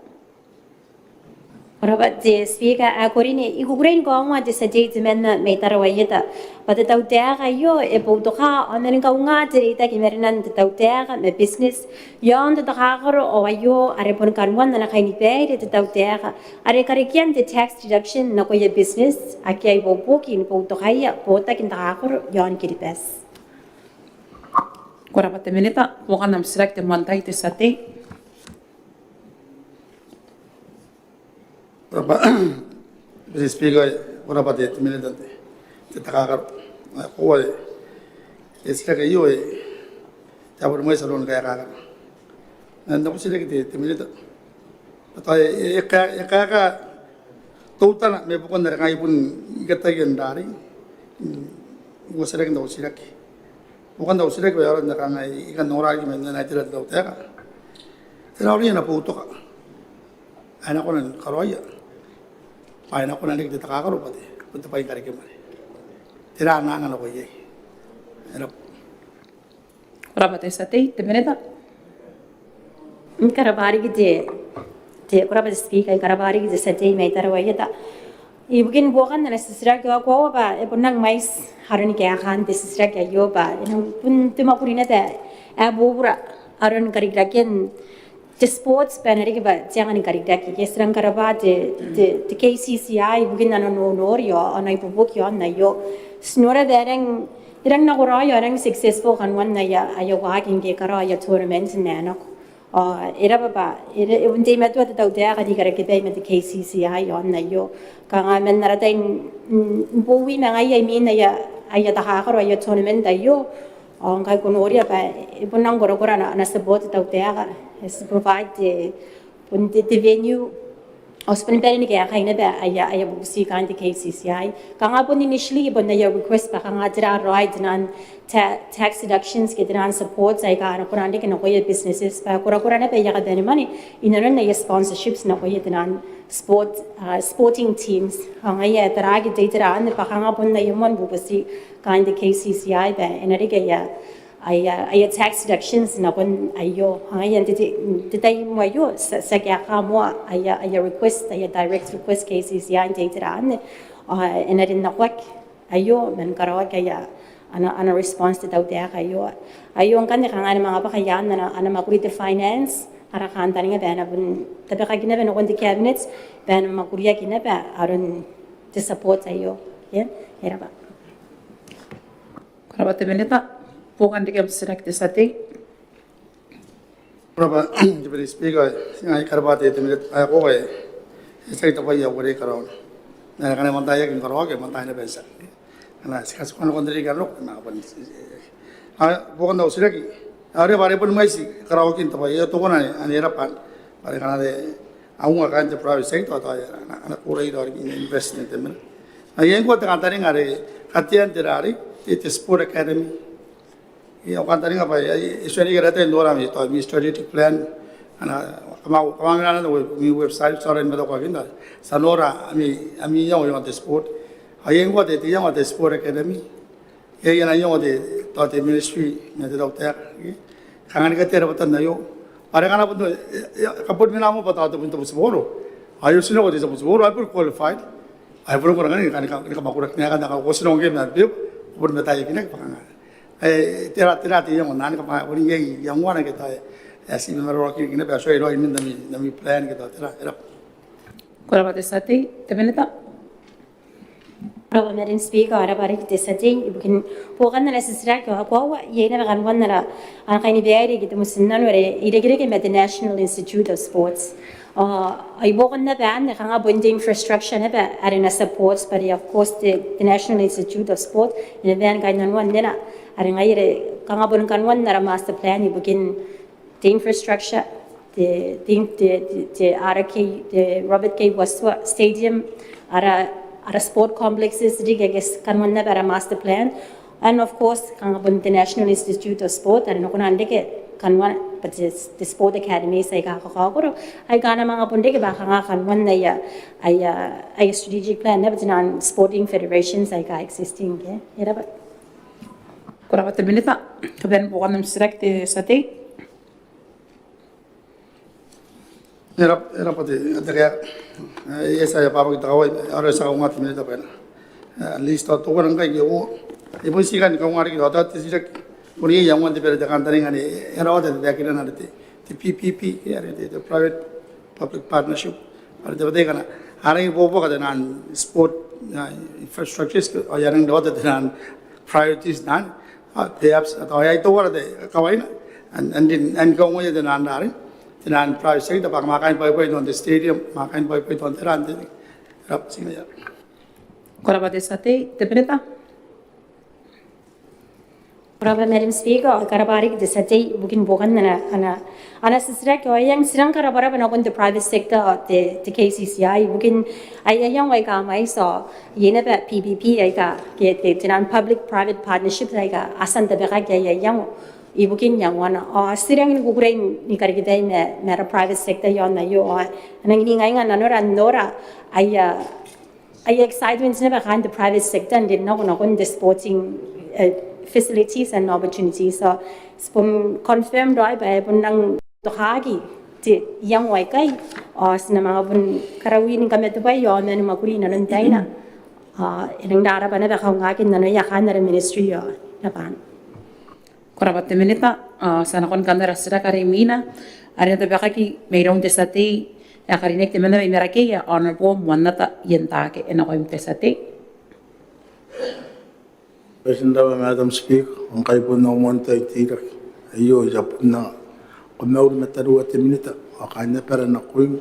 Ko rabwa te Speaker ae karineaki. I kukurei ni kaongoa te tia tei temanna mai Tarawa Ieta bwa te tautaeka aio e boutoka ao e na kaunga te reitaki i marenan te tautaeka ma business iaon te takakaro, ao aio are boni kanoan ana kainibaire te tautaeka are karekean te tax deduction nakoia business ake a ibuobuoki ni boutokaia botaki n takakaro iaon Kiribati. Ko rabwa te Minita. Buokan am titiraki te moan tai, te tia tei. Ko rabwa te Speaker, ko rabwa te, te Minita n te, te takakaro. Ae koaua te titiraki aio e a boni mwaiti aron kaekaakana. N na, n na titiraki te, te Minita bwa tao e, e, e kaeka, e kaeka teutana mai buakon are ngai bon I kataia n rarei. Mm, au titiraki, n na titiraki. Buokan au titiraki bwa e aonga n ae kanga I kan ongora riki man ana itera te tautaeka. Tera aroia ana boutoka ae e na kona ni karaoia bwa e na kona n reke te takakaro bwa te, bwa te bwai ni karekemwane. Tera ana anga nako iai? E rabwa. Ko rabwa te tia tei, te Minita. Ko rabwa riki te, te, ko rabwa te Speaker, ko rabwa riki te tia tei mai Tarawa Ieta ibukin buokan ana titiraki. Ao koaua bwa e bon nang mwaiti aroni kaekaan te titiraki aio bwa e nang bon te mwakuri naba ae bubura aron karikirakean te sports bwa e na riki bwa te anga ni karikirake. Ke ti rang karabwa te, te, te KCCI ibukin ana nonori ao ana ibuobuoki iaon aio. Ti nora bwa e rang, e rang nakoraoi ao e rang successful kanoan aia, aia waaki ngke e karaoa aia tournament n ae nako. Ao e raba bwa e, e bon teimatoa te tautaeka n ikarekebai ma te KCCI iaon aio. Kanga man ara tai n, n, n bowi ma ngaia imwin aia, aia takakaro, aia tournament aio. Ao ngkai ko noria bwa e bon nang korakora ana, ana support te tautaeka, e, ti provide te, bon te, te venue. Ao ti boni bane ni kaekai naba aia, aia bubuti kaain te KCCI. Kanga bon initially bon aia request bwa kanga tera raoi taian ta-, tax deductions ke taian supports aika a na kona n reke nakoia businesses bwa e korakora naba aia kabanemwane inanon aia sponsorships nakoia taian sport, ah, sporting teams. Ao ngaia e taraaki te itera anne bwa kanga bon aia moan bubuti kaain te KCCI bwa e na reke aia, aia, aia tax deductions nakon aio. Ao ngaia n te, te, te tai moa aio, ti a, ti a kaeka moa aia, aia request, aia direct request KCCI n te itera anne. Ao e na rin nakoaki aio man karaoaki aia, ana, ana response te tautaeka aio. Aio ngkanne kanga e na manga bwaka iaan ana, ana mwakuri te finance, ara kantaninga bwa e na bon tabekaki naba nakon te cabinet bwa e na mwakuriaki naba aron te support aio. Ke? E rab'a. Ko rab'a te minita. Buokan reke am titiraki te tia tei. Ko rab'a te Deputy Speaker, ngai ko rab'a te, te minita, ae ko e, e tiaki te bwai ae uarereke karaoana. N na kanga e mwaiti ae e karaoaki, e mwaiti naba n tia. Ana, ti kati kona n kontraki arona, ma bon, a, buokan au titiraki. Are bwa are bon mwaiti karaoakin te bwai ae tokona anne, anne e rab'a. Bwa are kanga are a unga kaain te private sector, tao, ana, ana kukurei raoi ni invest n te mena. Ao I a ingkoa te kantaninga are katean te rari, te, te sport academy. I a kantaninga bwa, e, e tuai n reke ara tai n nora ami, tao ami strategic plan. Ana, kamau, kamau ngkana n we, ami website, tao n matakuakin, ti a nora ami, ami iango iaon te sport. Ao I a ingkoa te, te iango te sport academy. E, e na iango te, tao te ministry, ma te tautaeka. Kanga ni katea rabwatan aio. Are kanga bon, e, e, kabon mena moa bwa tao te bon te butiboro. Ao e oti nako te butiboro, ao e bon qualified. Ao e bon kona ni, ni, ni kamwakuraki, ni kanga ko oti nako ngke ma beb, ko bon mataia kinaki bwa kanga. E, tera, tera te iango n anne, kanga bon iai iangoana ke tao, e, ti mamaroakinaki naba, e tuai raoi n ami, n ami plan ke tao, tera, e rab'a. Ko rab'a te tia tei, te minita. Ko rab'a Madam Speaker, ko rab'a riki te tia tei, ibukin buokan ana titiraki. Ao koaua, iai naba kanoan ara, ana kainibaire ke te motinnano are e irekereke ma te National Institute of Sports. Ao, ao ibukin naba anne kanga bon te infrastructure naba are e na support, bwa are of course te, te National Institute of Sport, e na bon kainnanoan naba, are ngaia are kanga bon kanoan ara master plan ibukin te infrastructure, te, te, te, te, te R K, te Robert K Westwa Stadium, ara, ara sport complexes, riki ake kanoan naba ara master plan. And of course, kanga bon te National Institute of Sport, are e na kona n reke kanoana, bwa te, te sport academies aika kakaokoro, aika a na manga bon reke bwa kanga kanoan aia, aia, aia strategic plan, naba taian sporting federations aika existing, ke? E rab'a. Ko rab'a te minita, kabanean buokan am titiraki te tia tei. E rab'a, e rab'a te, te kaeka. E, e tia, e a bwabwaka te kawai, are e tia kaunga te minita bwa e na. E, at least tao tokona ngkai ke o, e bon ti kan kaunga riki tao te titiraki. Bon iai iangoan te bwai are te kantaninga anne, e rawata te taekinana are te, te P P P, are te, te private public partnership. Are te bwai ae kanga a rangi ni buobuoki taian sport, a, infrastructures, ao a rangi n rawata taian priorities n anne. A, perhaps, a, tao iai teuana te kawaina, and, and in, and kaungaia taian rari, taian private sector, bwa kanga kaain bwaibwai n te stadium, kanga kaain bwaibwai n te run, te, rap, sina ia. Ko rab'a te tia tei, te minita. Ko rab'a Madam Speaker, ao ko rab'a riki te tia tei, ibukin buokan ana, ana, ana titiraki. Ao I a tia n karabwarabwa nakon te private sector, te, te K C C I, ibukin aia iango aika a mwaiti, ao iai naba P P P aika, ke te, taian public private partnerships aika a tia n tabekaki aia iango ibukin iangoana. Ao ti rangi ni kukurei ni karekea ma, ma ara private sector iaon aio, ao a nangi n ingainga nanora, nora aia, aia excitement naba kaain te private sector n rin nako nakon te sporting, eh, facilities and opportunities. So, ti bon confirm raoi bwa e bon rangi n tokaki te iango aikai, ao ti na manga bon karaoi ni kamatebwai ao mani mwakuri inanon taina. Ao e rangi n rab'a naba kaungakin nanoia kaain ara ministry ao naba. Ko rab'a te minita, ao ti a nakon kanoan ara titiraki are imwina, are e na tabekaki mairoun te tia tei ae karineaki temanna mai Marakei, Honourable Moannata Ientaake, e nakoim te tia tei. Ko rab'a Madam Speaker, ngkai bon au moan tai n teirake. Aio, I a bon anga kam na mauri ma tariu te minita, ao kaain abara nakoim,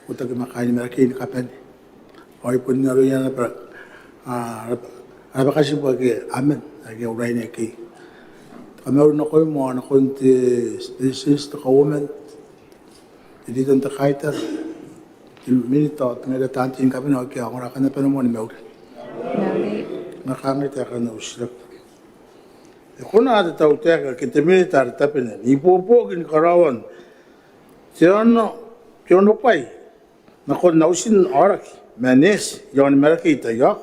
ikotaki ma kaain Marakei ni kabane. Ao I bon aroia naba, a, ara, ara bakatibu ake a mena, ake a uringa ikai. Kam na mauri nakoim ao nakon te, te, te, te kauoman, te leader n te kaitara, te minita, ao te ngaira taan tei ni kabane, ao ake a ongora, kam na bane moa ni mauri. Mauri. N na kangai taekan au titiraki. E kona te tautaeka ke te minita are tabena n ibuobuoki ni karaoan te ono, te onobwai nakon autin aoraki ma neeti iaon Marakei Taiaoka?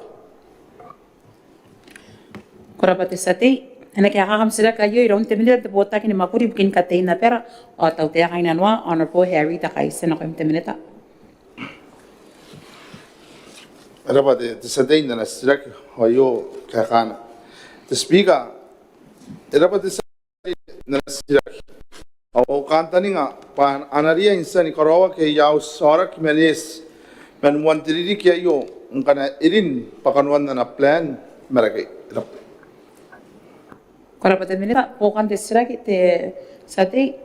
Ko rab'a te tia tei. E na kaekaaki am titiraki aio iroun te minita n te botaki ni mwakuri ibukin katein abara ao tautaeka inanoa, Honourable Harry Tekaiti, e nakoim te minita. E rab'a te, te tia tei n ana titiraki, ao aio kaekaana. Te Speaker, e rab'a te tia tei n ana titiraki. Ao au Kantaninga bwa a na riai n tia ni karaoaki aia auti aoraki ma neeti man moan te ririki aio ngkana e rin bwa kanoan ana plan Marakei. Ko rabwa. Ko rabwa te Minita. Buokan te titiraki te tia tei.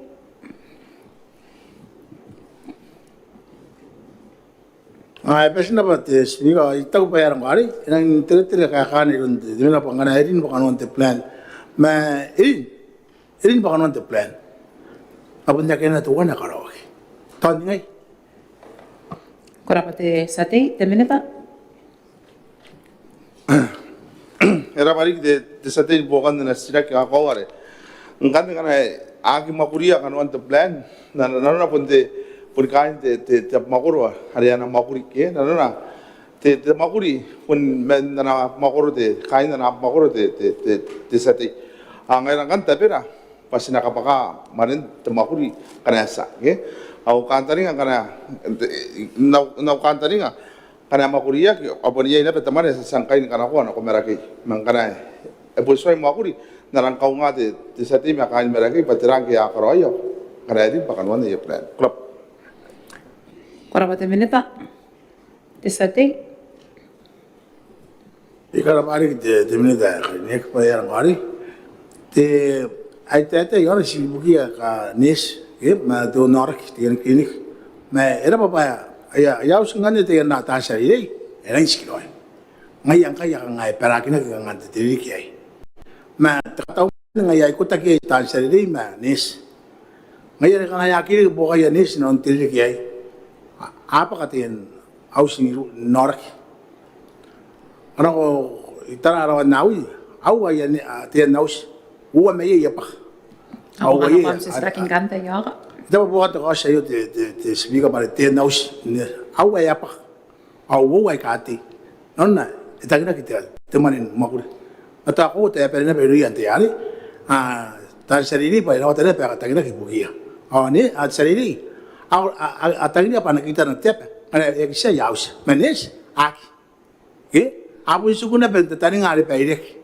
Ae bati naba te Speaker, I taku bwa e a rang kari, e nang teretere kaekaan iroun te, te Minita bwa ngkana e rin bwa kanoan te plan. Ma e rin, e rin bwa kanoan te plan. A bon akea naba teuana ae karaoaki. Tao ningai. Ko rabwa te tia tei, te Minita. E rabwa riki te, te tia tei ni buokan ana titiraki. Ao are ngkanne ngkana a aki mwakuria kanoan te plan, na, na, nanona bon te, bon kaain te, te, te abamwakoro are a na mwakuri ke, nanona te, te mwakuri bon man ana abamwakoro te, kaain ana abamwakoro te, te, te, te tia tei. Ao ngaira ngkanne tabera bwa ti na kabwaka mwanen te mwakuri ngkana e a tia ke. Au kantaninga ngkana, n au, n au kantaninga ngkana e mwakuriaki ao bon iai naba te mwane ae ti a tia ngkai ni kanakoa nako Marakei. Ma ngkana e bon tuai mwakuri, n na rang kaunga te, te tia tei ma kaain Marakei bwa tera ngke a karaoia ngkana e rin bwa kanoan aia plan. Ko rabwa. Ko rabwa te Minita. Te tia tei. I karabwa riki te, te Minita ae karineaki bwa e a rang kari. Te, ai taetae iaona ti ibukiia neeti, ke, ma te onaoraki, te kiriniki. Ma e rabwa bwa aia, aia auti ngkanne taian taan tia reirei e rangi n tikiraoi. Ngaia ngkai a kanga e barakinaki kanga n te ririki aei. Ma te katau ngaia ae ikotaki iai taan tia reirei ma neeti. Ngaia are kanga e aki reke buokaia neeti inanon te ririki aei. A, a bwaka taian auti n onaoraki. Ngkana ko, I tara rawan aui, aua aia ne, a, taian auti. Uoua mai iai ae bwaka. Ao aua iai, a, I taku bwa buokan te kaoti aio te, te, te Speaker bwa are taian auti. Aua ae bwaka. Ao uoua aika a tei. Nanona e tangiraki te, te mwane ni mwakuri. Ma tao ko tae bwa e na bwa irouia n te are, a, taan tia reirei bwa e rawata naba ae a tangiraki ibukiia. Ao ne, a, tia reirei. A, a, a, a tangiria bwa a na kitana te aba ngkana e aki tia aia auti. Ma neeti, aki. Ke? A bon tiku naba n tataninga are baireaki.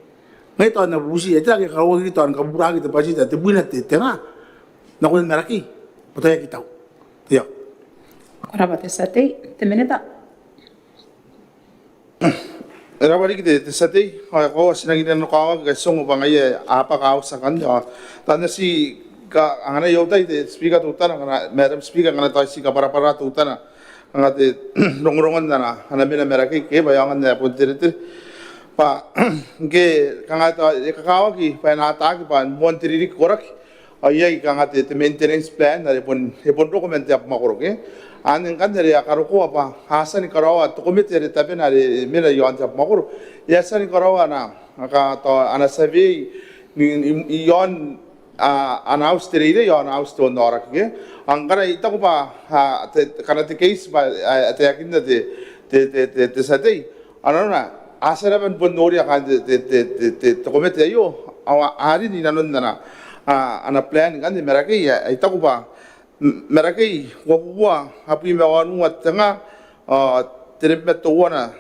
Ngai tao N na bubuti, e tera ngke e karaoaki tao ni kabuburaki te bwatiti ae tebwina te tenga nakon Marakei. Bwa tao e aki tau. Io. Ko rabwa te tia tei, te Minita. E rabwa riki te, te tia tei, ao e koaua ti nangi nanokawaki ngkai ti ongo bwa ngaia a bwaka auti akanne, ao tao N na ti ka, anganai au tai te Speaker teutana, ngkana, Madam Speaker, ngkana tao ti kabwarabwara teutana, anga te rongorongon ana, ana mena Marakei ke bwa e aonga n ae bon teretere. Bwa ngke kanga tao e kakawaki bwa e na ataaki bwa moan te ririki koraki ao iai kanga te, te maintenance plan are bon, e bon roko man te abamwakoro ke. Anne ngkanne are a karokoa bwa a tia ni karaoa te komete are tabena are mena iaon te abamwakoro. E a tia ni karaoa ana, aka tao ana survey ni, ni, iaon a, ana auti te reirei ao ana auti te onaoraki ke. Ao ngkana I taku bwa, a, te, ngkana te case bwa, a, a taekinna te, te, te, te, te tia tei. Ao nanona a tia naba ni bon noria kaain te, te, te, te, te, te komete aio, ao a, a rin inanon ana, a, ana plan ngkanne Marakei, a, I taku bwa, m-, Marakei, uabubua abwi ma wanua te nga, a, tenibwi ma teuana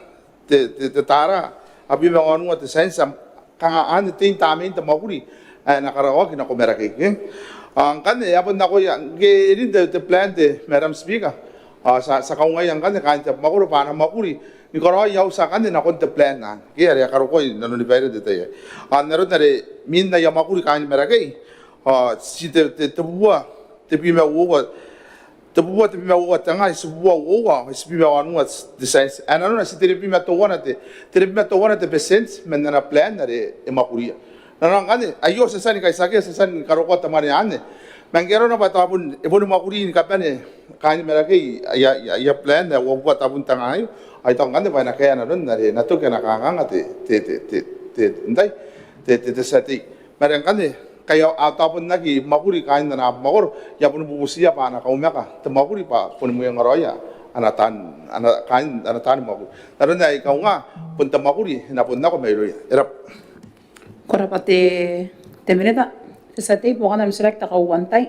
te, te, te tara, abwi ma wanua te cents, am, kanga anne te intanet te mwakuri ae na karaoaki nako Marakei ke. A, ngkanne e a bon nakoia, ngke e rin te, te plan te Madam Speaker. A, ti a, ti a kaungaia ngkanne kaain te abamwakoro bwa a na mwakuri ni karaoi auti akanne nakon te plan anne. Ke are a karokoa inanoni baira n te tai aei. A, n aron are mwin aia mwakuri kaain Marakei. A, ti te, te, tebubua, tebwi ma uoua, tebubua tebwi ma uoua te nga, itibubua uoua, itibwi ma wanua te cents. Ae nanona ti tenibwi ma teuana te, tenibwi ma teuana te percent man ana plan are e mwakuria. Nanona ngkanne, aio ti a tia ni kaitiakia, ti a tia ni karokoa te mwane anne. Ma ngke arona bwa tao bon, e boni mwakuri ni kabane kaain Marakei aia, aia, aia plan ae uabubua tabun te nga aio. Ao I taku ngkanne bwa e na kaea nanon are e na toki ana kanganga te, te, te, te, te, te, te, te tia tei. Ma are ngkanne, ngkai a, a tao bon aki mwakuri kaain ana abamwakoro, I a boni bubutiia bwa a na kaumaka te mwakuri bwa boni mwengaraoia ana taan, ana, kaain ana taani mwakuri. N aron ae I kaunga bon te mwakuri e na bon nako mairouia. E rabwa. Ko rabwa te, te Minita. Te tia tei, buokan am titiraki te kauoua n tai.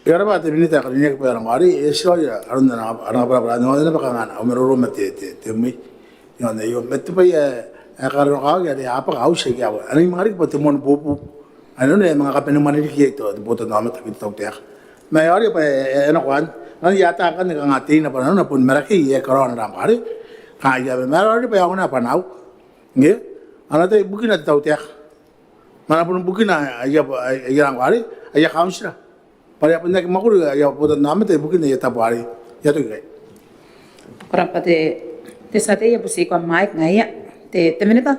E rabwa te Minita ae karineaki bwa e a rang kari, e tiraoi aron ana, ana kabwarabwara, n aron naba kanga ana, au maroro ma te, te, te mwi. Iaon aio, ma te bwai ae, ae karanokawaki are a bwaka auti aike a, a nangi manga riki bwa te moan bubu. Ai nanona e manga kabanemwane riki iai te, te botannaomata ke te tautaeka. Ma e raoiroi bwa e, e, e nako anne. Ngaia ae I taku ngkanne kanga tera bwa nanona bon Marakei e karaoa ana rang are. Kanga I a, ma e raoiroi bwa e aonga naba n aua. Ngke ana tai ibukina te tautaeka. Ma ana bon ibukina aia, aia rang are, aia kauntira. Bwa are a bon aki mwakuri aia botannaomata ibukina aia tabo are. I a toki ikai. Ko rabwa te, te tia tei, I a butiko am mic ngaia. Te, te minita.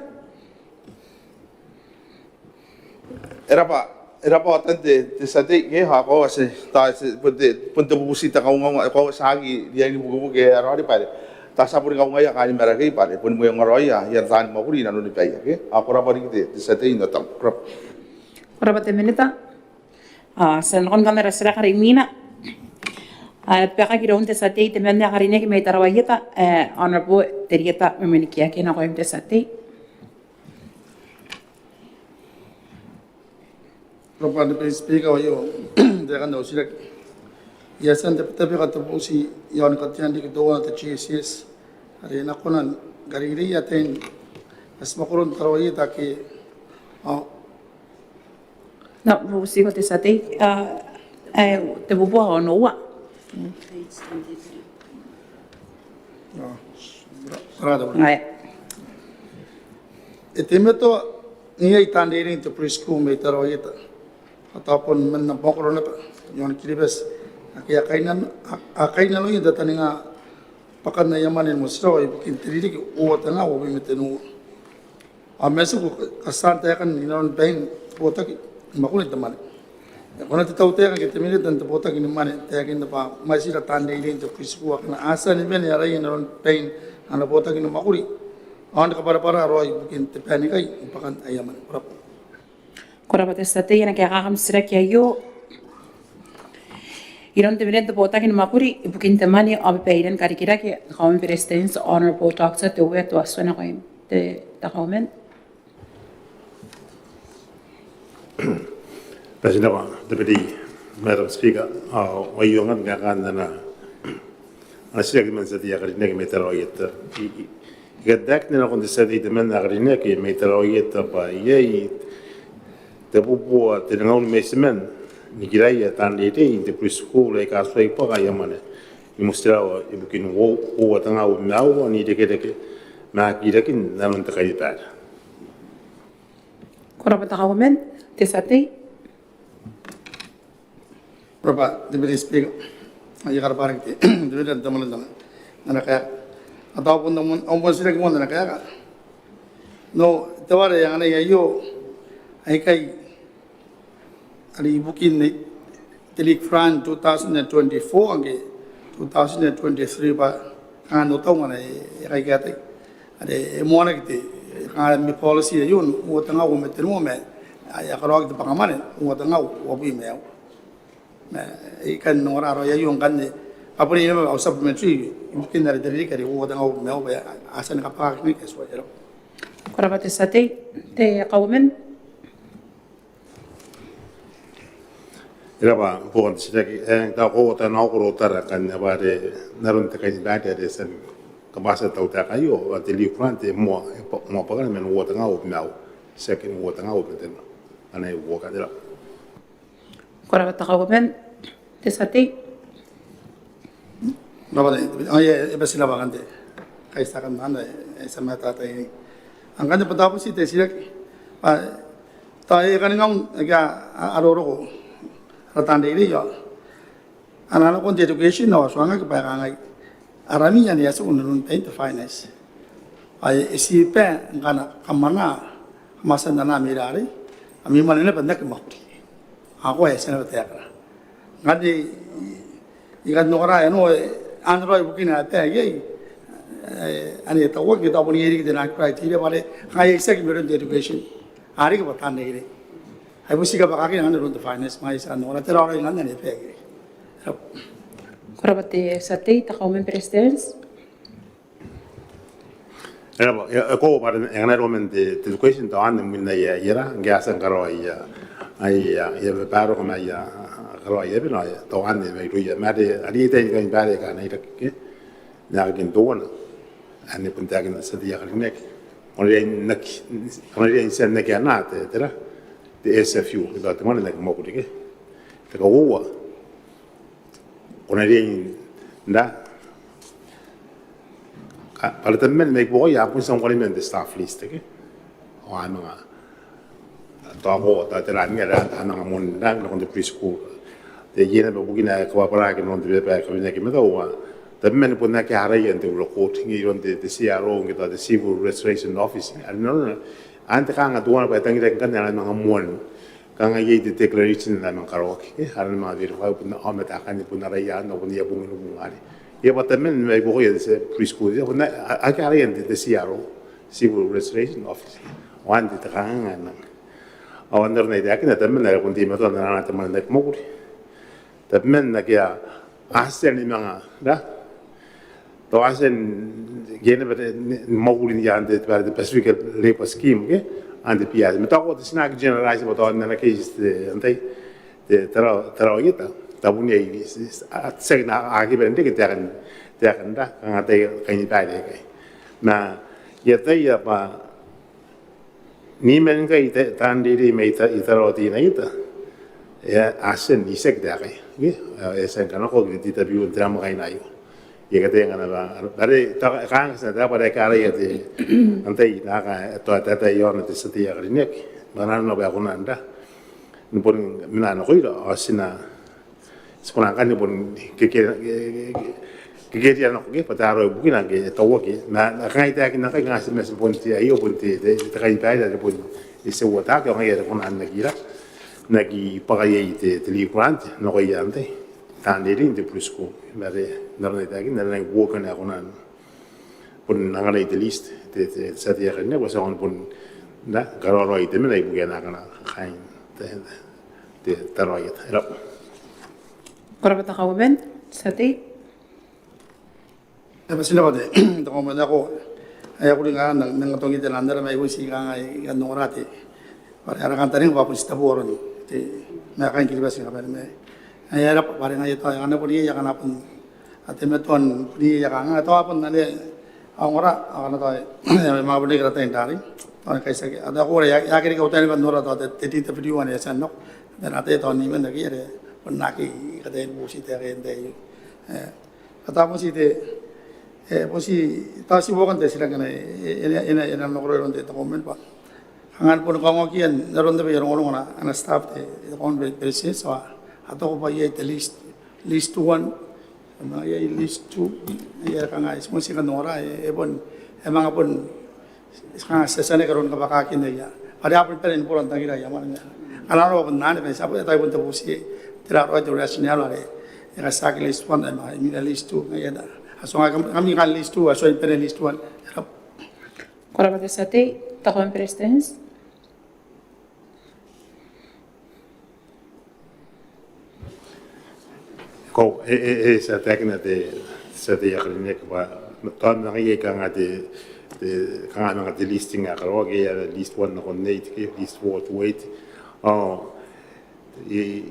E rabwa, e rabwa otan te, te tia tei, ke, ao ko a tia, ti a tia, bon te, bon te bubuti te kaungaunga, ko a tia n aki riai ni bukibuki, e raoiroi bwa are ti a tia boni kaungaia kaain Marakei bwa are boni mwengaraoia aia taani mwakuri inanoni baia, ke. Ao ko rabwa riki te, te tia tei n otam. Ko rabwa. Ko rabwa te minita. Ao ti a nakon kanoan ara titiraki are imwina. Ao e bakaki iroun te tia tei temanna ae karineaki mai Tarawa Ieta, e, Honourable Terieta Mwemwenikeaki, nakoim te tia tei. Ko rabwa te Speaker, ao aio taekan au titiraki. I a tia n tabetabe kataboti iaon katean riki teuana te G S S are e na kona ni karikirakea ataein mwakoron Tarawa Ieta ake, ao N na bubutiko te tia tei, a, e, te bubua onoua. Ngaia. E teimatoa n iai taan reirei n te preschool mai Tarawa Ieta. Ao tao bon man abamwakoro naba iaon Kiribati ake a kainnano, a, a kainnanoia n tataninga bwakan aia mwane ni motirawa ibukin te ririki uoua tenga uabwi ma tenua. Ao ma tiku katean taekan inanon bain te botaki ni mwakuri n te mwane. E kona te tautaeka ke te minita n te botaki ni mwane n taekinna bwa mwaitira taan reirei n te preschool akana a tia ni bane araia inanon bain ana botaki ni mwakuri ao ni kabwarabwara raoi ibukin te baenikai ni bwakan aia mwane? Ko rabwa. Ko rabwa te tia tei. E na kaekaaki am titiraki aio iroun te minita n te botaki ni mwakuri ibukin te mwane ao babairean karikirake, te Kauoman ni Beretitenti, Honourable Doctor Teuea Tuatua, nakoim te, te Kauoman. Bati n rabwa, Deputy Madam Speaker, ao aio ngkanne kaekaan ana, ana titiraki man te tia tei ae karineaki mai Tarawa Ieta. I, i, I kan taekina nakon te tia tei temanna ae karineaki mai Tarawa Ieta bwa iai te bubua tengaun ma itiman nikiraia taan reirei n te preschool aika a tuai bwaka aia mwane ni motirawa ibukin uoua, uoua tenga uabwi ma aua n irekereke ma aki irakin nanon te kainibaire. Ko rabwa te Kauoman, te tia tei. Ko rabwa, Deputy Speaker. Aia karabwarabwa te, te Deputy n te mwane n ana kaeka. Ao tao bon au moan, au moan titiraki moa n ana kaeka. N te ware anganai aio, aikai are ibukin te leave grant two thousand and twenty-four ngke two thousand and twenty-three bwa kanga n otau ngkana e, e kaikaetai. Are e moanaki te, kanga ami policy aio n uoua tenga uabwi ma tenua ma ae a karaoaki te bwakamwane n uoua tenga uabwi ma aua. Ma I kan ongora raoi aio ngkanne, a bon iai naba au supplementary ibukin are te ririki are uoua tenga uabwi ma aua bwa a tia ni kabwakaki ni kaetuai. Ko rabwa te tia tei, te Kauoman. E rabwa, bukin te titiraki, e, tao ko a tia n okoro tara ngkanne bwa are n aron te kainibaire are e a tia ni kabwatia te tautaeka aio, ao te leave grant e moa, e bwa-, moa bwakana man uoua tenga uabwi ma aua, tiaki n uoua tenga uabwi ma tenua. Anne uoua. Ko rabwa. Ko rabwa te Kauoman, te tia tei. Rabwa te, ao e, e bati n rabwa ngkanne te kaitara n ana, e, e tia matata iai. Ao ngkanne bon tao bubuti te titiraki. Bwa tao e kaningaun aika a, a roroko ara taan reirei ao a na nakon te education ao a tuangaki bwa e kangai, arami ane a tiku inanon bain te finance. Ao e, e tiba ngkana kam ana, kam a tia n ana ami rarei, ami mwane naba n aki mwakuri. Ao ko a tia naba taekana. Ngkanne I, I kan ongora e no, e, anne raoi bukina ae bwa iai, e, ane e tauaki, tao bon iai riki te naan criteria bwa are kanga e itiaki mairoun te education. A riki bwa taan reirei. Ai bon ti kabwakakina ngkanne iroun te finance, ma I tia n ongora, tera raoi ngkanne ane e bwa iai. Ko rabwa te tia tei, te Kauoman ni Beretitenti. E rabwa, e, e koaua bwa are e anganai iroum te, te education tao anne mwin aia, aia ra, ngke a tia ni karaoa aia, aia, aia babaroka ma aia, karaoa aia bina, tao anne mairouia. Ma are, are iai tain kainibaire aika a na iraki, ke? N aekakin teuana. Anne bon taekin te tia tei ae karineaki. Ko na riai n aki, ko na riai n tia n aki anaa te, tera? te S F U, ke tao te mwane n aki mwakuri ke. Te kauoua, ko na riai n ra, bwa are tabeman mai buakoia a bon tia n kariman te staff list ke. Ao a manga tao ko tao tera ae a manga moan ra nakon te preschool. Te iai naba bukina ae kabwarabwaraki nakon te beba ae kawenaki ma tao tabeman bon akea araia n te record iroun te, te C R O ke tao te Civil Registration Office. Are nanona anne te kanga teuana bwa e tangiraki ngkanne a na manga moan kanga iai te declaration ae a na manga karaoaki ke, a na manga verify bon aomata akanne bon araia ao bon aia bong n bong are. Ia bwa tabeman mai buakoia te preschool, ia bon akea araia n te, te C R O, Civil Registration Office. Ao anne te kanganga ae nang. Ao n aron ae I taekina tabeman are bon teimatoa n anaa te mwane n aki mwakuri. Tabeman akea a tia ni manga ra, tao a tia n, ke naba te, ni, ni mwakuri n iaan te, te, te Pacific Labour Scheme ke, anne te P R C. Ma tao ko te ti na aki generalize bwa tao n ana case te, antai, te Tarawa, Tarawa Ieta. Tao bon iai, a, tiaki n aki bane n reke taekan, taekan ra, kanga tai kainibaire aikai. Ma I ataia bwa niman ngkai taan reirei mai Tarawa Teinainano Ieta, e a tia n itiaki taekaia ke, e a tia n kanakoaki te T W N te namwakaina aio. I kataia ngkana bwa are tao kanga ti na taku bwa are akea araia te, antai, naaka tao e taetae iaona te tia tei ae karineaki bwa nanona bwa e kona n ra, ni bon mena nakoira ao ti na ti kona ngkanne bon keke, kekeria nako ke bwa tera raoi bukina ngke e tauaki. Ma kanga I taekina ngkai kanga ti mena ti bon te aio bon te, te, te kainibaire are bon e tia uotaki ao ngaia are kona n aki ra, n aki bwaka iai te, te leave grant nakoia antai, taan reirei n te preschool. Ma are n aron ae I taekina are nangi buokana ae kona n bon anganai te list te, te tia tei ae karineaki bwa ti aonga ni bon na karaoa raoi te mena ibukin akana kaain te, te Tarawa Ieta. E rab'a. Ko rab'a te Kauoman. Tia tei. E bati n rab'a te Kauoman, ao I a kuringa n nang atongi te nano are mai bon ti kanga I kan ongora te bwa are ara kantaninga bwa bon ti tabo aron te, ma kaain Kiribati ni kabane ma, e rab'a bwa are ngaia tao e kanga bon iai akana bon a teimatoa n bon iai akana tao a bon ane a ongora akana tao e manga bon reke ara tai n rarei tao ni kaitiaki. Ao tao ko ora I aki reke au tai ni bane n nora tao te T W N ane e a tia n nako, ma n ataia tao niman ake are bon aki kataia ni bubuti taekaia n te tai aio. E, a tao bon ti te, e, bon ti tao ti buokan te titiraki anne, e, e na nako iroun te Kauoman bwa kanga bon kaongoakiia n aron te bwai ae rongorongo ana staff te Kauoman Beretitenti, a taku bwa iai te list, list one, e manga iai list two, iai kanga ti bon ti kan ongora, e bon, e manga bon kanga ti a tia n aki aron kabwakakina aia, are a bon bane ni bora n tangira aia mwane. Ngkana arona bwa bon anne bwa ti a bon, e tau bon te bubuti tera raoi te rationale are e katiaki list one, e manga imwina list two, ngaia anne. A tuangai kam, kam kani list two, a tuai bane list one. E rab'a. Ko rab'a te tia tei, te Kauoman Beretitenti. Ko, e, e, e, ti a taekina te tia tei ae karineaki bwa tao manga iai kanga te, te, kanga manga te listing ae karaoaki, iai list one nakon eight ke, list four to eight. Ao I,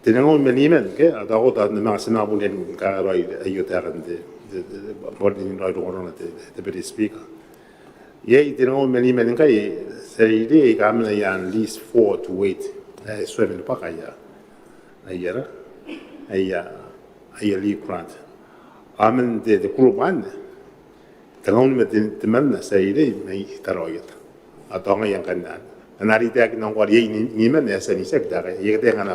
te nengaun ma niman ke, a tao ko tao manga ti na bon riai ni karaoi aio taekan te, te, te, te, bon riai ni raoi rongorongona te, te Deputy Speaker. Iai te nengaun ma niman ngkai tia reirei aika a mena i aan list four to eight. E tuai mena bwa kaaia aia, aia, aia leave grant. A mena te, te group anne, tengaun ma te, temanna tia reirei mai Tarawa Ieta. A tao ngaia ngkanne anne. Ao n na ritaekinna ngkoa are iai ni, niman ae a tia n itiaki taekaia. I aki ataia ngkana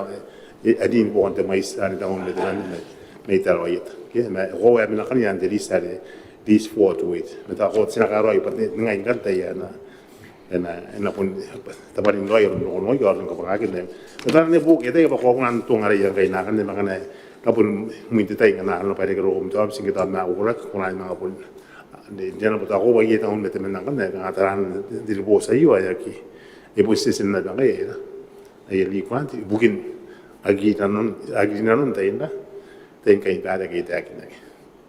e a rin bukin te mwaiti are tengaun ma temanna mai, mai Tarawa Ieta. Ke, ma e koaua ae mena ngkanne i aan te list are list four to eight. Ma tao ko ti na karaoi bwa te, ningai ngkanne tao e na, e na, e na bon tabwanin raoi aron rongorongoia ao aron kabwakakiia. Ma tao n na buoka, I ataia bwa ko a kona n tuangarai ngkai naakanne ma ngkana e a bon mwiin te tai ngkana a na bwa e reke rokom te aobiti ngke tao ma ukoraki ko na manga bon rianna bwa tao ko bwa iai tengaun ma temanna ngkanne aika a taraan te ribooti aio ae aki, e bon tiatia naba ngkai aia, aia leave grant ibukin aki rinanon, aki rinanon tain ra, tain kainibaire ake I taekinaki.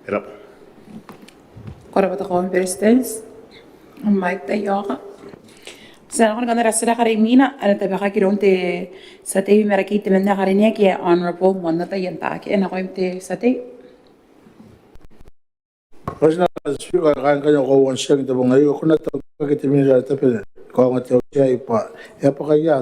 E rab'a. Ko rab'a te Kauoman Beretitenti. Am mic taiaoka. Ti a nakon ngkanne ara titiraki are imwina, ae na tabekaki iroun te tia tei mai Marakei temanna ae karineaki ae Honourable Moannata Ientaake. E nakoim te tia tei. Ko rab'a te Speaker, kaain Kenya, ko a tia n tiang te bong aio, ko na tautaki te Minita are tabe ni kaongoa te O T I bwa e a bwaka ia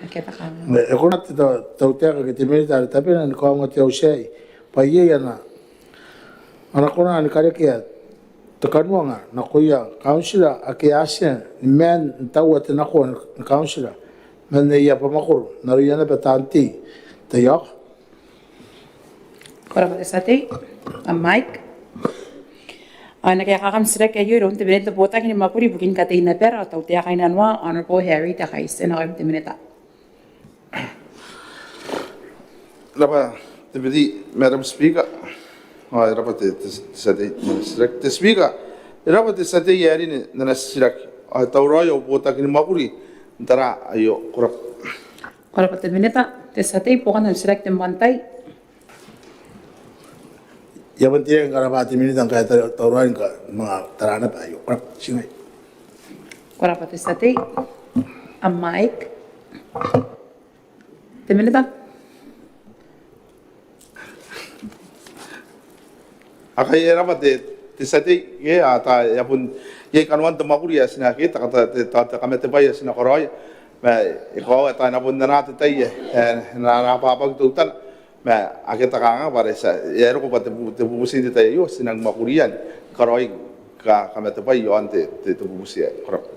E kona te tautaeka ke te minita are tabena ni kaongoa te auti aei bwa iai ana kona ni karekea te kanuanga nakoia kauntira ake a tia ni maan n taua te nakoa ni kauntira man aia abamwakoro n aroia naba taan tei. Te iok. Ko rabwa te tia tei. Am mic. Ao e na kaekaaki am titiraki aio iroun te minita n te botaki ni mwakuri ibukin katein abara ao tautaeka inanoa, Honourable Harry Takais. E nakoim te minita. Rabwa te Deputy Madam Speaker. Ao e rabwa te tia tei, te Speaker. E rabwa te tia tei ae karineaki n ana titiraki. Ao e tauraoi au botaki ni mwakuri n tara aio. Ko rabwa. Ko rabwa te minita. Te tia tei, buokan am titiraki te moan tai. I a bon titiraki ngkana bwa te minita ngkai e tauraoi ni manga tara naba aio. Ko rabwa. Ti ngaia. Ko rabwa te tia tei. Am mic. Te minita. Akea, e rabwa te tia tei, e a tia, e a bon iai kanoan te mwakuri ae ti na, ke te kamatebwai ae ti na karaoia. Ma e koaua e a tia, e na bon anaa te tai ae e na ababaki teutana. Ma akea te kanganga bwa are e a roko bwa te bubuti n te tai aio ti nang mwakuria ni karaoi kamatebwai iaon te bubuti aei. Ko rabwa.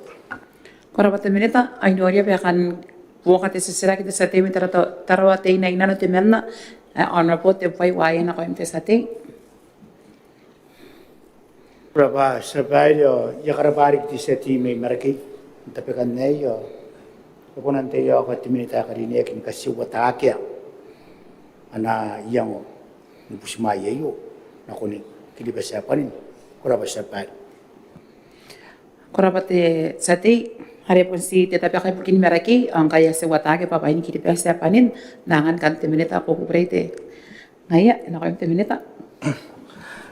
Ko rabwa te minita. Ao I noria bwa e kan buoka te titiraki te tia tei mai Tarawa Teinainano temanna, Honourable Tebubwai Uaea. E nakoim te tia tei. Ko rabwa tia babaire ao I a karabwa riki te tia tei mai Marakei n tabekan aei ao e kona n taiaoka te minita ae karineaki ni katiwataakia ana iango ni butimwaea aio nakon Kiribati ae bwanin. Ko rabwa tia babaire. Ko rabwa te tia tei. Are bon ti te tabekai ibukin Marakei ao ngkai e a tiwataakia bwa bwain Kiribati ae bwanin, N na angan ngkanne te minita. Ko kukurei te Ngaia, e nakoim te minita.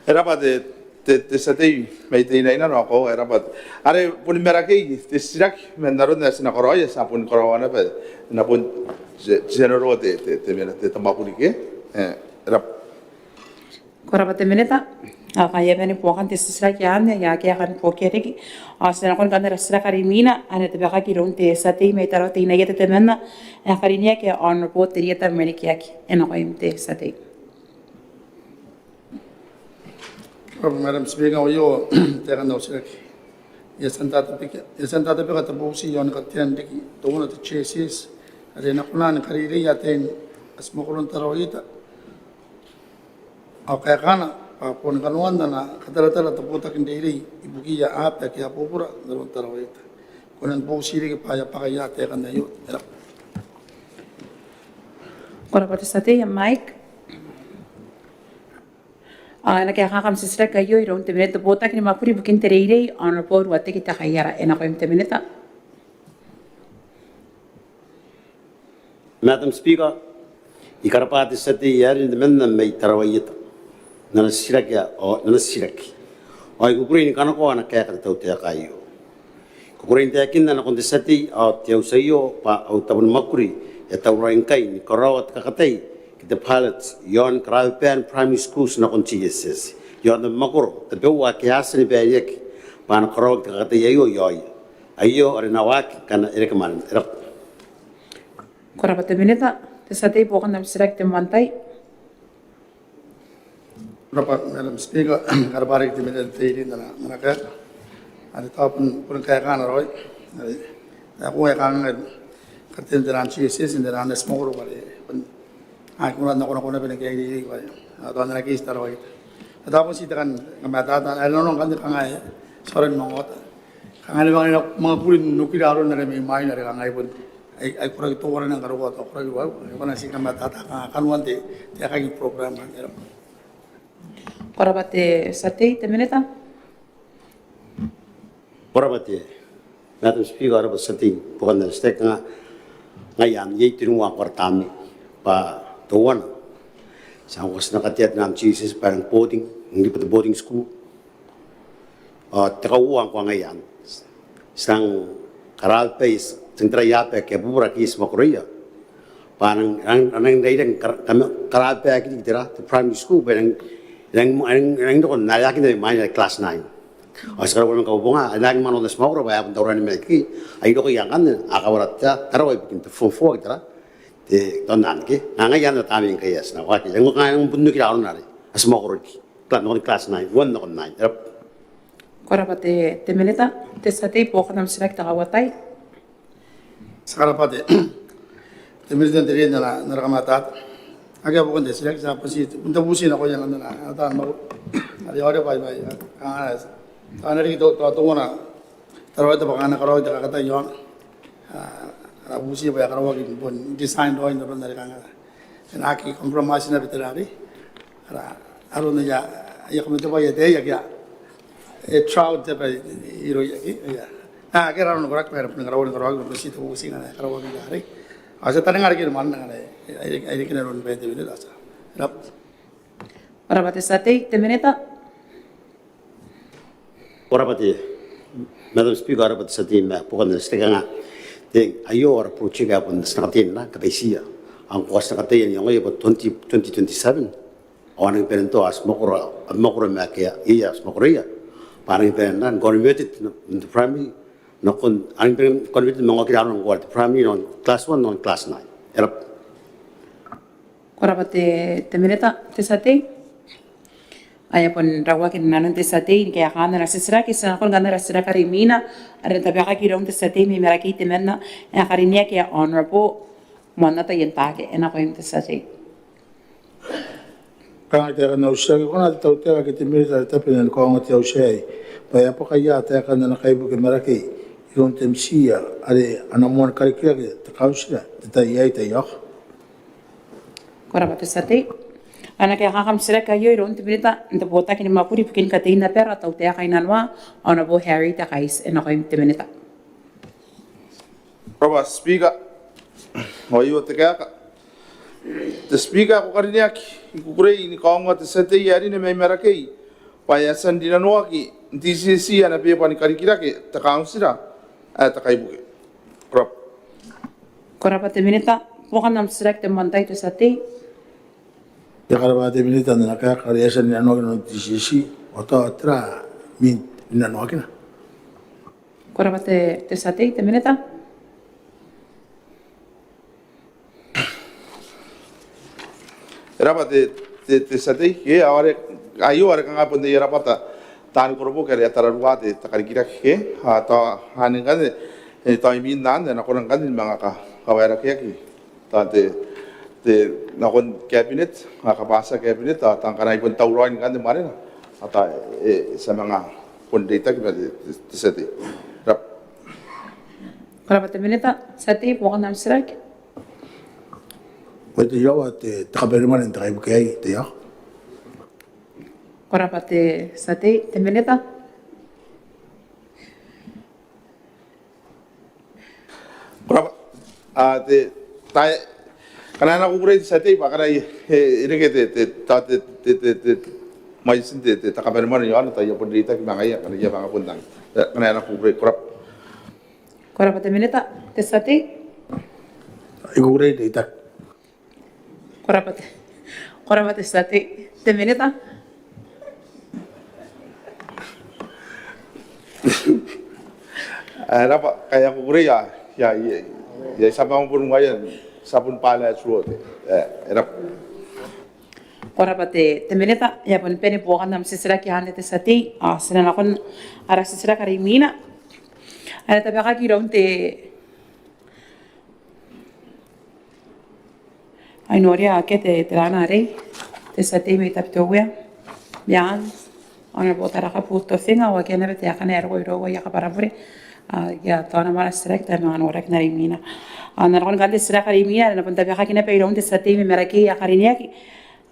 E rabwa te tia tei mai Teinainano ao e rabwa are boni Marakei te titiraki man aron ae ti na karaoia, ti a boni karaoa naba, e na bon general te mwakuri ke. E rabwa. Ko rabwa te minita. Ao ngkai e a bane buokan te titiraki anne, e a akea ae kan buokia riki. Ao ti na nakon ngkanne ara titiraki are imwina, ae na tabekaki iroun te tia tei mai Tarawa Teinainano temanna ae karineaki, Honourable Terieta Mwemwenikeaki. E nakoim te tia tei. Ko rabwa Madam Speaker. Ao aio taekan au titiraki. I a tia n tatabeka te bubuti iaon katean riki teuana te JSS are e na kona ni kareireia ataein abamwakoro n Tarawa Ieta. Ao kaekana bwa boni kanoan ana kataratara te botaki n reirei ibukiia aaba ake a bubura n aron Tarawa Ieta. Ko na bubuti riki bwa e a bwaka ia taekan aio. E rabwa. Ko rabwa te tia tei. Am mic. Ao e na kaekaaki am titiraki aio iroun te minita n te botaki ni mwakuri ibukin te reirei, Honourable Ruateki Tekaiara. E nakoim te minita. Madam Speaker, I karabwa te tia tei ae karineaki temanna mai Tarawa Ieta n ana titiraki ao n ana titiraki. Ao I kukurei ni kanakoa ana kaeka te tautaeka aio. I kukurei n taekinna nakon te tia tei ao te auti aio bwa au tabo ni mwakuri e tauraoi ngkai ni karaoa te kakatai ke te pilot iaon karababaan primary schools nakon JSS iaon abamwakoro tabeua ake a tia ni baireaki bwa a na karaoaki te kakatai aio iaoia. Aio are e na waaki ngkana e reke mwanen. E rabwa. Ko rabwa te minita. Te tia tei, buokan am titiraki te moan tai. Ko rabwa Madam Speaker. I karabwa riki te minita n te reirei n ana kaeka are tao bon kaekaana raoi. Are e a kanga e katean te naan JSS n te naan abamwakoro bwa are bon a kona n nakonako naba ni kairiri bwa are a tao n ana case Tarawa Ieta. Tao bon ti te kan kamatata ae nanona ngkanne kanga e tiora ni manga ota. Kanga e na manga kuri n nukira aron are mai mwaina are kanga e bon ai koraki teuana nang karokoa tao koraki ruaiwa. E kona ti kamatata kanga kanoan te aekakin program. E rabwa. Ko rabwa te tia tei. Te minita. Ko rabwa te Madam Speaker, ko rabwa te tia tei. Buokan ana titiraki. Ngaia anne, iai tenua ngkoa ara tamnei bwa teuana ti a nako ti na katea te naan JSS bwa e nang boarding, nang riba te boarding school. Ao te kauoua ngkoa ngaia anne. Ti nang karababa, ti nang taraia bwa e bubura ke ti mwakoroia bwa a nang, nang, nang reirei kara-, kama-, karababa ke te tera, te primary school bwa e nang, nang, nang, nang roko n aeakina mai mwaina class nine. Ao ti karababa ma kabonganaa, a nang mano n ti mwakoro bwa e a bon tauraoi ni maeke, ai roko iangoan a kawara te tarawa ibukin te form four ke tera, te, tao n anne ke. Ngaia anne tamnei ngkai ti na waaki, e nang, nang bon oki raoi n are a ti mwakoro riki. Class, nakon class nine, one nakon nine. E rab'a. Ko rab'a te, te minita. Te tia tei, buokan am titiraki te kauoua. Ti a karab'a te, te minita n te riai n ana, n ana kamatata. Akea bukin te titiraki, ti a bubuti, ti a bubuti nakoia n ana, n ana, n ana, are, are bwa, bwa, a, a, a na riki tao, tao, tao, a na, tarawa te bwaka a na karaoaki te kakatai iaona. A, a bubuti bwa e a karaoaki bon design raoi n aron are kanga e na aki compromise naba te rari. Ara, aron aia, aia committee bwa e a tia, e a, e drought te bwai irouia ke, e a. A, ke aron koraki, bwa e na bon karaoaki, karaoaki, bon ti te bubuti ngkana e karaoaki n te rari. A, ti a taninga riki mwaane ngkana e, e, e, e riki n aron bwa te minita. Rab'a. Ko rab'a te tia tei, te minita. Ko rab'a te, Madam Speaker, ko rab'a te tia tei ma bukin ana titiraki. Te, aio ara project ae bon ti na kataia ni kabaitia. Ngkoa ti na kataia n iangoia bwa twenty, twenty twenty-seven. Ao a nang bane n tao a ti mwakoro, a mwakoro ma akea, ia a ti mwakoroia. Bwa a nang bane n converted n te primary, nakon, a nang bane n converted manga oki raoi ngkoa te primary, nakon class one, nakon class nine. E rab'a. Ko rab'a te, te minita, te tia tei. Ae bon rauaki nanon te tia tei ni kaekaan ana titiraki, ti a nakon ngkanne ara titiraki are imwina, are e na tabekaki iroun te tia tei mai Marakei temanna ae karineaki ae Honourable Moannata Ientaake, e nakoim te tia tei. Kangai taekan au titiraki, e kona te tautaeka ke te minita are tabena ni kaongoa te auti aei bwa e a bwaka ia taekan ana kaibuke Marakei iroun te MIA are a na moan karikirake te kauntira n te tai aei? Taiaoka. Ko rab'a te tia tei. A na kaekaaki am titiraki aio iroun te minita n te botaki ni mwakuri ibukin katein abara ao tautaeka inanoa, Honourable Harry Tekaiti, e nakoim te minita. Ko rab'a Speaker. Ao aio te kaeka. Te Speaker ae ko karineaki, I kukurei ni kaongoa te tia tei ae rine mai Marakei bwa e a tia n rinanoaki n DCC ana beba ni karikirake te kauntira ae te kaibuke. Ko rab'a. Ko rab'a te minita, buokan am titiraki te moan tai te tia tei. E a karab'a te minita n ana kaeka are e a tia n rinanoaki inanon DCC, ao tao tera mwin rinanoakina. Ko rab'a te, te tia tei, te minita. E rab'a te, te, te tia tei, e, ao are, aio are kanga bon te, e rab'a ta, taani koroboki are a tararua te, te karikirake, e, a tao, anne ngkanne, e, tao imwin anne, e na kona ngkanne ni manga ka, kawaerakeaki. Tao te, te, nakon cabinet, a kabwatia cabinet, a tao ngkana e bon tauraoi ngkanne mwanena, a tao, e, e tia manga bon reitaki ma te, te, te tia tei. Rab'a. Ko rab'a te minita, tia tei, buokan am titiraki. Bwa taiaoka te, te kabanemwane n te kaibuke aei, taiaoka. Ko rab'a te tia tei, te minita. Ko rab'a. A, te, tai, ngkana e na kukurei te tia tei, bwa ngkana e, e, e reke te, te, tao te, te, te, te, mwaitin te, te, te kabanemwane iaona, tao e a bon reitaki ma ngaia, ngkana e a manga bon tang. E, ngkana e na kukurei, ko rab'a. Ko rab'a te minita, te tia tei. I kukurei n reitaki. Ko rab'a te, ko rab'a te tia tei, te minita. E rab'a, kai a kukurei ia, ia, ia, ia, ti a bon ngaia, ti a bon bane tuo te. E, e rab'a. Ko rab'a te, te minita, e a bon bane buokan am titiraki anne te tia tei, ao ti na nakon ara titiraki are imwina. Are e tabekaki iroun te, ai noria akea te, te rana arei, te tia tei mai Tabiteuea Meang, Honourable Tarakabu Tofinga, ao akea naba taekana ae roko irouia, kabwara bure, a, ia tao ana mwane titiraki, tao e manga noraki n are imwina. A, n na nakon ngkanne te titiraki are imwina, are e na bon tabekaki naba iroun te tia tei mai Marakei ae karineaki,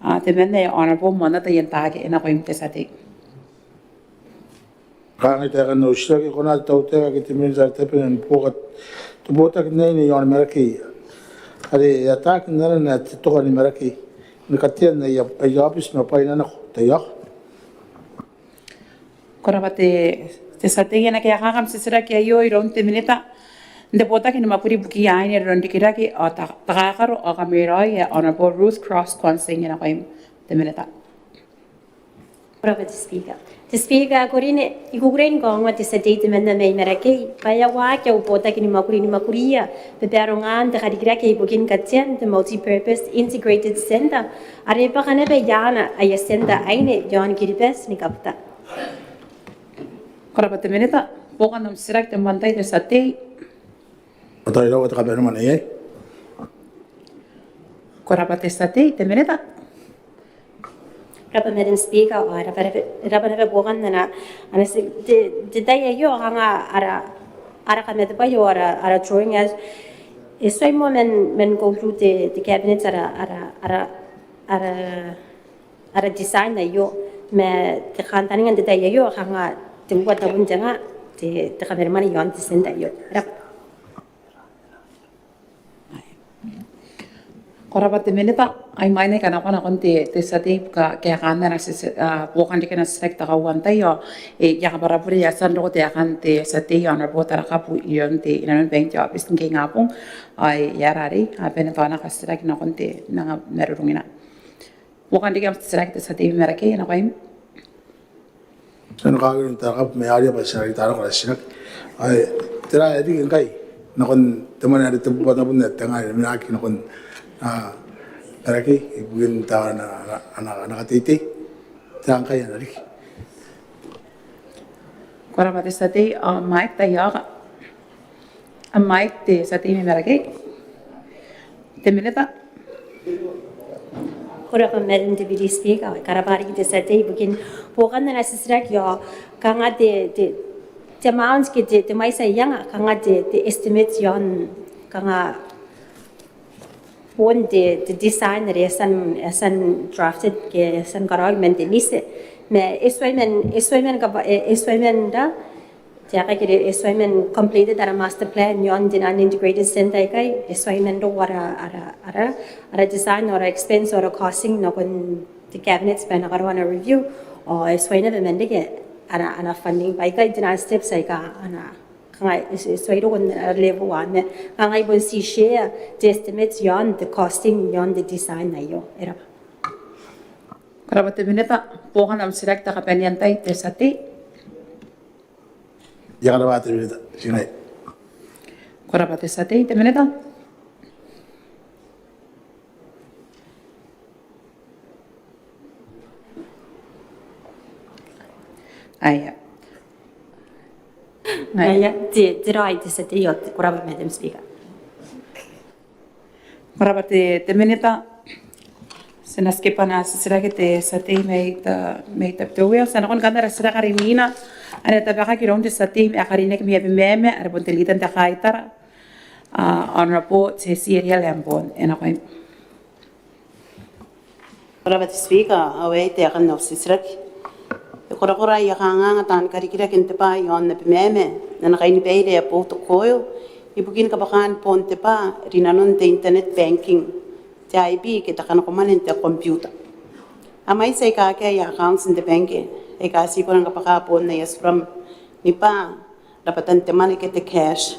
a, temanna ae Honourable Moannata Ientaake, e nakoim te tia tei. Kangai taekan au titiraki, e kona te tautaeka ke te minita are tabena ni buoka te botaki n aine iaon Marakei are e ataaki n arana ae te Toka ni Marakei ni katean aia, aia aobiti ma bwaina nako? Taiaoka. Ko rabwa te tia tei. E na kaekaaki am titiraki aio iroun te minita n te botaki ni mwakuri ibukiia aine, roronrikirake ao ta- takakaro ao kamweraoi, ae Honourable Ruth Cross Kwansing. E nakoim te minita. Ko rabwa te Speaker. Te Speaker ae ko rine, I kukurei ni kaongoa te tia tei temanna mai Marakei bwa e a waaki au botaki ni mwakuri ni mwakuriia babarongaan te karikirake ibukin katean te Multipurpose Integrated Centre are e bwaka naba iaana aia centre aine iaon Kiribati ni kabuta. Ko rabwa te minita. Buokan am titiraki te moan tai te tia tei. Ko rabwa te tia tei. Te minita. Rabwa Madam Speaker, ao rabwa, rabwa, rabwa naba buokan ana, ana ti- te, te tai aio. Kanga ara, ara kamatebwai ao ara, ara drawing ae e tuai moa man, man go through te, te cabinet ara, ara, ara, ara, ara design aio. Ma te kantaninga n te tai aio kanga te uoua tabun te nga te, te kamarimwane iaon te centre aio. Rabwa. Ko rabwa te minita. Ai mai naba kanakoa nakon te, te tia tei bwa kaekaan ana titiraki, a, buokan riki ana titiraki te kauoman tai ao e, I a kabwarabure I a tia n roko taekan te tia tei Honourable Tarakabu iaon te, inanon bain te office ngke ingabong. Ao e a rarei, a bane n taona ana titiraki nakon te, n anga marurungina. Buokan riki am titiraki te tia tei mai Marakei. E nakoim. Ti na kaoki iroun Tarakabu ma e a riai bwa ti na riki taarako ara titiraki. Ai tera ae riki ngkai nakon te mwane are te bubua tabun ae tenga are e mena riki nakon, a, Marakei ibukin taona ana, ana, ana kateitei. Tera ngkai ae na riki? Ko rabwa te tia tei. Am mic, taiaoka. Am mic te tia tei mai Marakei. Te minita. Ko rabwa Madam Deputy Speaker, ko rabwa riki te tia tei ibukin buokan ana titiraki ao kanga te, te, te amount ke te, te mwaiti ae I anga kanga te, te estimate iaon kanga bon te, te design are e a tia n, e a tia n drafted ke e a tia ni karaoaki man te MISE. Ma e tuai man, e tuai man kaba, e, e tuai man ra, te aeka ke e tuai man completed ara master plan iaon te, ana integrated centre aikai. E tuai man roko ara, ara, ara, ara design, ara expense, ara costing nakon te cabinet bwa e na karaoa ana review. Ao e tuai naba man reke ana, ana funding bwa aikai te, ana steps aika ana kanga e, e tuai roko n ara level one. Ma kanga I bon ti share te estimate iaon te costing iaon te design aio. E rabwa. Ko rabwa te minita. Buokan am titiraki te kabanean tai te tia tei. Ia, ko rabwa te minita. Ti ngai. Ko rabwa te tia tei. Te minita. Aia. Aia, te, te raoi te tia tei. Ko rabwa Madam Speaker. Ko rabwa te, te minita. Ti na skip ana titiraki te tia tei mai ta, mai Tabiteuea. Ti a nakon kanoan ara titiraki are imwina are e tabekaki iroun te tia tei ae karineaki mai Abemama are bon te leader n te kaitara, a, Honourable Tessie Eria Lambourne. E nakoim. Ko rabwa te Speaker, ao aei taekan au titiraki. E korakora aia kanganga taan karikirake n te bwa iaon Abemama n ana kainibaire ae Boutokoyo ibukin kabwakaan boon te bwa rinanon te internet banking, te I B ke te kanakomwane n te computer. A mwaiti aika akea aia accounts n te bank aika ti kona ni kabwaka boon aia turam ni bwa rabwatan te mwane ke te cash.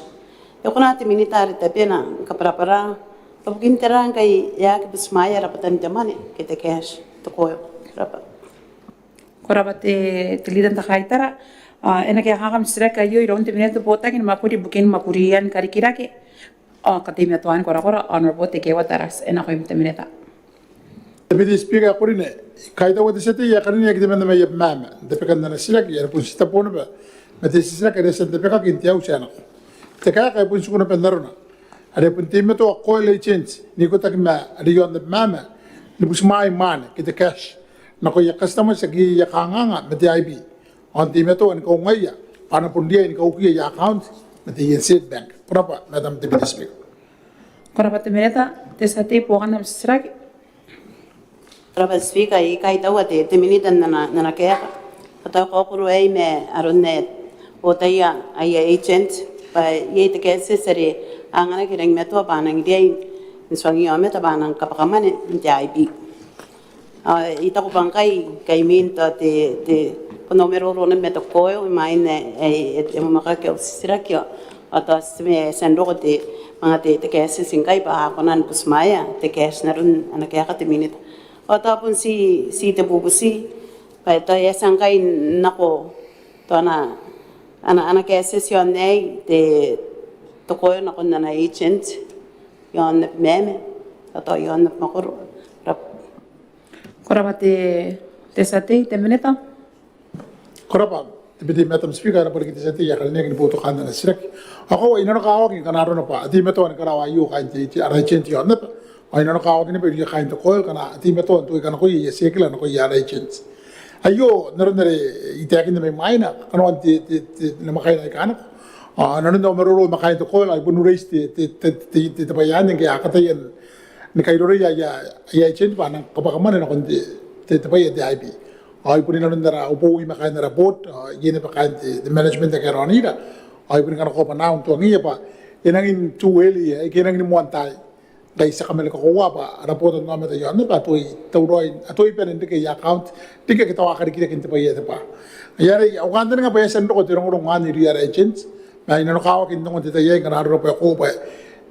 E kona te minita are tabena ni kabwarabwara bwa bukin tera ngkai e aki butimwaea rabwatan te mwane ke te cash? Te koaua. Ko rabwa. Ko rabwa te, te leader n te kaitara. A, e na kaekaaki am titiraki aio iroun te minita n te botaki ni mwakuri ibukin mwakurian karikirake ao kateimatoan korakora, Honourable Tekeeua Tarati. E nakoim te minita. Te Deputy Speaker ae ko rine, I kaitaua te tia tei ae karineaki temanna mai Abemama n tabekan ana titiraki are bon titeboo naba ma te titiraki are e a tia n tabekaki n te auti ae nako. Te kaeka e bon tiku naba n arona are e bon teimatoa coil agent n ikotaki ma are iaon Abemama ni butimwaai mwaane ke te cash nakoia customers ake iai aia kanganga ma te I B ao n teimatoa ni kaungaia bwa a na bon riai ni kauki aia account ma te E N Z Bank. Ko rabwa Madam Deputy Speaker. Ko rabwa te minita. Te tia tei, buokan am titiraki. Ko rabwa Speaker, I kaitaua te, te minita n ana, n ana kaeka. Ko tau kaokoro aei ma aron ae e otaia aia agent bwa iai te cases are a anganaki rangi matoa bwa a nang riai n tuangia aomata bwa a nang kabwaka mwane n te I B. Ao I taku bwa ngkai, ngkai imwin tao te, te, ko na maroro naba ma te koaua imwain ae e, e, e mwamwakaki au titiraki, ao tao ti ma e tia n roko te, manga te, te kaetieti ngkai bwa a kona ni butimwaea te kaeti n aron ana kaeka te Minita. Ao tao bon ti, ti te bubuti bwa tao e a tia ngkai n nako tao ana, ana, ana kaetieti iaon aei te, te koaua nakon ana agent iaon Abemama ao tao iaon Abemama. Ko rabwa. Ko rabwa te, te tia tei, te Minita. Ko rabwa te Deputy Madam Speaker, e rabwa riki te tia tei ae karineaki ni boutokaan ana titiraki. Ao koaua, I nanokawaki ngkana arona bwa a teimatoa ni karaoa aio kaain te, te, ara agent iaon aba. Ao I nanokawaki naba irouia kaain te koaua ngkana a teimatoa n tuai kanakoia aia tiekira nakoia ara agent. Aio n aron are I taekinna mai mwaina, kanoan te, te, te, namwakaina aika nako. Ao n aron au maroro ma kaain te koaua, ao I bon raise te, te, te bwai anne ngke a kataia n ni kairoria aia, aia agent bwa a nang kabwaka mwane nakon te, te, te bwai ae te I B. Ao I bon inanon ara uboui ma kaain ara board, ao iai naba kaain te, te management ake a raonira. Ao I bon kanakoa bwa N na tuangiia bwa e nangi too early, e, e nangi ni moan tai. Ngkai ti a kaman kakoaua bwa ara botannaomata iaon aba a tuai tauraoi, a tuai bane n reke aia account, riki ake tao a karikirake n te bwai ae te bwaa. Ai arei, au kantaninga bwa e a tia n roko te rongorongo anne irouia ara agent, ma I nanokawaki n ongo n te tai aei ngkana arona bwa e koaua bwa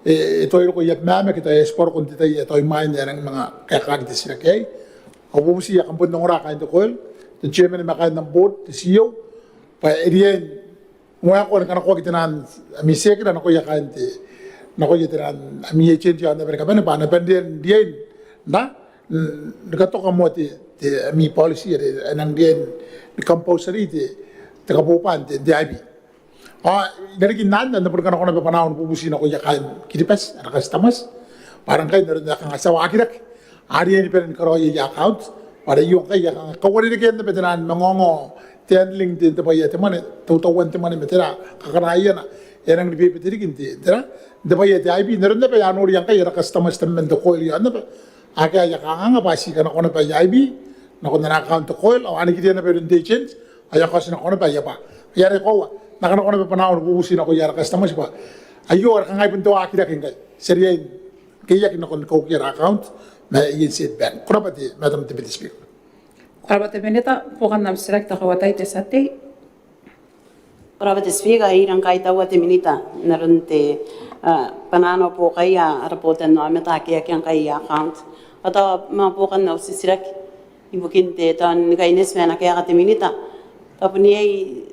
e, e tuai roko i Abemama ke tao e a tibwa roko n te tai ae tao imwain ae e nangi manga kaekaaki te titiraki aei. Au bubuti ae kam bon ongora kaain te koaua, te chairman ma kaain am board, te C E O, bwa e riai n waekoa ni kanakoaki taian ami tiekira nakoia kaain te, nakoia taian ami agent iaon aba ni kabane bwa a na bon riai n, riai n, n, ni katoka moa te, te ami policy are e nang riai ni compulsory te, te kabobwaan te, te I B. Ao irarikin anne, N na bon kanakoa naba bwanaau ni bubuti nakoia kaain Kiribati, ara customers, bwa are ngkai n aron ae kanga ti a waakirake, a riai ni bane ni karaoi aia account, bwa are aio ngkai ae kanga kauarerekean naba taian manga ongo te handling te, te bwai ae te mwane, tautauan te mwane ma tera, kakaraoiana, e a nangi ni bebete riki n te, tera, n te bwai ae te I B, n aron naba ae a noria ngkai ara customers temanna man te koaua iaon aba, akea aia kanganga bwa a tii kanakoa naba aia I B nakon ana account te koaua, ao a nikiria naba iroun te agent, ao e a kaotinakoa naba aia bwaa. Ai arei koaua, N na kanakoa naba bwanaau ni bubuti nakoia ara customers bwa aio are kanga ai bon te waakirake ngkai, ti a riai n keiaki nakon kaukia ara account ma ANZ Bank. Ko rabwa te Madam Deputy Speaker. Ko rabwa te Minita, buokan am titiraki te kauatai te tia tei. Ko rabwa te Speaker, I rang kaitaua te Minita n aron te, a, bwanaan buokaia ara botannaomata ake akea ngkai aia account. Ao tao ma buokan au titiraki ibukin te, tao ni kaineti ma ana kaeka te Minita, tao bon iai,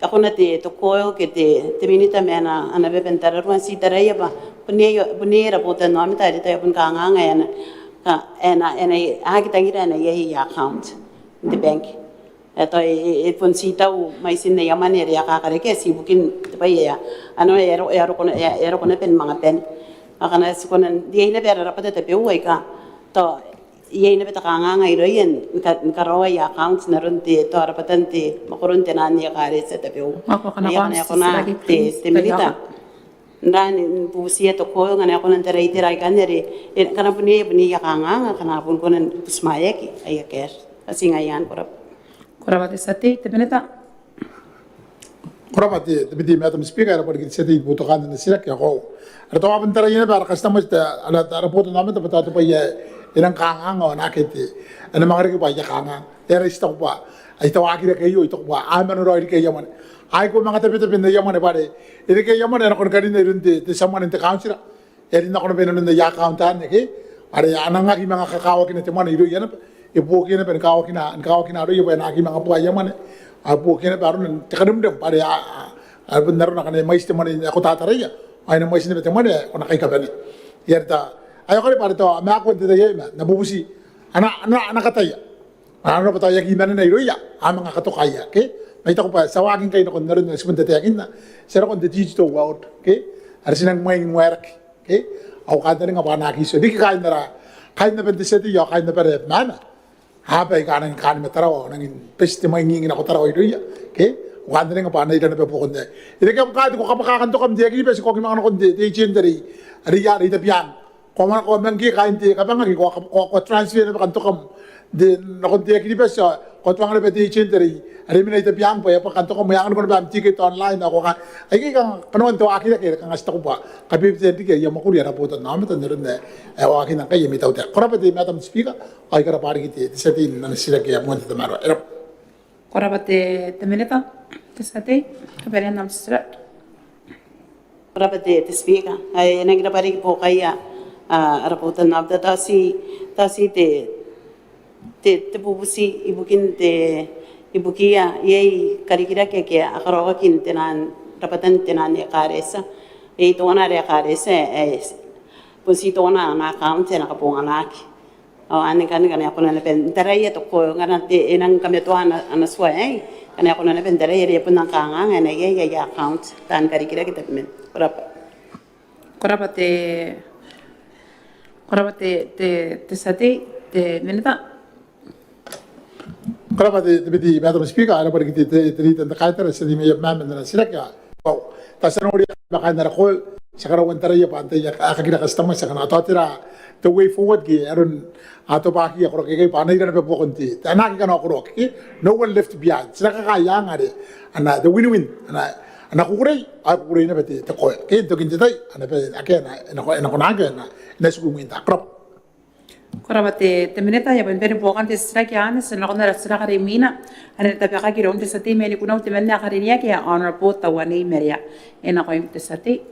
a kona te, te koaua ke te, te Minita ma ana, ana baba n tararua n tii taraia bwa bon iai, bon iai ara botannaomata are tao e a bon kanganga ae e na, a, e na, e na aki tangira ae e na iai aia account n te bank. E tao e, e, e bon tii tau mwaitin aia mwane are a kakarekea, ti ibukin te bwai ae a, a noria e a ro, e a roko, e a, e a roko naba ni manga bane. Ao ngkana ti kona n riai naba ara rabwata tabeua aika tao iai naba te kanganga irouia ni ka, ni karaoa aia account n aron te, tao rabwatan te, mwakoron te naan ekaretia tabeua. Ao ngkana e kona te, te Minita n rang ni bubutiia te koaua ngkana e kona n tarai itera aikanne are, e, ngkana bon iai, bon iai aia kanganga, ngkana bon kona ni butimwaeaki aia kaeti. Ao ti ngaia anne, ko rabwa. Ko rabwa te tia tei, te Minita. Ko rabwa te, te Deputy Madam Speaker, e rabwa riki te tia tei ni boutokaan ana titiraki. Ao are tao a bon taraia naba ara customers, ara, ara botannaomata bwa tao te bwai ae e nang kanganga ao naake te, e na manga riki bwa aia kanganga. Ai are ti taku bwa, ai te waakirake aio, I taku bwa a mano raoi riki aia mwane. A aiko manga tabetabe n aia mwane bwa are e reke aia mwane, e na kona ni karinna iroun te, te tia mwane n te kauntira. E rin nako naba inanon aia account anne, ke? Are a nang aki manga kakawakina te mwane irouia naba. E buokia naba ni kawakina, ni kawakina aroia bwa e na aki manga bua aia mwane. A buokia naba arona n te kanimnim, bwa are a, a, a bon arona ngkana e mwaiti te mwane ae ko tataraia, ao e na mwaiti naba te mwane ae ko na kai kabanea. Ai are tao, ae ko rabwa, bwa are tao a maaku n te tai aei ma N na bubuti, a na, a na, a na kataia. A na naba tao e aki manena irouia, a manga katokaia, ke? Ma I taku bwa ti a waaki ngkai nakon aron ae ti bon tataekinna, ti a nakon te digital world, ke? Are ti nang mwaing n waerake, ke? Au kantaninga bwa a na aki tio riki kaain ara, kaain aban te tia tei ao kaain abara Abemama. Aba aika a nangi kaan ma Tarawa, a nangi bati te mwaing nako Tarawa irouia, ke? Au kantaninga bwa a na ira naba buakon aei. E reke am kaati, ko kabwaka kantokam n te Air Kiribati, ko aki manga nakon te, te agent are, are i, are i Tabiang. Ko a manga, ko a manga ngke kaain te kabangaki, ko a, ko a, ko a transfer naba kantokam n te, nakon te Air Kiribati, ao Ko tuangnga naba te agent are e mena i tabeam bwa e a bwaka n toko mweang naba am ticket online ao ko ka, aikai kanga kanoan te waakirake are kanga ti taku bwa kabebetean riki aia mwakuri ara botannaomata n aron ae e waakina ngkai aia mei tautaeka. Ko rabwa te Madam Speaker, ao I karabwa riki te tia tei n ana titiraki ae moan te tamaroa. E rabwa. Ko rabwa te Minita. Te tia tei, kabanean am titiraki. Ko rabwa te Speaker, ae e nangi rabwa riki buokaia ara botannaomata. Tao ti, tao ti te te bubuti ibukin te, ibukiia iai karikirake ake a karaoaki n te naan, rabwatan te naan ekaretia. Iai teuana ara ekaretia ae bon ti teuana ana account ae e na kabonganaki. Ao anne ngkanne ngkana e kona naba n taraia toko ngkana e nang kamatoa ana tua aei, ngkana e kona naba n taraia are e bon nang kanganga ae e na iai aia account taan karikirake tabeman. Ko rabwa. Ko rabwa te, ko rabwa te tia tei. Te Minita. Ko rabwa te Deputy Madam Speaker, e rabwa riki te Leader n te Kaitara, tia tei mai Abemama n ana titiraki. Ao tao ti a noria ma kaain ara koil, ti a karaua n taraia bwa antai ae kakiraka ti taku ma ti a kanga tao tera te way forward ke aron a tobwaaki ae koroaki ikai bwa a na ira naba buakon te, te anaaki akana koroaki ke no one left behind. Ti na kakaea anga are ana te win-win, ana, ana kukurei ao e kukurei naba te koil ke n tokin te tai a na bane, akea, e na kona ngkai e na tiku imwin taai. Ko rabwa. Ko rabwa te Minita. E a bane buokan te titiraki anne, ti a nakon ara titiraki are imwina are e na tabekaki iroun te tia tei mai Nikunau temanna ae karineaki ae Honourable Tauanei Meria. E nakoim te tia tei.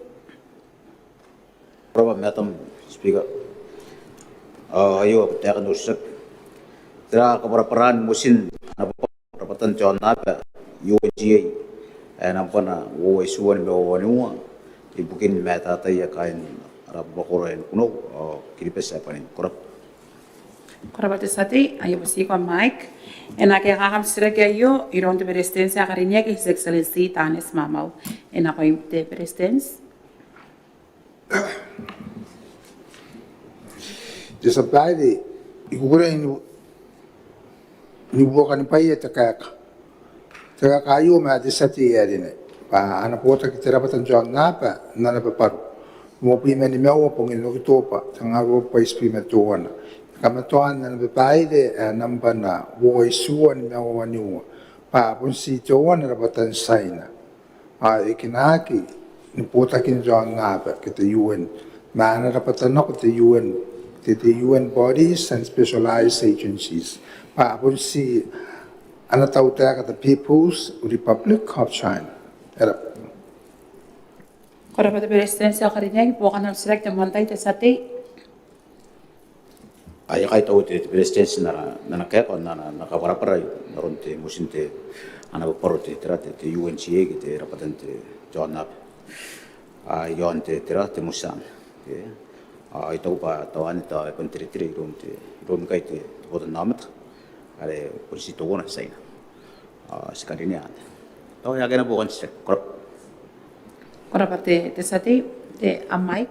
Ko rabwa Madam Speaker. Aio taekan au titiraki. Tera kabwarabwaraan motin ana bwabwaru rabwatan te aonnaba, UNGA, ae nambana uoua itiua nimaua waniua ibukin matataia kaain ara abamwakoro ae Nikunau ao Kiribati ae bwanin? Ko rabwa. Ko rabwa te tia tei, aio butiko am mic. E na kaekaaki am titiraki aio iroun te Beretitenti ae karineaki, His Excellency Taneti Maamau. E nakoim te Beretitenti. Te tia babaire, I kukurei ni, ni buokanibwaia te kaeka, te kaeka aio ma te tia tei ae rineaki bwa a na botaki te rabwata n te aonnaba n ana bwabwaru n uabwi ma nimaua bongin Okitoba tengaa ruabwi bwaitibwi ma teuana ni kamatoaan ana babaire ae nambana uoua itiua nimaua waniua bwa bon ti teuana rabwatan Tiaina. Ao e kinaaki ni botakin te aonnaba ke te UN ma ana rabwata nako te UN, te, te UN bodies and specialized agencies bwa bon ti ana tautaeka the People's Republic of China. E rabwa. Ko rabwa te Beretitenti ae karineaki, buokan am titiraki te moan tai te tia tei. Ao I a kaitaua te Beretitenti n ana, n ana kaeka, n ana, n ana kabwarabwara n aron te motin te, ana bwabwaru te, tera te, te UNGA ke te rabwatan te, te aonnaba. Ao iaon te, tera te motinnano. Ao I taku bwa tao anne tao e bon teretere iroun te, iroun ngkai te botannaomata are bon ti teuana Tiaina. Ao ti karinea anne. Tao akea naba buokan titiraki. Ko rabwa. Ko rabwa te, te tia tei, te, am mic.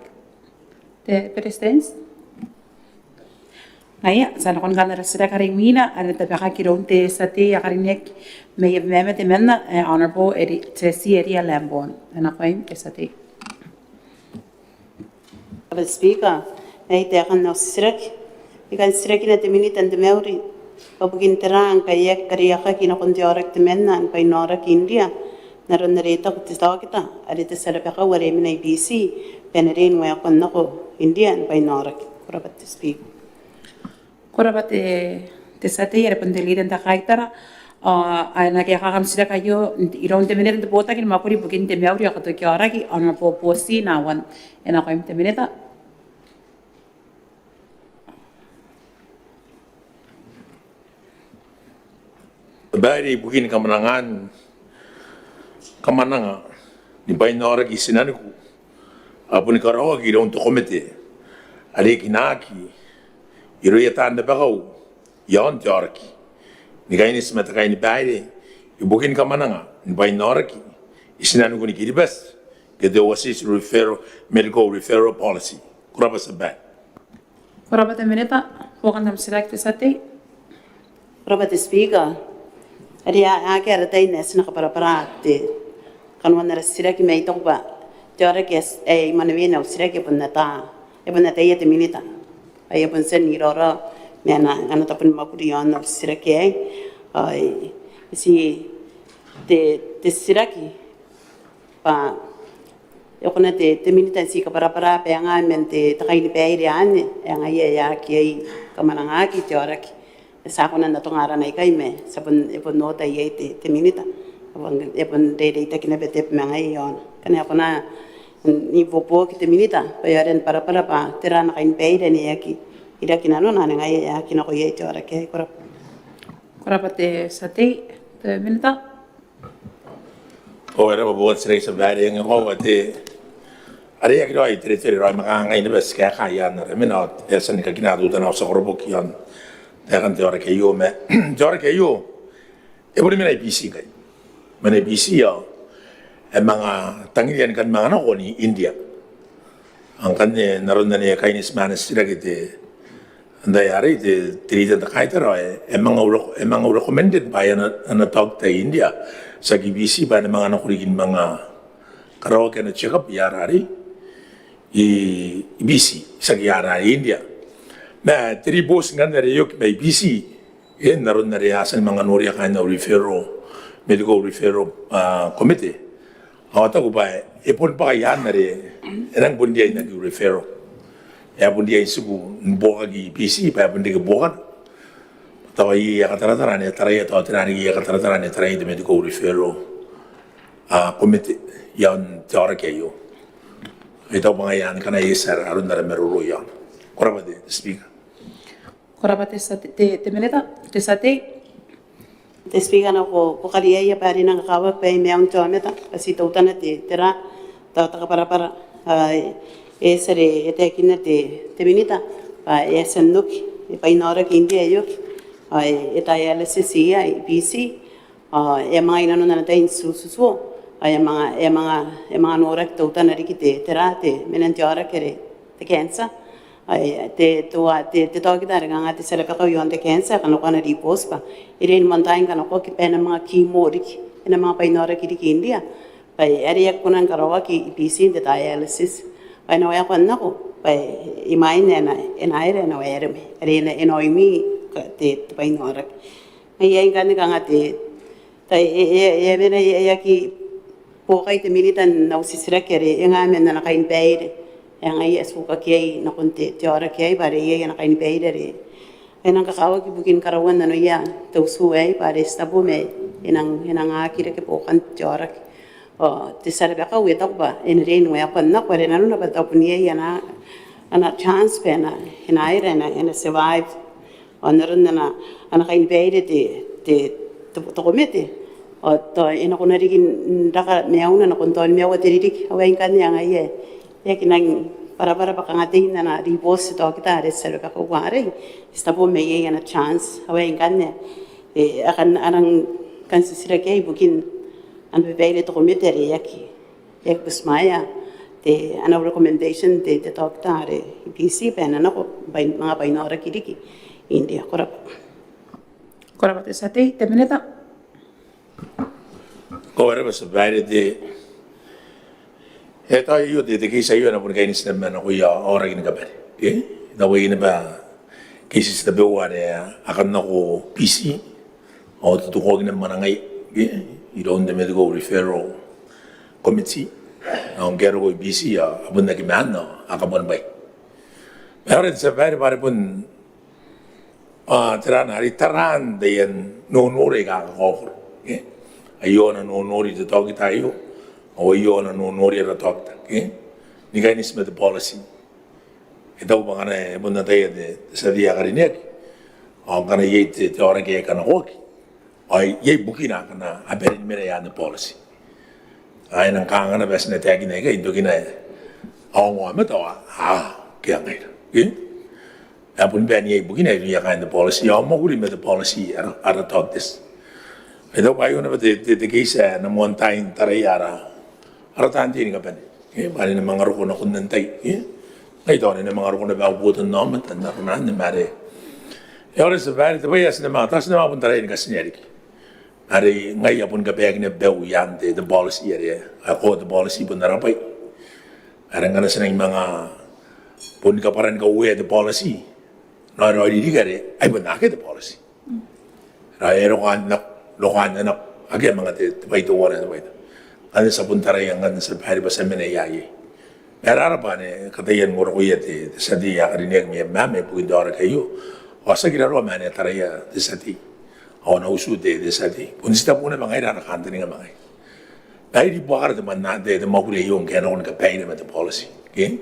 Te Beretitenti. Ngaia, ti a nakon ngkanne ara titiraki are imwina are e na tabekaki iroun te tia tei ae karineaki mai Abemama temanna ae Honourable Eri, Tessie Eria Lambourne. E nakoim te tia tei. Madam Speaker, aei taekan au titiraki. I kan titirakina te Minita n te Mauri bwa bukin tera ngkai e aki kariaiakaki nakon te aoraki temanna ni bwainaoraki i India n aron are e taku te taokita are te tia rabakau are e mena i Biti bwa e na riai ni waekoa n nako India ni bwainaoraki? Ko rabwa te Speaker. Ko rabwa te, te tia tei are bon te Leader n te Kaitara. Ao e na kaekaaki am titiraki aio iroun te Minita n te Botaki ni Mwakuri ibukin te Mauri ao Katoki Aoraki, Honourable Booti Nauan. E nakoim te Minita. Te babaire ibukin kamwanangan, kamwananga ni bwainaoraki i tinaniku a boni karaoaki iroun te komete are e kinaaki irouia taan rabakau iaon te aoraki ni kaineti ma te kainibaire ibukin kamwananga ni bwainaoraki i tinaniku ni Kiribati ke te Overseas Referral, Medical Referral Policy. Ko rabwa te tia babaire. Ko rabwa te Minita, buokan am titiraki te tia tei. Ko rabwa te Speaker. Are akea ara tai n ae ti na kabwarabwara te kanoan ara titiraki ma I taku bwa te aoraki ae I mwanewea n au titiraki e bon ata, e bon ataia te Minita bwa e a bon tia n iraorao ma ana, ana tabo ni mwakuri iaon au titiraki aei. Ai, ti te, te titiraki bwa e kona te, te minita n ti kabwarabwara bwa e nga man te, te kainibaire anne, e ngaia e aki iai kamwanangaki te aoraki. E tia kona n atonga arana ikai ma ti a bon, e bon ota iai te, te minita. E bon, e bon rereitaki naba te aba ma ngaia iaona. Ngkana e kona n ibuobuoki te minita bwa e aera ni kabwarabwara bwa tera ana kainibaire ane e aki iraki nanona ane ngaia e aki nako iai te aoraki aei. Ko rabwa. Ko rabwa te tia tei. Te minita. Ao e rabwa te tia babaire, e ngae ngkoa te, are e aki raoi teretere raoi ma kangai naba ti kaekaa iaan ara mena ao e a tia ni kakinaa teutana ao ti a koroboki iaan taekan te aoraki aio ma te aoraki aio e boni mena i Biti ngkai. Mena i Biti ao e manga tangiria ni kan manga nako n India. Ao ngkanne n aron ane e kaineti ma ana titiraki te antai arei, te, te leader n te kaitara, e, e manga ura, e manga ura recommended bwa ana, ana taokita i India tiaki i Biti bwa e na manga nako riki ni manga karaoaki ana check-up i ara arei i, i Biti tiaki i ara arei i India. Ma te ribooti ngkanne are e oki mai Biti, e, n aron are a tia ni manga noria kaain au referral, medical referral, a, committee. Ao a taku bwa e bon bwaka iaan are e nang bon riai n aki referral. E a bon riai n tiku ni buokaki i Biti bwa e bon reke buokana. Tao iai ae kataratara ane e taraia, tao tera riki ae kataratara ane e taraia te medical referral, a, committee iaon te aoraki aio. I taku bwa ngaia anne ngkana e eti aron ara maroro iaona. Ko rabwa te Speaker. Ko rabwa te tia tei, te, te minita, te tia tei. Te Speaker, nako, ko kariaia bwa are e nang kakawaki bwa e maiun te aomata bwa ti teutana te, tera, tao te kabwarabwara, a, e eti are e taekinna te, te minita bwa e a tia n oki, e bwain aoraki India e oki, a, e, e dialysis iai i Biti, ao e a manga inanon ana tai n tutuo, ao e a manga, e a manga, e a manga noraki teutana riki te, tera, te, menan te aoraki are te cancer. Ai, te, te, te, te taokita are kanga te tia rabakau iaon te cancer, e kanakoa ana ribooti bwa e riai ni moan tai ni kanakoaki bwa e na manga chemo riki, e na manga bwainaoraki riki i India. Bwa are e aki kona ni karaoaki i Biti n te dialysis. Bwa e na waekoa n nako, bwa imwain ae e na, e na aera e na waeremwe, are e na, e na oimi te, te bwainaoraki. Ngaia ngkanne kanga te, tai, e, e, e, e mena, e, e aki buokai te minita n au titiraki are e nga man ana kainibaire ae ngaia e tukaki iai nakon te, te aoraki aei, bwa are iai ana kainibaire are e nang kakawaki ibukin karauan nanoia te utu aei, bwa are ti tabu ma e nang, e nang aki reke buokan te aoraki. Ao te tia rabakau e taku bwa e na riai ni waekoa n nako, are nanona bwa tao bon iai ana, ana chance bwa e na, e na aera e na, e na survive. Ao n aron ana, ana kainibaire te, te, te, te komete, ao tao e na kona riki n raka maiuna nakon tao nimaua te ririki. Ao ai ngkanne ngaia e aki nang kabwarabwara bwa kanga tein ana ribooti te taokita are te tia rabakau arei, ti tabu ma iai ana chance. Ao ai ngkanne e, a kan, a nang kan titiraki ibukin ana babaire te komete are e aki, e aki butimwaea te, ana recommendation te, te taokita are i Biti bwa e na nako bwa e na manga bwainaoraki riki i India. Ko rabwa. Ko rabwa te tia tei, te minita. Ko rabwa te tia babaire. Te, e tao aio te, te case aio e na boni kaineti naba nakoia aoraki ni kabane. E, e tao iai naba cases tabeua are a kan nako Biti ao tutukoaki naba mwanangaia, e, iroun te medical referral committee. Ao ngke a roko i Biti ao a bon aki maan ao a kabuanibwai. Ma are te tia babaire bwa are bon, a, tera, are taraan taian nonori aika a kakaokoro, e. Aio ana nonori te taokita aio, ao aio ana nonori ara taokita, e. Ni kaineti ma te policy. E tau bwa ngkana e bon ataia te, te tia tei ae karineaki, ao ngkana iai te, te aoraki ae kanakoaki, ao iai bukina akana a bane ni mena i aan te policy. Ao e nang kanga naba ti na taekinna ikai n tokina ae a ongo aomata ao a, a, ke a ngaira. E? E a boni bane iai bukina irouia kaain te policy, ao a mwakuri ma te policy ara, ara taokita. E tau bwa aio naba te, te, te case ae na moan tai n taraia ara, ara taan tei ni kabane. E, bwa are e na manga roko nakon ana tai. E, ngai tao e na manga roko naba au botannaomata n arona anne ma are. E, ao are te tia babaire, te bwai ae ti na manga, tao ti na manga bon taraia ni katinea riki. Are ngai a boni kabaeaki naba au i aan te, te policy are, a ko te policy bon ara bwai. Are ngkana ti nang manga boni kabwara ni kauea te policy, raoiroi riki are ai bon akea te policy. Raoi, e roko anne nako, roko anne nako. Akea manga te, te bwai teuana, te bwai teuana. Anne ti a bon taraia ngkanne, te tia babaire, bwa ti a mena iai. E raba bwa e na kataia n uarereke te, te tia tei ae karineaki mai Abemama ibukin te aoraki aio. Ao ti aki raroa ma e na taraia te tia tei. Ao ana utu te, te tia tei. Bon ti taku naba ngaira ara kantaninga ma ngaia. Ai ribuakara te mwaneaba, te, te mwakuri aio ngke e nako ni kabaire ma te policy. Ke?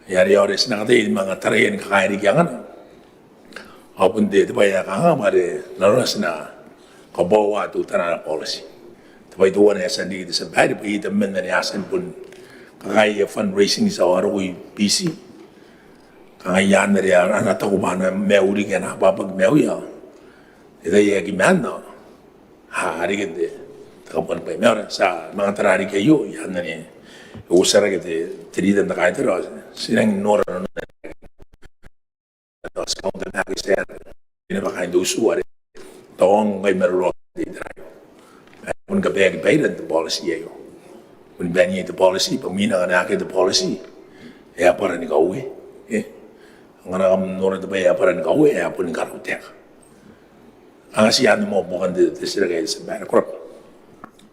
Ai are, ao are ti na kataia ni manga taraia ni kakae riki angana. Ao bon te, te bwai ae kanga bwa are nanona ti na kabwaoa teutana ana policy. Te bwai teuana ae e a tia n riki, te tia babaire, bwa iai tabeman ane a tia ni bon kakaea fundraising, ti a roko i Biti. Kanga iaan are a na taku bwa a na maiu riki, a na abwabwaki maiuia. E tai ae aki maan ao a riki n te, te kabuanibwai. Ma e ora, ti a manga tara riki aio, iaan ane e uotarake te, te rita n te kaitara, ao ti rangi n nora nanona. Ao ti kaunga te bwai ae e na bwa kaain te utu are tao ngkai maroro te itera aio. Ao bon kabaeaki baira n te policy aio. Bon baeniai te policy, bwa imwina ngkana akea te policy, e a bwara ni kaue. E? Ngkana kam nora te bwai ae a bwara ni kaue, e a bon karautaeka. Anne ti anne moa bukin te, te titiraki ae te tia babaire. Ko rabwa.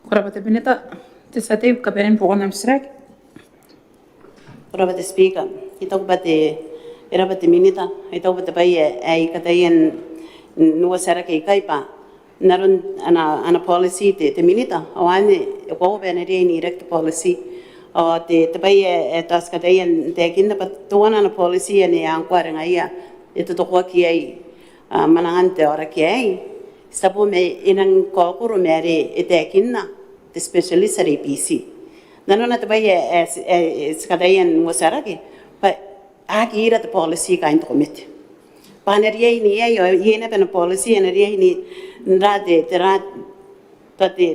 Ko rabwa te minita. Te tia tei, kabanean bukin am titiraki. Ko rabwa te Speaker. I taku bwa te, e rabwa te minita, I taku bwa te bwai ae, ae I kataia n, n uotarake ikai bwa n aron ana, ana policy te, te minita, ao anne e koaua bwa e na riai n iraki te policy. Ao te, te bwai ae, ae tao ti kataia n taekinna bwa teuana ana policy ane ngkoa are ngaia e totokoaki iai, a, mwanangan te aoraki aei. Ti taku ma e nang kaokoro ma are e taekinna te specialist are i Biti. Nanona te bwai ae, ae, ae ti kataia n uotarake bwa a aki ira te policy kaain te komete. Bwa a na riai n iai, ao iai naba ana policy, a na riai n, n ra te, te ra, bwa te,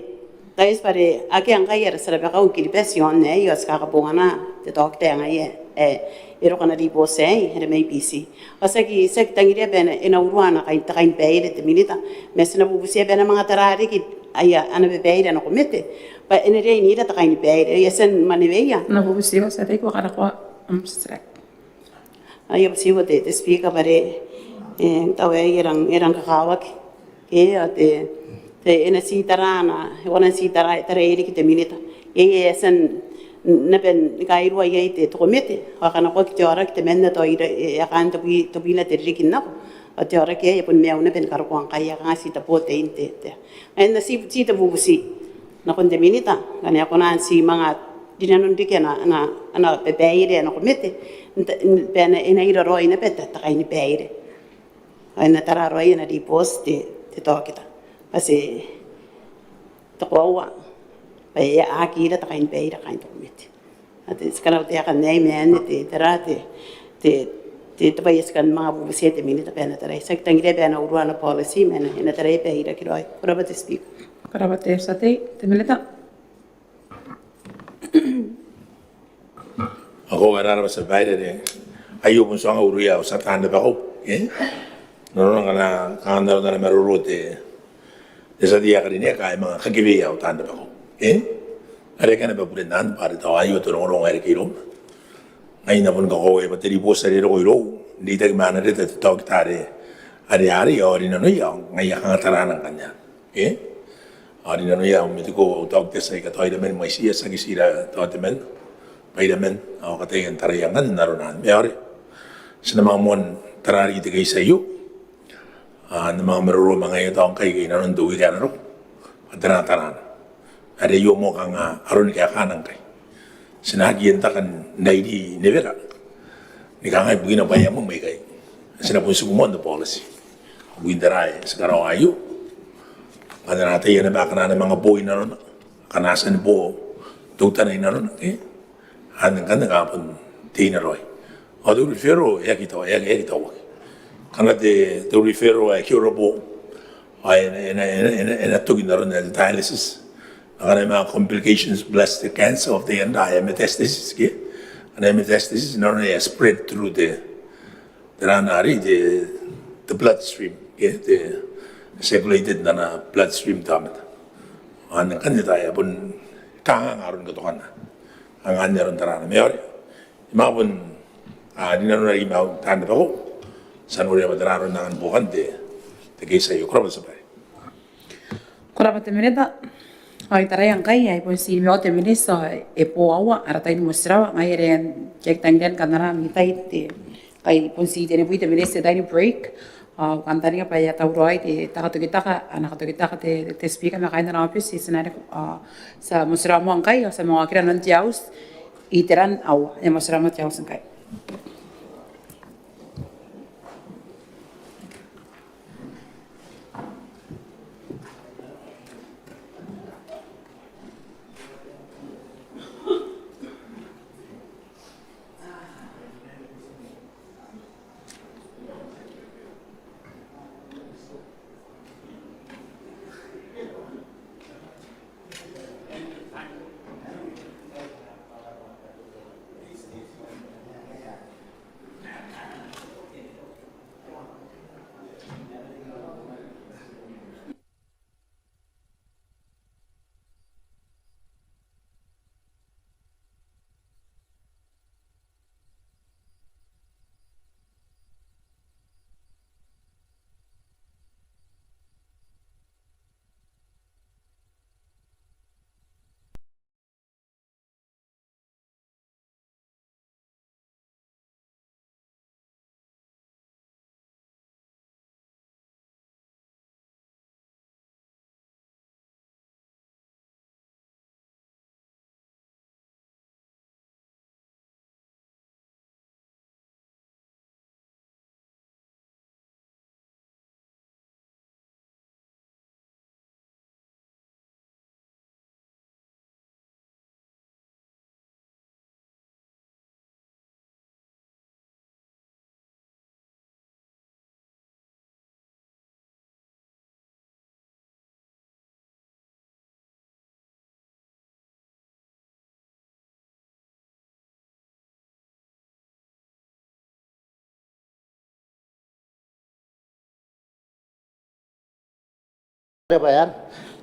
tao iti bwa are akea ngkai ara tia rabakau i Kiribati iaon aei, ao ti kakabongana te taokita ae ngaia ae e roko ana ribooti aei, are mai Biti. Ao ti aki, ti aki tangiria bwa e na, e na urua ana kain, te kainibaire te minita, ma ti na bubutia bwa e na manga tara riki aia, ana babaire ana komete bwa e na riai n ira te kainibaire. Aio ti a manga maneweia. N na bubuti bwa ti a tei, ko a karakoa am titiraki. Aio bwa ti bwa te, te Speaker bwa are, e, tao aei e rang, e rang kakawaki. Ke ao te, te, e na ti tara ana, e kona n ti tara, taraia riki te minita. Iai, e a tia n, naba ni kairua iai te, te komete, ao a kanakoaki te aoraki temanna tao ira, e, e a kaan tebwi, tebwina te ririki n nako. Ao te aoraki aei e a bon maiu naba ni karokoa ngkai, a kanga ti te bo tein te, te. Ao n na ti, ti te bubuti nakon te minita, ngkana e kona n ti manga rinanon riki ana, ana, ana babaire ana komete, n ta, n, bwa e na, e na ira raoi naba te, te kainibaire. Ao e na tara raoi ana ribooti te, te taokita. Bwa ti, te koaua bwa e aki ira te kainibaire kaain te komete. Ao te, ti karautaeka n aei ma anne te, tera te, te, te, te bwai ae ti kan manga bubutia te minita bwa e na taraia. Ti aki tangiria bwa e na urua ana policy, ma e na, e na taraia bwa e iraki raoi. Ko rabwa te Speaker. Ko rabwa te tia tei, te minita. Ao ko a rarabwa te tia babaire, aio bon tuanga uruia au tia taan rabakau, e? Nanona ngkana, ngkana arona n maroro te, te tia tei ae karineaki ae manga kakeweia au taan rabakau, e? Are kanga bwa buren anne bwa are tao aio te rongorongo ae reke irouna. Ngai N na bon kakoaua bwa te ribooti are e roko irou, n reitaki ma ana reta te taokita are, are arei, ao rinanoia, ao ngaia kanga taraana ngkanne. E? Ao rinanoia, ao metiko au taokita aika tao iraman mwaitiia, tiaki ti ira tao temanna bwa iraman, ao kataia n taraia ngkanne n arona anne. Ma are ti na manga moan tara riki te case aio. Ao N na manga maroro ma ngaia tao ngkai ke inanon te wiki ae na roko bwa tera taraana. Are aio moa kanga aron kaekana ngkai. Ti na aki entakan rairi newera ni kangai bukina bwa e a moan aikai. Ti na bon tiku moa n te policy ibukin tera ae ti karaoa aio. Ngkana a na ataia naba akana a na manga bo inanona, akana a tia ni bo teutana inanona, e? Anne ngkanne kanga bon teina raoi. Ao te referral e aki tau, e aki, e aki tauaki. Ngkana te, te referral ae curable, ao e na, e na, e na, e na, e na toki n aron ae te dialysis. Ngkana e manga complications plus the cancer of the end, ae metastasis ke. Ngkana e metastasis, nanona e a spread through the, tera arei, te, te bloodstream ke, te circulated n ana bloodstream te aomata. Ao anne ngkanne tao e a bon kanganga aron katokana. Kanga anne aron taraana. Ma are I manga bon, a, rinanona riki ma au taan rabakau. Ti a noria bwa tera aron angan buokan te, te case aio. Ko rabwa te tia babaire. Ko rabwa te Minita. Ao I taraia ngkai ae bon ti nimaua te miniti ao e bo aua ara tai ni motirawa, ngaia are I aki tangiria ni kanara ami tai te, ngkai bon ti tenibwi te miniti te tai ni break. Ao I kantaninga bwa e a tauraoi te, te katokitaka, ana katokitaka te, te Speaker ma kaain ana aobiti, ti na, ao ti a motirawa moa ngkai ao ti a manga okira nanon te House iteran aua. E a motirawa moa te House ngkai.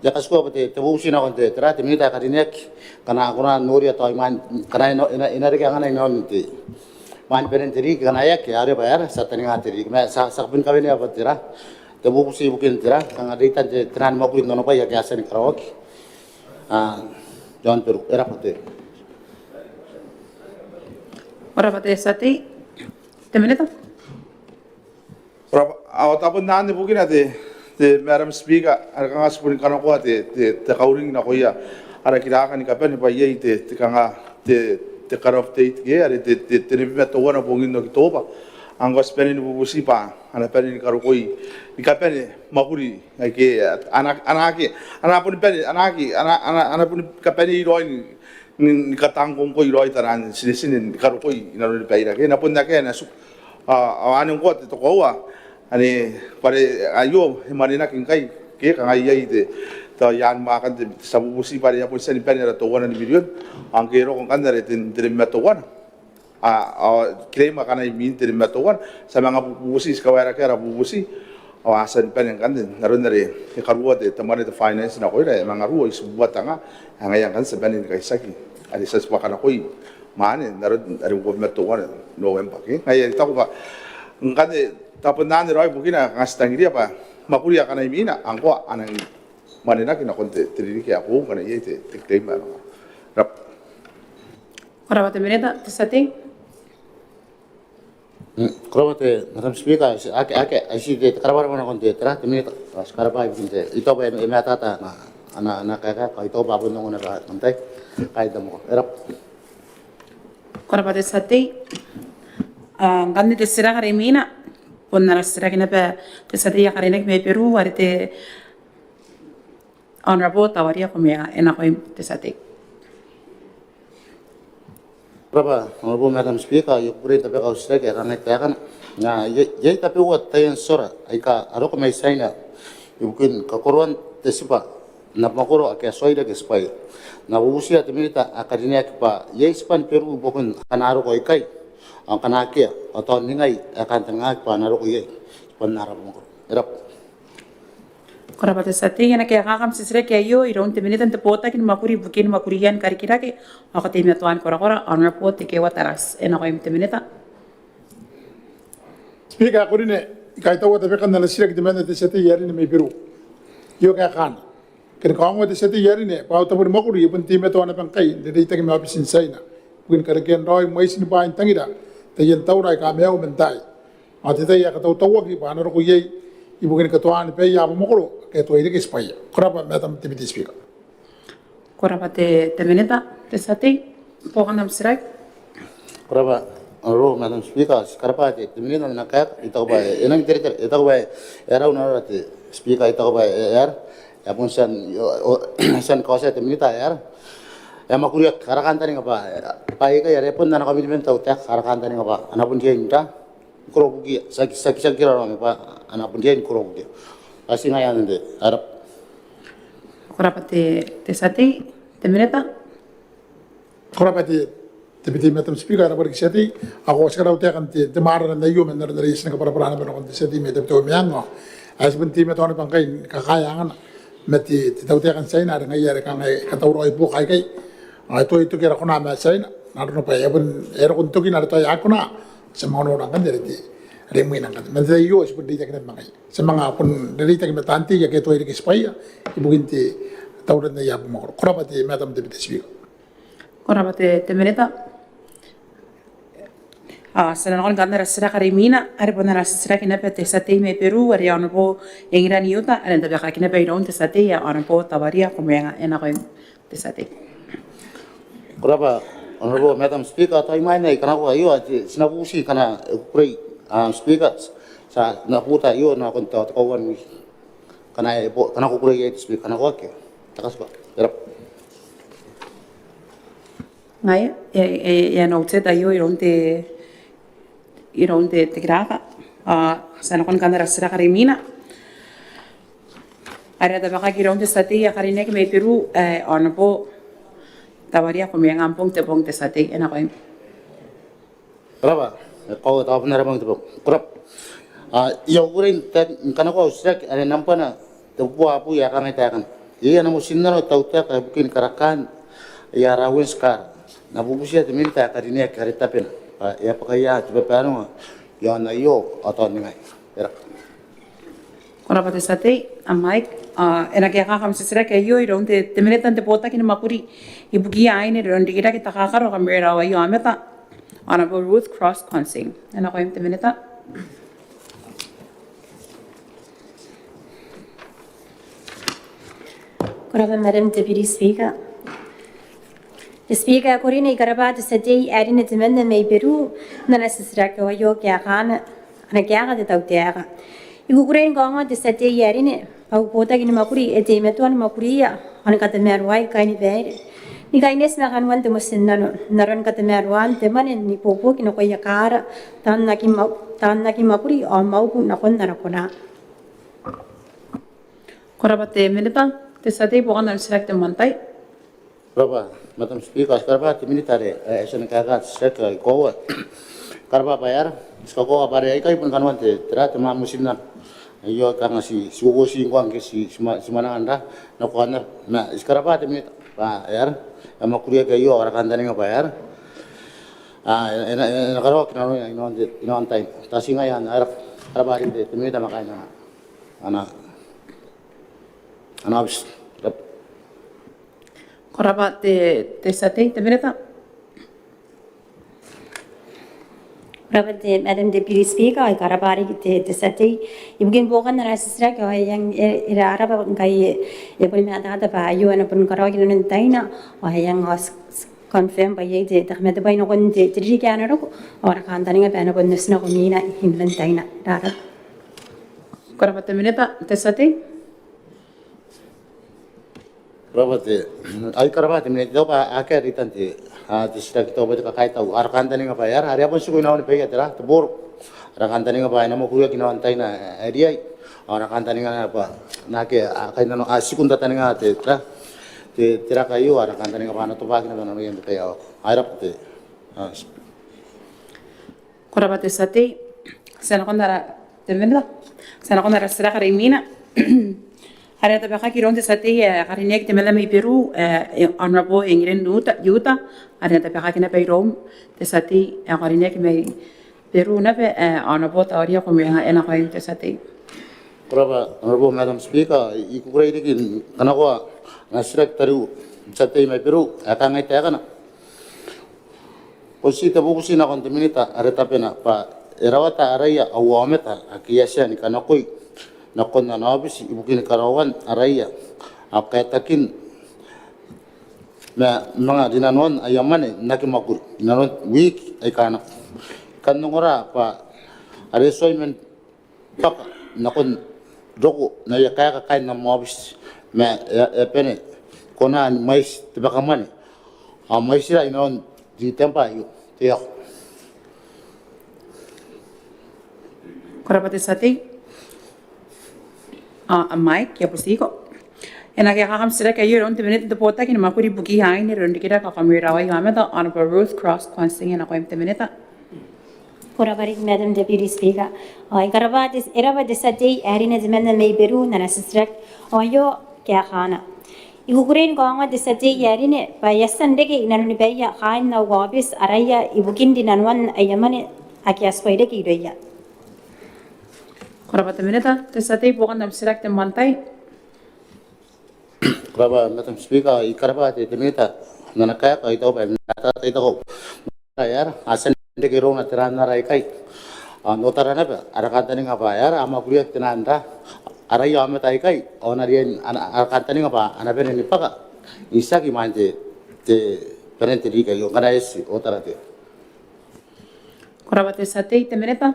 Tia katikua bwa te, te bubuti nakon te, tera, te Minita ae karineaki, ngkana ko na noria tao imwain, ngkana e na, e na, e na reke anganai nanon te, imwain banen te ririki, ngkana e aki, are bwa e aera, ti a taninga te ririki. Ma ti a, ti a bon kawenea bwa tera, te bubuti ibukin tera, kanga reitan te, taian mwakuri n nonobwai ake a tia ni karaoaki. A, John Peru, e rabwa te. Ko rabwa te tia tei. Te Minita. Ko rabwa, ao tabon anne bukina te, te Madam Speaker, are kanga ti boni kanakoa te, te, te kauring nakoia ara kiraka ni kabane bwa iai te, te kanga te, te cut-off date ke, are te, te, te tebwi ma teuana bongin Okitoba. Ao ngkoa ti bane ni bubuti bwa a na bane ni karokoi, ni kabane mwakuri aike a na, a na aki, a na boni bane, a na aki, a na, a na, a na boni kabanei raoi ni, ni, ni katangkongkoi raoi taian tinetine ni karokoi inanoni baira ke, e na bon akea ae e na tiku. A, ao anne ngkoa te tokoua, anne bwa are aio e mwanenaki ngkai ke, kanga iai te, tao i aan mwaakan te, te tia bubuti bwa are e a bon tia ni bane ara teuana ni mirion. Ao ngke e roko ngkanne are te, te tebwi ma teuana. A, ao claim akana imwin te tebwi ma teuana, ti a manga bu-, bubuti, ti kawaerakea ara bubuti, ao a tia ni bane ngkanne, n aron are e karuoa te, te mwane te finance nakoira, e manga ruo, itibubua te nga, ao ngaia ngkanne ti a bane ni kaitiaki, are ti a tibwa kanakoi mwane, n aron are uabwi ma teuana Nobembwa ke. Ngaia are I taku bwa ngkanne tabon anne raoi bukina kanga ti tangiria bwa mwakuri akana imwina, ao ngkoa a nang mwanenaki nakon te, te ririki ae boou ngkana iai te, te claim ae manga. Ko rabwa. Ko rabwa te Minita, te tia tei. Mm, ko rabwa te Madam Speaker, ti, ake, ake, I see te, te karabwarabwa nakon te, tera, te Minita, ti karabwa ibukin te, I taku bwa e, e matata ana, ana, ana kaeka, I taku bwa bon ongona bwa antai, kain te moko. E rabwa. Ko rabwa te tia tei. A, ngkanne te titiraki are imwina, bon ana titiraki naba te tia tei ae karineaki mai Beru, are te Honourable Tawaria Kumeaa, e nakoim te tia tei. Ko rabwa, Honourable Madam Speaker, I kukurei n tabeka au titiraki ae kanga taekana. Ngaia, iai tabeua taian tiora aika a roko mai Tiaina ibukin kakoroan te tibwa n abamwakoro ake a tuai reke tibwaia. N na bubutia te Minita ae karineaki bwa iai tibwan Beru ibukin akana a roko aikai, ao ngkana akea, ao tao n ningai ae kantaningaaki bwa a na roko iai tibwan ara abamwakoro. E rabwa. Ko rabwa te tia tei. E na kaekaaki am titiraki aio iroun te Minita n te Botaki ni Mwakuri ibukin Mwakurian Karikirake ao Kateimatoan Korakora, Honourable Tekeeua Tarati. E nakoim te Minita. Speaker ae karineaki, I kaitaua tabekan ana titiraki temanna te tia tei ae karineaki mai Beru. Aio kaekaana. Kani kaongoa te tia tei ae rine bwa au tabo ni mwakuri e bon teimatoa naba ngkai n rereitaki ma aobitin Tiaina ibukin karekean raoi mwaitin bwain tangira, taian taura aika maiu man taai. Ao te tai ae katautauaki bwa a na roko iai ibukini katoan baia abamwakoro ake a tuai reke tibwaia. Ko rabwa Madam Deputy Speaker. Ko rabwa te, te minita. Te tia tei, buokan am titiraki. Ko rabwa Honourable Madam Speaker, ti karabwa te, te minita n ana kaeka. I taku bwa e, e nang teretere, I taku bwa e, e a rau n arora te Speaker, I taku bwa e, e a rau. E a bon tia n, o, o, tia ni kaotia te minita, e a rau. E a mwakuriaki, ara kantaninga bwa, e, bwa ikai are bon ana commitment te tautaeka, ara kantaninga bwa a na bon riai n ra, korobukia, tiaki, tiaki, tiaki raraoma bwa a na bon riai ni korobukia. Ao ti ngaia anne, e a rau. Ko rabwa te, te tia tei, te minita. Ko rabwa te, te Deputy Madam Speaker, e a rabwa riki tia tei. Ao ti karaua taekan te, te maroro aio man aron are I a tia ni kabwarabwara naba nakon te tia tei mai Tabiteuea Meang. Ao ti bon teimatoa naba ngkai ni kakaea angana ma te, te tautaeka n Tiaina are ngaia are kanga e katauraoi buoka aikai. Ao e tuai toki ara kona ma Tiaina n arona bwa e a bon, e a roko n tokina are tao e aki kona. Ti a manga nora ngkanne are te, are imwina ngkanne. Man te tai aio ti bon reitaki naba ma ngaia. Ti a manga bon rereitaki ma taan tei ake a tuai reke tibwaia ibukin te taura n aia abamwakoro. Ko rabwa te Madam Deputy Speaker. Ko rabwa te, te minita. Ao ti a nakon ngkanne ara titiraki are imwina, are bon ana titiraki naba te tia tei mai Beru, are Honourable Engirani Iuta, are e na tabekaki naba iroun te tia tei ae Honourable Tawaria Komeaga, e nakoim te tia tei. Ko rabwa Honourable Madam Speaker, tao imwain ae I kanakoa aio, ao ti, ti na bubuti ngkana e kukurei, a, Speaker, ti a na buta aio nakon te, te kauoua n wiki. Ngkana e bo, ngkana e kukurei iai te Speaker, kanakoaki. Te katiba. E rabwa. Ngaia, e, e, e a noted aio iroun te, iroun te, te kiraka. Ao ti a nakon ngkanne ara titiraki are imwina, are e na tabekaki iroun te tia tei ae karineaki mai Beru, ae Honourable Tawaria Komeaga. Am bong te bong te tia tei, e nakoim. Ko rabwa, e, ko rabwa, tao bon ara bong te bong. Ko rabwa. A, I a kukurei n kanakoa au titiraki are nambwana tebubua abui ae kangai taekana. Iai ana motinnano te tautaeka ibukin karakaan aia allowance kaara. N na bubutia te minita ae karineaki are tabena bwa e a bwaka ia te babaire i aon aio ao tao n ningai. E rabwa. Ko rabwa te tia tei, am mic. A, e na kaekaaki am titiraki aio iroun te, te minita n te botaki ni mwakuri ibukiia aine, roronrikirake, takakaro ao kamweraoan aomata, Honourable Ruth Cross Kwansing. E nakoim te minita. Ko rabwa Madam Deputy Speaker. Te Speaker ae ko rine, I karabwa te tia tei ae rine temanna mai Beru n ana titiraki aio. Kaekaana, ana kaeka te tautaeka. I kukurei ni kaongoa te tia tei ae rine bwa au botaki ni mwakuri e teimatoa ni mwakuriia ao ni katamaroai kainibaire ni kaineti ma kanoan te motinnano n aron katamaroaan te mwane n ibuobuoki nakoia kaara, taan aki mwa, taan aki mwakuri ao mwauku nakon ara kona. Ko rabwa te minita. Te tia tei, buokan am titiraki te moan tai. Ko rabwa Madam Speaker, ti karabwa te minita are e a tia ni kaeka te titiraki ae koaua. Karabwa bwa e aera, ti kakoaua bwa are aikai bon kanoan te, te ra, te mwamwatinnano. Aio kanga ti, ti uoti ngkoa ngke ti, ti mwa, ti mwananga n ra, nakoanara. Ma ti karabwa te minita bwa e aera, e a mwakuriaki aio, ao ara kantaninga bwa e aera, a, e na, e na karaoaki nanona inanon te, inanon taina. Tao ti ngaia anne, e aera, karabwa riki te, te minita ma kaain ana, ana, ana aobiti. Ko rabwa te, te tia tei, te minita. Ko rabwa te Madam Deputy Speaker, ao I karabwa riki te, te tia tei ibukin buokan ana titiraki, ao e a iangoa, e, e rarabwa ngkai e, e boni matata bwa aio e na boni karaoaki inanon taina, ao e a iangoa confirm bwa iai te, te kamatebwai nakon te, te ririki ae na roko, ao ara kantaninga bwa e na bon otinako mwiina inanon taina. Rarabwa. Ko rabwa te minita, te tia tei. Ko rabwa te, ai ko rabwa te minita, I taku bwa akea reitan te, a, te titiraki, I taku bwa te kakaitau. Ara kantaninga bwa e aera, are a bon tiku inanon baia te ra, te boro. Ara kantaninga bwa e na mwakuriaki inanon taina ae riai. Ara kantaninga bwa naake a kainnano, a tiku n tataninga te, te, te raka aio, ara kantaninga bwa a na tobwaaki naba nanoia n te tai ae waaki. Ai raba te, a, Ko rabwa te tia tei. Ti a nakon ara, te minita. Ti a nakon ara titiraki are imwina, are e na tabekaki iroun te tia tei ae karineaki temanna mai Beru, ae Honourable Engirani Iuta, Iuta, are e na tabekaki naba iroum te tia tei ae karineaki mai Beru naba, ae Honourable Tawaria Komeaga. E nakoim te tia tei. Ko rabwa, Honorable Madam Speaker, I kukurei riki ni kanakoa ana titiraki tariu te tia tei mai Beru ae kangai taekana: Bon ti te bubuti nakon te Minita are tabena bwa e rawata araia au aomata ake I a tia ni kanakoi nakon ana aobiti ibukin karaoan araia ao kaotakin ma manga rinanoan aia mwane n aki mwakuri inanon wiiki aika nako. I kan ongora bwa are tuai man bwaka nakon roko n aia kaeka kaain am aobiti ma e a bane kona ni mwaiti te bwakamwane ao mwaitira inanon Ritemba aio. Te iako. Ko rabwa te tia tei. A, a Mike, I a butiko. E na kaekaaki am titiraki aio iroun te Minita n te Botaki ni Mwakuri ibukia Aine, Roronrikirake ao Kamweraoan Aomata, Honorable Ruth Cross Kwansing, e nakoim te Minita. Ko rabwa riki Madam Deputy Speaker. Ao I karabwa te, e rabwa te tia tei ae rine temanna mai Beru n ana titiraki. Ao aio kaekaana: I kukurei ni kaongoa te tia tei ae rine bwa e a tia n reke inanoni baia kaain au aobiti araia ibukin rinanoan aia mwane ake a tuai reke irouia. Ko rabwa te Minita. Te tia tei, buokan am titiraki te moan tai. Ko rabwa Madam Speaker, I karabwa te, te Minita n ana kaeka. I taku bwa e na tataetae irouna taian ara aikai. Ao n otara naba ara kantaninga bwa e a mwakuriaki taian ara, araia aomata aikai, ao a na riai n, ara kantaninga bwa a na bane ni bwaka n tiaki imwain te, te banen te ririki aio, ngkana e eti otara te. Ko rabwa te tia tei. Te Minita.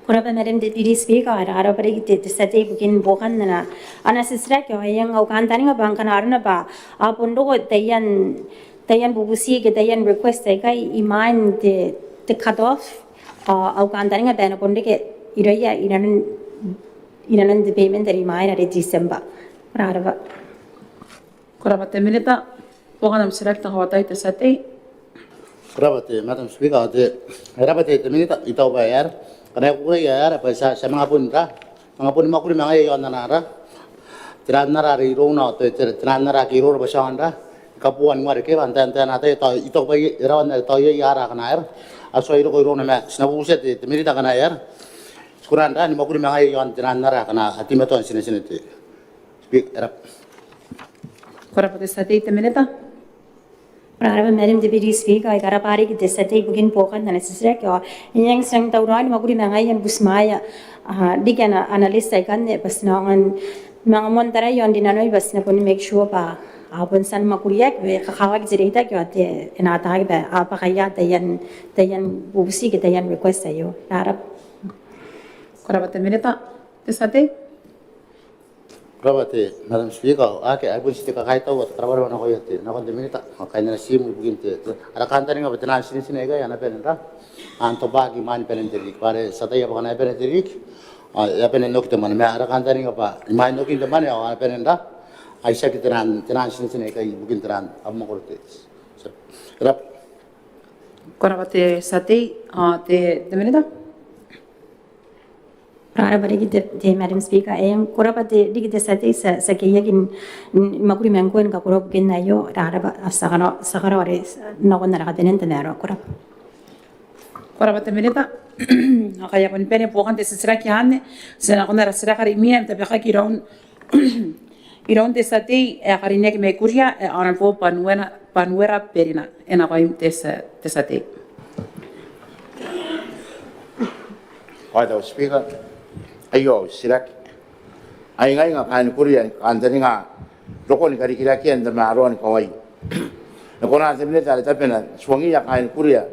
Ko rabwa Madam Deputy Speaker, ao e rabwa riki te, te tia tei ibukin buokan ana, ana titiraki. Ao e eng au kantaninga bwa ngkana arona bwa a bon roko taian, taian bubuti ke taian request aikai imwain te, te cut off, ao au kantaninga bwa e na bon reke irouia inanon, inanon te payment are imwaina are December. Ko rabwa. Ko rabwa te Minita. Buokan am titiraki te kaotai te tia tei. Ko rabwa te Madam Speaker, te, e rabwa te, te Minita. I taku bwa e aera, ngkana e kukurei, e aera bwa ti a, ti a manga bon ra, manga bon mwakuri ma ngaia iaon ana ra, taian ara are irouna, te, te, taian ara ake iroura bwa ti aonga n ra, kabooa ni waekoa n taian, taian ataei. I taku bwa e rawa n ara, tao iai ara akana aera a tuai roko irouna ma ti na bubutia te, te Minita ngkana e aera ti kona n ra ni mwakuri ma ngaia iaon taian ara akana a teimatoa n tinetine te Speaker. E rabwa. Ko rabwa te tia tei. Te Minita. Ko rabwa Madam Deputy Speaker, I karabwa riki te tia tei ibukin buokan ana titiraki. Ao e eng, ti nang tauraoi ni mwakuri ma ngaia ni butimwaea, a, riki ana, ana list aikanne bwa ti na aonga n manga moan tarai iaon rinanoi bwa ti na bon make sure bwa a bon tia ni mwakuriaki bwa e kakawaki te reitaki ao te, e na ataaki bwa a bwakaia taian, taian bubuti ke taian request aio. Ko rabwa. Ko rabwa te Minita. Te tia tei. Ko rabwa te Madam Speaker, ao akea, ai bon ti te kakaitau ao te karabwarabwa nakoia te, nakon te Minita ao kaain ana tiim ibukin te, te, ara kantaninga bwa taian tinetine aikai a na bane n ra, a na tobwaki imwain banen te ririki. Bwa are ti ataia bwa ngkana e bane te ririki ao e a bane n oki te mwane. Ma ara kantaninga bwa imwain okin te mwane ao a na bane n ra, a itiaki taian, taian tinetine aikai ibukin taian abamwakoro te. E rabwa. Ko rabwa te tia tei. Ao te, te Minita. Ko rabwa riki te, te Madam Speaker. E, ko rabwa te, riki te tia tei, ti a, ti a kekeiaki ni, ni mwakuri ma ngkoe ni kakoroa bukin aio. Ko rabwa, a, ti a karaoa, ti a karaoa are nakon ara kabanean tamaroa. Ko rabwa. Ko rabwa te Minita. Ao ngkai e a boni bane buokan te titiraki anne, ti a nakon ara titiraki are imwina ae tabekaki iroun iroun te tia tei ae karineaki mai Kuria, ae Honorable Banuera, Banuera Berina. E nakoim te tia, te tia tei. Ko rabwa Speaker. Aio au titiraki. A ingainga kaain Kuria ni kakantaninga rokon karikirakean tamaroan kawai. E kona te Minita are tabena n tuangiia kaain Kuria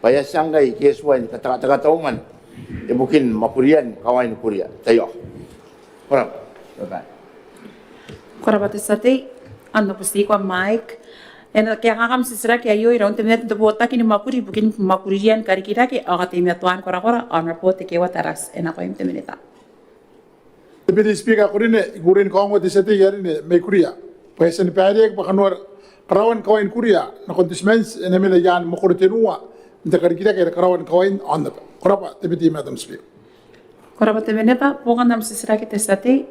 bwa e a tia ngkai ike tuai ni kata, kata, kataumwane ibukin mwakurian kawain Kuria? Te iako. Ko rabwa. Ko rabwa te tia tei. Ao I butiko Mike, e na kaekaaki am titiraki aio iroun te Minita n te Botaki ni Mwakuri ibukin Mwakurian Karikirake ao Kateimatoan Korakora, Honorable Tekeeua Tarati. E nakoim te Minita. Deputy Speaker ae ko rine, I kukurei ni kaongoa te tia tei ae rine mai Kuria bwa e a tia ni baireaki bwa kanoan karaoan kawain Kuria nakon te timanti e na mena i aan mwakoro tenua n te karikirake are karaoan kawain aonnaba. Ko rabwa Deputy Madam Speaker. Ko rabwa te Minita. Buokan am titiraki te tia tei.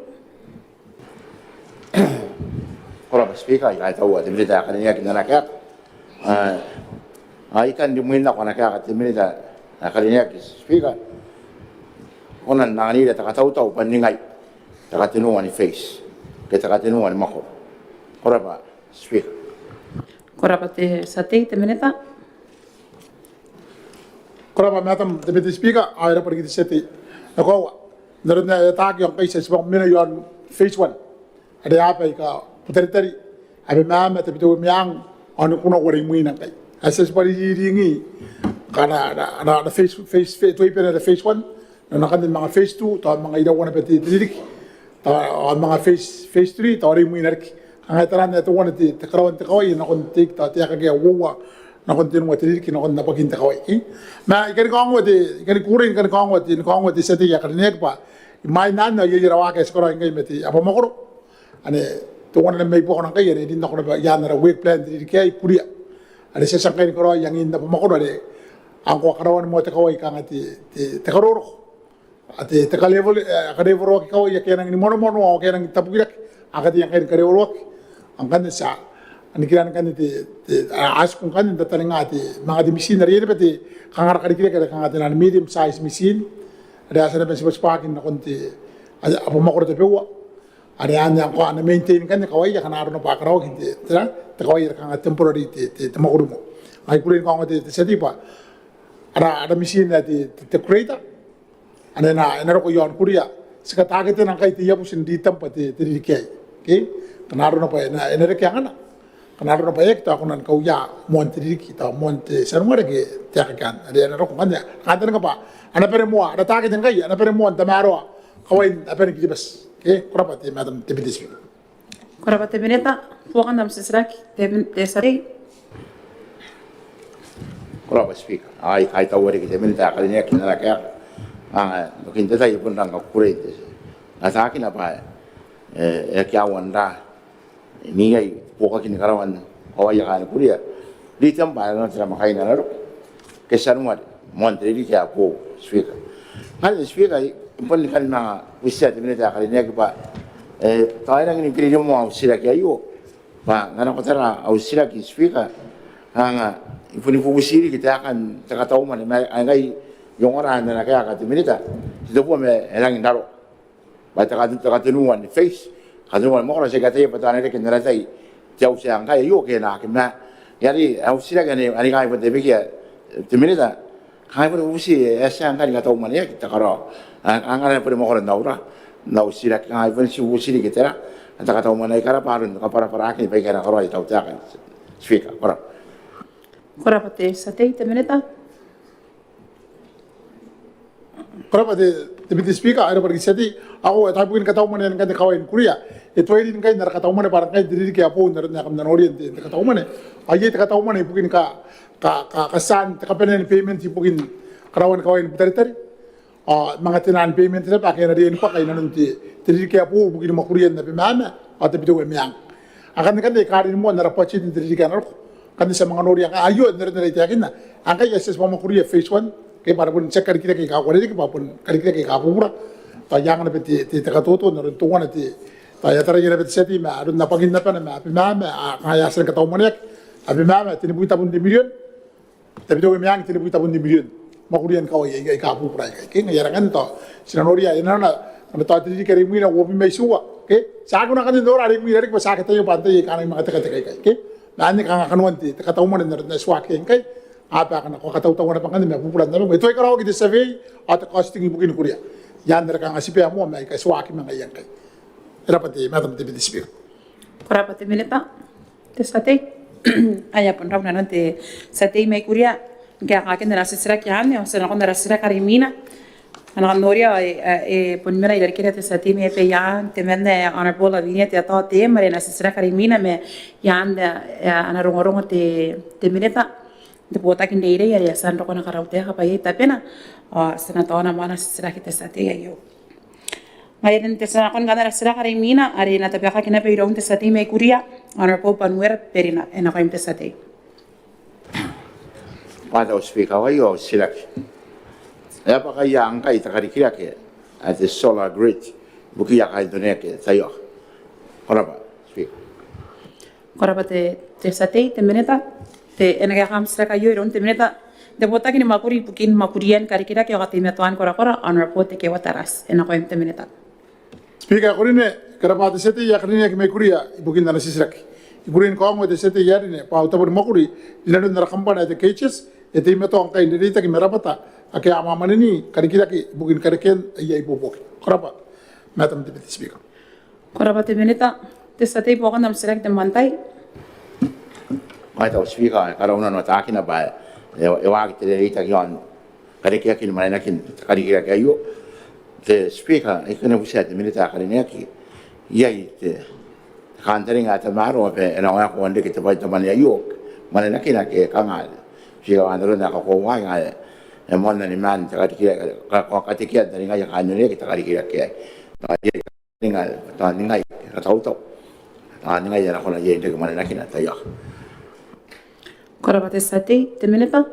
Ko rabwa Speaker, I kaitaua te Minita ae karineaki n ana kaeka. A, I kan rimwin nako ana kaeka te Minita ae karineaki, Speaker. kona n anganira te katautau bwa n ningai te katenua ni phase ke te katenua ni mwakoro. Ko rabwa Speaker. Ko rabwa te tia tei. Te minita. Ko rabwa Madam Deputy Speaker, ao e rabwa riki te tia tei. E koaua n aron ae e ataaki ao ngkai ti a tibwa mena iaon phase one are a bae aika Butaritari, Abemama, Tabiteuea Meang ao Nikunau are imwina ngkai. Ae ti a tibwa riringi ngkana ara, ara, ara phase, phase, phase, tuai bane ara phase one, nanona ngkanne manga phase two, tao manga iraua naba te, te ririki, tao manga phase, phase three, tao are imwina riki. Kanga e taraa ae teuana te, te karaoan te kawai nakon te, tao te aeka ake a uoua nakon tenua te ririki nakon abwakin te kawai. Ma I kani kaongoa te, I kani kukurei, I kani kaongoa te, I kani kaongoa te tia tei ae karineaki bwa imwain anne ao iai ara waaki ae ti karaoi ngkai ma te abamwakoro. Ane teuana naba mai buakona ngkai are e rin nako naba i aan ara work plan n te ririki aei Kuria. Are ti a tia ngkai ni karaoi angin abamwakoro are ngkoa karaoan moa te kawai kanga te, te, te karoroko. A te, te karevoro, e, karevoroaki kawai ake a nangi ni monomono ao ake a nangi ni tabukiraki. A katea ngkai ni karevoroaki. Ao ngkanne ti a, a nikiran ngkanne te, te, a, a tiku ngkanne n tataninga te, manga te mitin are iai naba te, kanga ara karikirake are kanga te naan medium size mitin. Are a tia naba n tibwatibwaaki nakon te, a, abamwakoro tabeua. Are anne ngkoa a na maintain ngkanne kawaia akana arona bwa a karaoaki n te, te, te kawai are kanga temporary te, te, te mwakuri moa. Ao I kukurei ni kaongoa te, te tia tei bwa ara, ara mitin ae te, te, te grader ane e na, e na roko iaon Kuria. Ti kataketena ngkai te iabuti n Ritemba te, te ririki aei. Okay? Akana arona bwa e na, e na reke angana. Akana arona bwa e aki tao kona ni kauia moan te ririki, tao moan te Tianuare ke te aeka ake anne. Are e na roko ngkanne. Kantaninga bwa a na bane moa, ara takete ngkai, a na bane moa n tamaroa kawain aban Kiribati. Okay? Ko rabwa te Madam Deputy Speaker. Ko rabwa te minita. Buokan am titiraki te, te tia tei. Ko rabwa Speaker. Ao I kaitaua riki te minita ae karineaki n ana kaeka. Anga n okin te tai I bon rang kukurei n te, n ataakina bwa e, e aki aua n raa n iai buokakin karaoan kawaia kaain Kuria. Ritemba ae nanona te namwakaina ae na roko ke Tianuare, moan te ririki ae boou, Speaker. Ngaia Speaker, I bon kani manga butiia te minita ae karineaki bwa, e, tao e rangi ni biririmoa au titiraki aio. Bwa ngkana ko tara au titiraki Speaker, anga I bon bubuti riki taekan te kataumwane ma ae ngai I ongora n ana kaeka te minita, titeboo ma e rangi n raroa. Bwa te kate, te katenua ni phase, katenua ni mwakoro, ti aki ataia bwa tao e na reke n ara tai te auti ae ngkai aio ke e na aki. Ma ngaia are au titiraki ane, ane kangai bon te bekia te minita, kangai bon bubuti, e, e a tia ngkai ni kataumwaneaki te karao. A, kangai bon mwakoro n au ra, n au titiraki, kangai bon ti bubuti riki tera, te kataumwane aika a raba aron kabwarabwarakin baika a na karaoa te tautaeka, Speaker. Ko rabwa. Ko rabwa te tia tei. Te minita. Ko rabwa te, te Deputy Speaker, e rabwa riki te tia tei. Ao e taku ibukin kataumwanean ngkanne kawain Kuria. E tuai rin ngkai n ara kataumwane bwa ngkai te ririki ae boou n aron ae kam na noria n te, te kataumwane. Ao iai te kataumwane ibukin ka, ka, ka, katiaan te kabanean payment ibukin karaoan kawain Butaritari. Ao manga te naan payment naba ake a na riai ni bwaka inanon te, te ririki ae boou ibukin mwakurian Abemama ao Tabiteuea Meang. Akanne ngkanne e karin moa n ara budget n te ririki ae na roko. Ngkanne ti a manga noria ngkai aio n aron are I taekinna. Ngkai ae ti a tibwa mwakuria phase one, ke bwa a na bon tia karikirake aika uarereke, bwa bon karikirake aika bubura. Tao e anga naba te, te, te katoto n aron teuana te, tao e a taraia naba te tia tei ma aron abwakin abana ma Abemama, a, kanga e a tia ni kataumwaneaki Abemama, tenibwi tabun te mirion. Tabiteuea Meang, tenibwi tabun te mirion. Mwakurian kawai aika, aika bubura aikai. Ke ngaia are ngkanne tao ti na noria, e nanona, ngkana tao te ririki are imwina uabwi ma itiua. Ke ti a aki kona ngkanne n nora are imwina riki bwa ti a aki ataia bwa antai aika a nangi manga tekateka ikai. Ke ma anne kanga kanoan te, te kataumwane n aron ae ti waaki iai ngkai. Ao bwa akana ko a katautaua naba ngkanne ma buburan naba. E tuai karaoaki te survey ao te costing ibukin Kuria. Iaan are kanga tibea moa ma aika ti waaki ma ngaia ngkai. E rabwa te Madam te Deputy Speaker. Ko rabwa te minita. Te tia tei. Ai a bon rau nanon te tia tei mai Kuria. Ngke a kaakina ana titiraki anne, ao ti a nakon ara titiraki are imwina. Ngkana kam noria, e, e, e bon mena irarikira te tia tei mai Abaiang, temanna Honourable Lavinia Teatao Teem, are ana titiraki are imwina, ma iaan, e, ana rongorongo te, te minita n te botaki n reirei are e a tia n roko ana karautaeka bwa iai tabena. Ao ti na taona moa ana titiraki te tia tei aio. Ngaia are ti a nakon ngkanne ara titiraki are imwina, are e na tabekaki naba iroun te tia tei mai Kuria, Honourable Banuera Berina, e nakoim te tia tei. Ko rabwa Speaker, ao aio au titiraki. E a bwaka ia ngkai te karikirake ae te solar grid ibukiia kaain Tonga ke taiaoka? Ko rabwa Speaker. Ko rabwa te, te tia tei, te minita. Te, e na kaekaaki am titiraki aio iroun te minita, te botaki ni mwakuri ibukin mwakurian karikirake ao kateimatoan korakora, Honourable Tekeeua Tarati, e nakoim te minita. Speaker ae ko rine, ko rabwa te tia tei ae karineaki mai Kuria ibukin ana titiraki. I kukurei ni kaongoa te tia tei ae rine bwa au tabo ni mwakuri inanon ara kambana ae te KGES e teimatoa ngkai n reitaki ma rabwata ake a mwamwaneni karikirake ibukin karekean aia ibuobuoki. Ko rabwa, Madam Deputy Speaker. Ko rabwa te minita. Te tia tei, buokan am titiraki te moan tai. Ao tau Speaker, e karaunano ataakina bwa e, e waaki te reitaki iaon karekeakin mwanenakin te karikirake aio. Te Speaker, I kan butia te minita ae karineaki, iai te kantaninga ae tamaroa bwa e na waekoa n reke te bwai te mwane aio mwanenakina ke e kanga. Speaker, ao n aron ae kakoauai ao e moanna ni maan te karikirake, ka, ka, katekean taningaia kaain Oneake te karikirake aei. Ao iai taninga, taningai, katautau, taningai ae na kona iai n reke mwanenakina. Taiaoka. Ko rabwa te tia tei, te minita.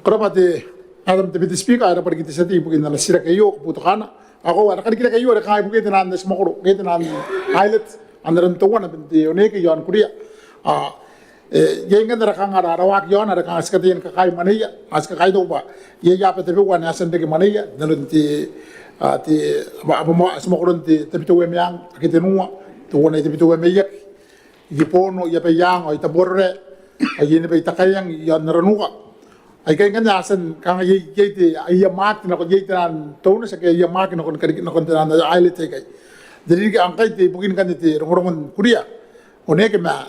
Ko rabwa te Madam Deputy Speaker, e rabwa riki te tia tei ibukin ana titiraki aio, boutokaana. Ao koaua ara karikirake aio are kanga ibukia te naan atimwakoro, ibukia te naan islet, n aron teuana bon te Oneake iaon Kuria. Ao e, iai ngkanne ara kanga ara, ara waaki iaona are kanga ti kataia ni kakaei mwaneia, ao ti kakaitau bwa iai aaba tabeua ane a tia n reke mwaneia n aron te, a, te, aba, aba, atimwakoron te Tabiteuea Meang ake tenua, teuana i Tabiteuea Maiaki, i Bono, i Abaiang ao i Tabuarorae, ao iai naba i Takaeang iaon Aranuka. Aikai ngkanne a tia n kanga iai, iai te, iai aia mwaaki nakon, iai te naan donors ake iai aia mwaaki nakon, nakon te naan islet aikai. Te ririki ngkai te ibukin ngkanne te rongorongon Kuria, Oneake ma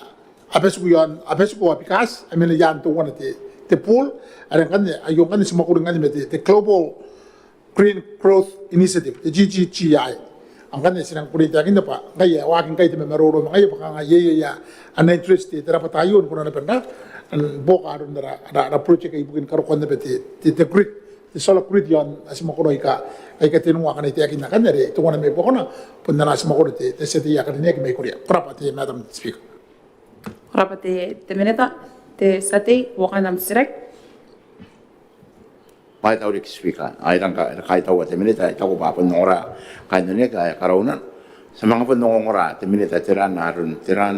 Abatiku iaon, Abatiku ao Bikati, a mena i aan teuana te, te pool, are ngkanne aio ngkanne ti mwakuri ngkanne ma te, te Global Green Growth Initiative, te G G G I. Ao ngkanne ti nang kukurei n taekinna bwa ngkai e waaki ngkai te mamaroro ma ngaia bwa kanga iai, iai ana interest te, te rabwata aio ni kona naba n ra, n buoka aron ara, ara, ara project ibukin karokoan naba te, te, te grid, te solar grid iaon atimwakoro aika, aika tenua akana I taekinna ngkanne are teuana mai buakona bon ana atimwakoro te, te tia tei ae karineaki mai Kuria. Ko rabwa te Madam Speaker. Ko rabwa te, te minita. Te tia tei, buokan am titiraki. Ao e tau riki Speaker, ao I rang ka, kaitaua te minita, I taku bwa bon ongora kaain Oneake, ao e karaunano. Ti a manga bon ongongora te minita tera aron, tera,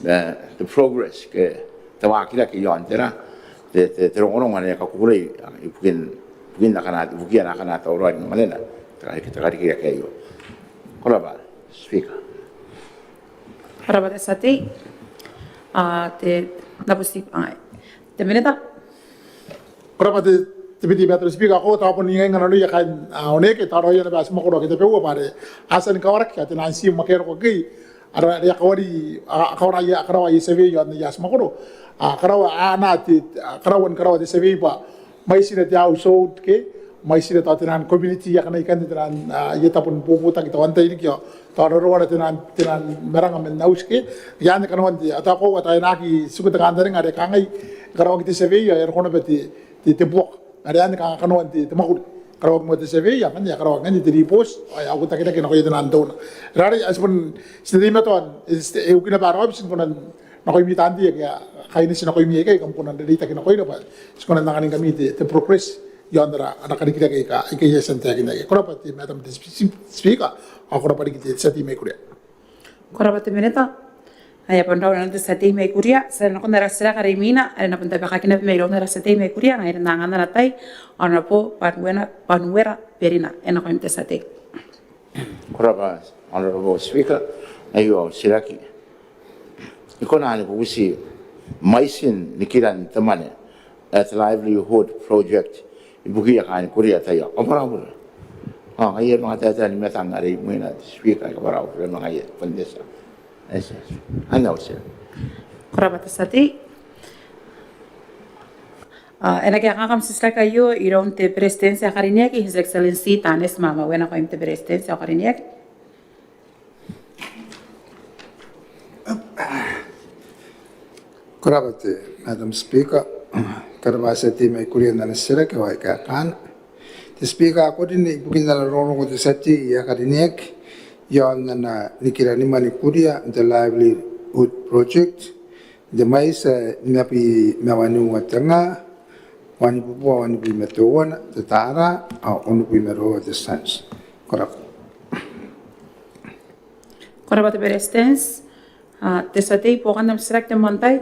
e, te progress ke te waakirake iaon tera, te, te, te rongorongo ane e kakukurei ibukin, ibukin akana, ibukiia akana tauraoi ni mwanena te, te karikirake aio. Ko rabwa Speaker. Ko rabwa te tia tei. A, te, na buti, a, te minita. Ko rabwa te, te Deputy Madam Speaker, ao tao bon ingainga nanoia kaain, a, Oneake, taraia naba atimwakoro ake tabeua bwa are a tia ni kawaraki, a, te naan tiim ake a roko ikekei, are, are a kawari, a, a kawara aia, a karaoa aia survey iaon aia atimwakoro. A, karaoa, a, ana te, a, karaoa ni karaoa te survey bwa mwaitira te household ke mwaitira tao te naan community akana ikanne te naan, a, aia tabo ni bobotaki tao antai riki ao tao raroana te naan, te naan maranga man auti ke. Iai anne kanoan te, a, tao koaua tao e na aki tiku te kantaninga are kangai e karaoaki te survey ao e roko naba te, te, te buoka. Are anne kanga kanoan te, te mwakuri. Karaoaki moa te survey ao ngkanne e a karaoaki ngkanne te ribooti ao e a uotakirake nakoia te naan donor. Are are a ti bon, ti teimatoa n, e, e uki naba ara aobiti ni kona n nakoimi taan tei ake a kaineti nakoimi aikai, kam kona n reitaki nakoira bwa ti kona n anganingkami te, te progress iaon ara, ara karikirake aika, aika I a tia n taekinna aikai. Ko rabwa te Madam te Spe-, Speaker, ao ko rabwa riki te tia tei mai Kuria. Ko rabwa te minita. Ae a bon rau nanon te tia tei mai Kuria, ti a nakon ara titiraki are imwina, are e na bon tabekaki naba mairoun ara tia tei mai Kuria, ngaia are e na angan ana tai, Honourable Banuera, Banuera Berina, e nakoim te tia tei. Ko rabwa, Honourable Speaker, aio au titiraki. I kona ni bubuti mwaitin nikiran te mwane ae te Livelihood Project ibukiia kaain Kuria? Taiaoka. Ao ngaia manga taetae ni matang are imwina, Speaker, ae kabwara au, manga ngaia, bon te tia. Yes, yes. Anne au titiraki. Ko rabwa te tia tei. A, e na kaekaaki am titiraki aio iroun te Beretitenti ae karineaki, His Excellency Taneti Maamau, e nakoim te Beretitenti ae karineaki. Ko rabwa te Madam Speaker, ko rabwa te tia tei mai Kuria n ana titiraki ao e kaekaana. Te Speaker ae ko rine, ibukin ana rongorongo te tia tei ae karineaki iaon ana nikira ni mwane Kuria n te Livelihood Project, n te mwaiti ae nimabwi ma waniua te nga, wanibubua wanibwi ma teuana te tara, ao onobwi ma ruaiwa te tianti. Ko rabwa. Ko rabwa te Beretitenti. A, te tia tei, buokan am titiraki te moan tai.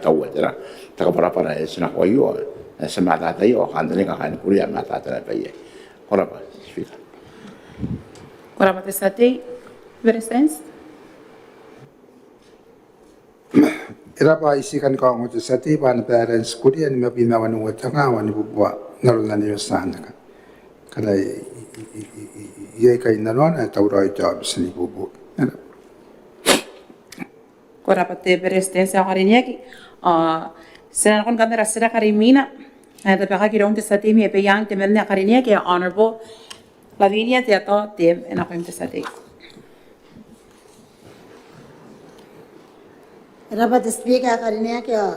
taua tera te kabwarabwara ae ti nako aio, ae ti a mataata iai ao kantaninga kaain Kuria a mataata naba iai. Ko rabwa Speaker. Ko rabwa te tia tei. Beretitenti. E rabwa, I tii kan kaongoa te tia tei bwa ana balance Kuria nimabwi ma waniua te nga, wanibubua n aron ane e otinako. Kanga iai kainnanoana ae tauraoi te aobiti n ibuobuoki. E rabwa. Ko rabwa te Beretitenti ae karineaki. Ao ti na nakon kamaiuira titiraki are imwina ae e tabekaki iroun te tia tei mai Abaiang, te membwa ae karineaki, Honourable Lavinia Teatao Teem, e nakoim te tia tei. E rabwa te Speaker ae karineaki, ao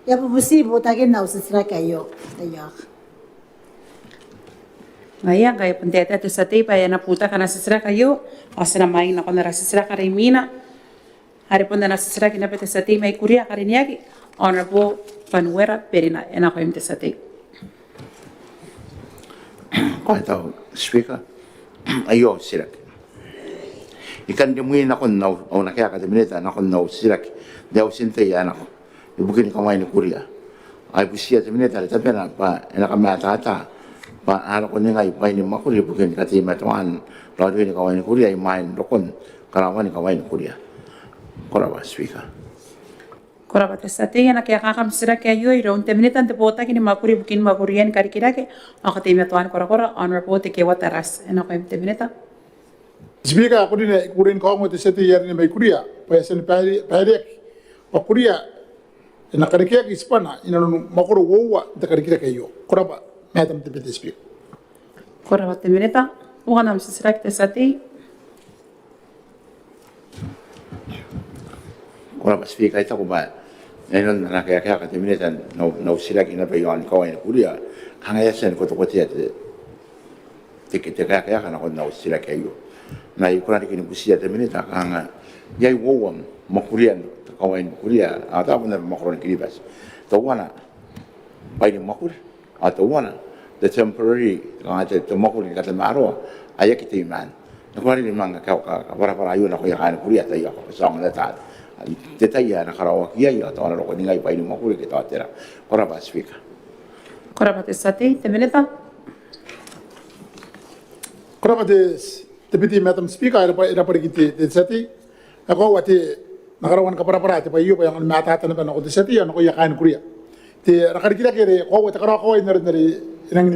I a bubuti butakin au titiraki aio. Aio. Ngaia ngkai e bon taetae te tia tei bwa e na butaki ana titiraki aio, ao ti na mwaing nakon ara titiraki are imwina are bon ana titiraki naba te tia tei mai Kuria ae karineaki, Honourable Banuera Berina, e nakoim te tia tei. Ko rabwa Speaker. Aio au titiraki. I kan rimwi nakon au, au na kaeka te Minita nakon au titiraki n te auti n tei ae nako ibukin kawain Kuria. Ao I butiia te Minita are tabena bwa e na kamataata bwa a roko n ningai bwain mwakuri ibukin kateimatoan raoiroin kawain Kuria imwain rokon karaoan kawain Kuria. Ko rabwa Speaker. Ko rabwa te tia tei. E na kaekaaki am titiraki aio iroun te Minita n te Botaki ni Mwakuri ibukin Mwakurian Karikirake ao Kateimatoan Korakora, Honourable Tekeeua Tarati, e nakoim te Minita. Speaker, ko rabwa, I kukurei ni kaongoa te tia tei ae karineaki mai Kuria bwa e a tia ni baire, baireaki bwa Kuria e na karekeaki tibwana inanon mwakoro uoua n te karikirake aio. Ko rabwa Madam Deputy Speaker. Ko rabwa te Minita. Uoua am titiraki te tia tei. Ko rabwa Speaker, I taku bwa inanon ana kaekaaki te Minita n au, n au titiraki naba iaon kawain Kuria, kanga e a tia ni kotokotea te, te, te kaekaaki nakon au titiraki aio. Ma I kona riki ni butiia te Minita kanga iai uoua mwakurian kawain Kuria, ao tao bon naba mwakoron Kiribati. Teuana bwain mwakuri, ao teuana te temporary, kanga te, te mwakuri ni katamaroa ae aki teimaan. E kona riki ni manga ka, ka, kabwarabwara aio nakoia kaain Kuria, tao a kabwatia aonga n ata te tai ae a na karaoaki iai ao tao a na roko n ningai bwain mwakuri ke tao tera. Ko rabwa Speaker. Ko rabwa te tia tei. Te Minita. Ko rabwa te Deputy Madam Speaker, e rabwa, e rabwa riki te, te tia tei. E koaua te, N na karaoa ni kabwarabwara te bwai aio bwa e aonga ni mataata naba nako te tia tei ao nakoia kaain Kuria. Te, ara karikirake are e koaua te karaokawai n aron are e nangi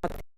tata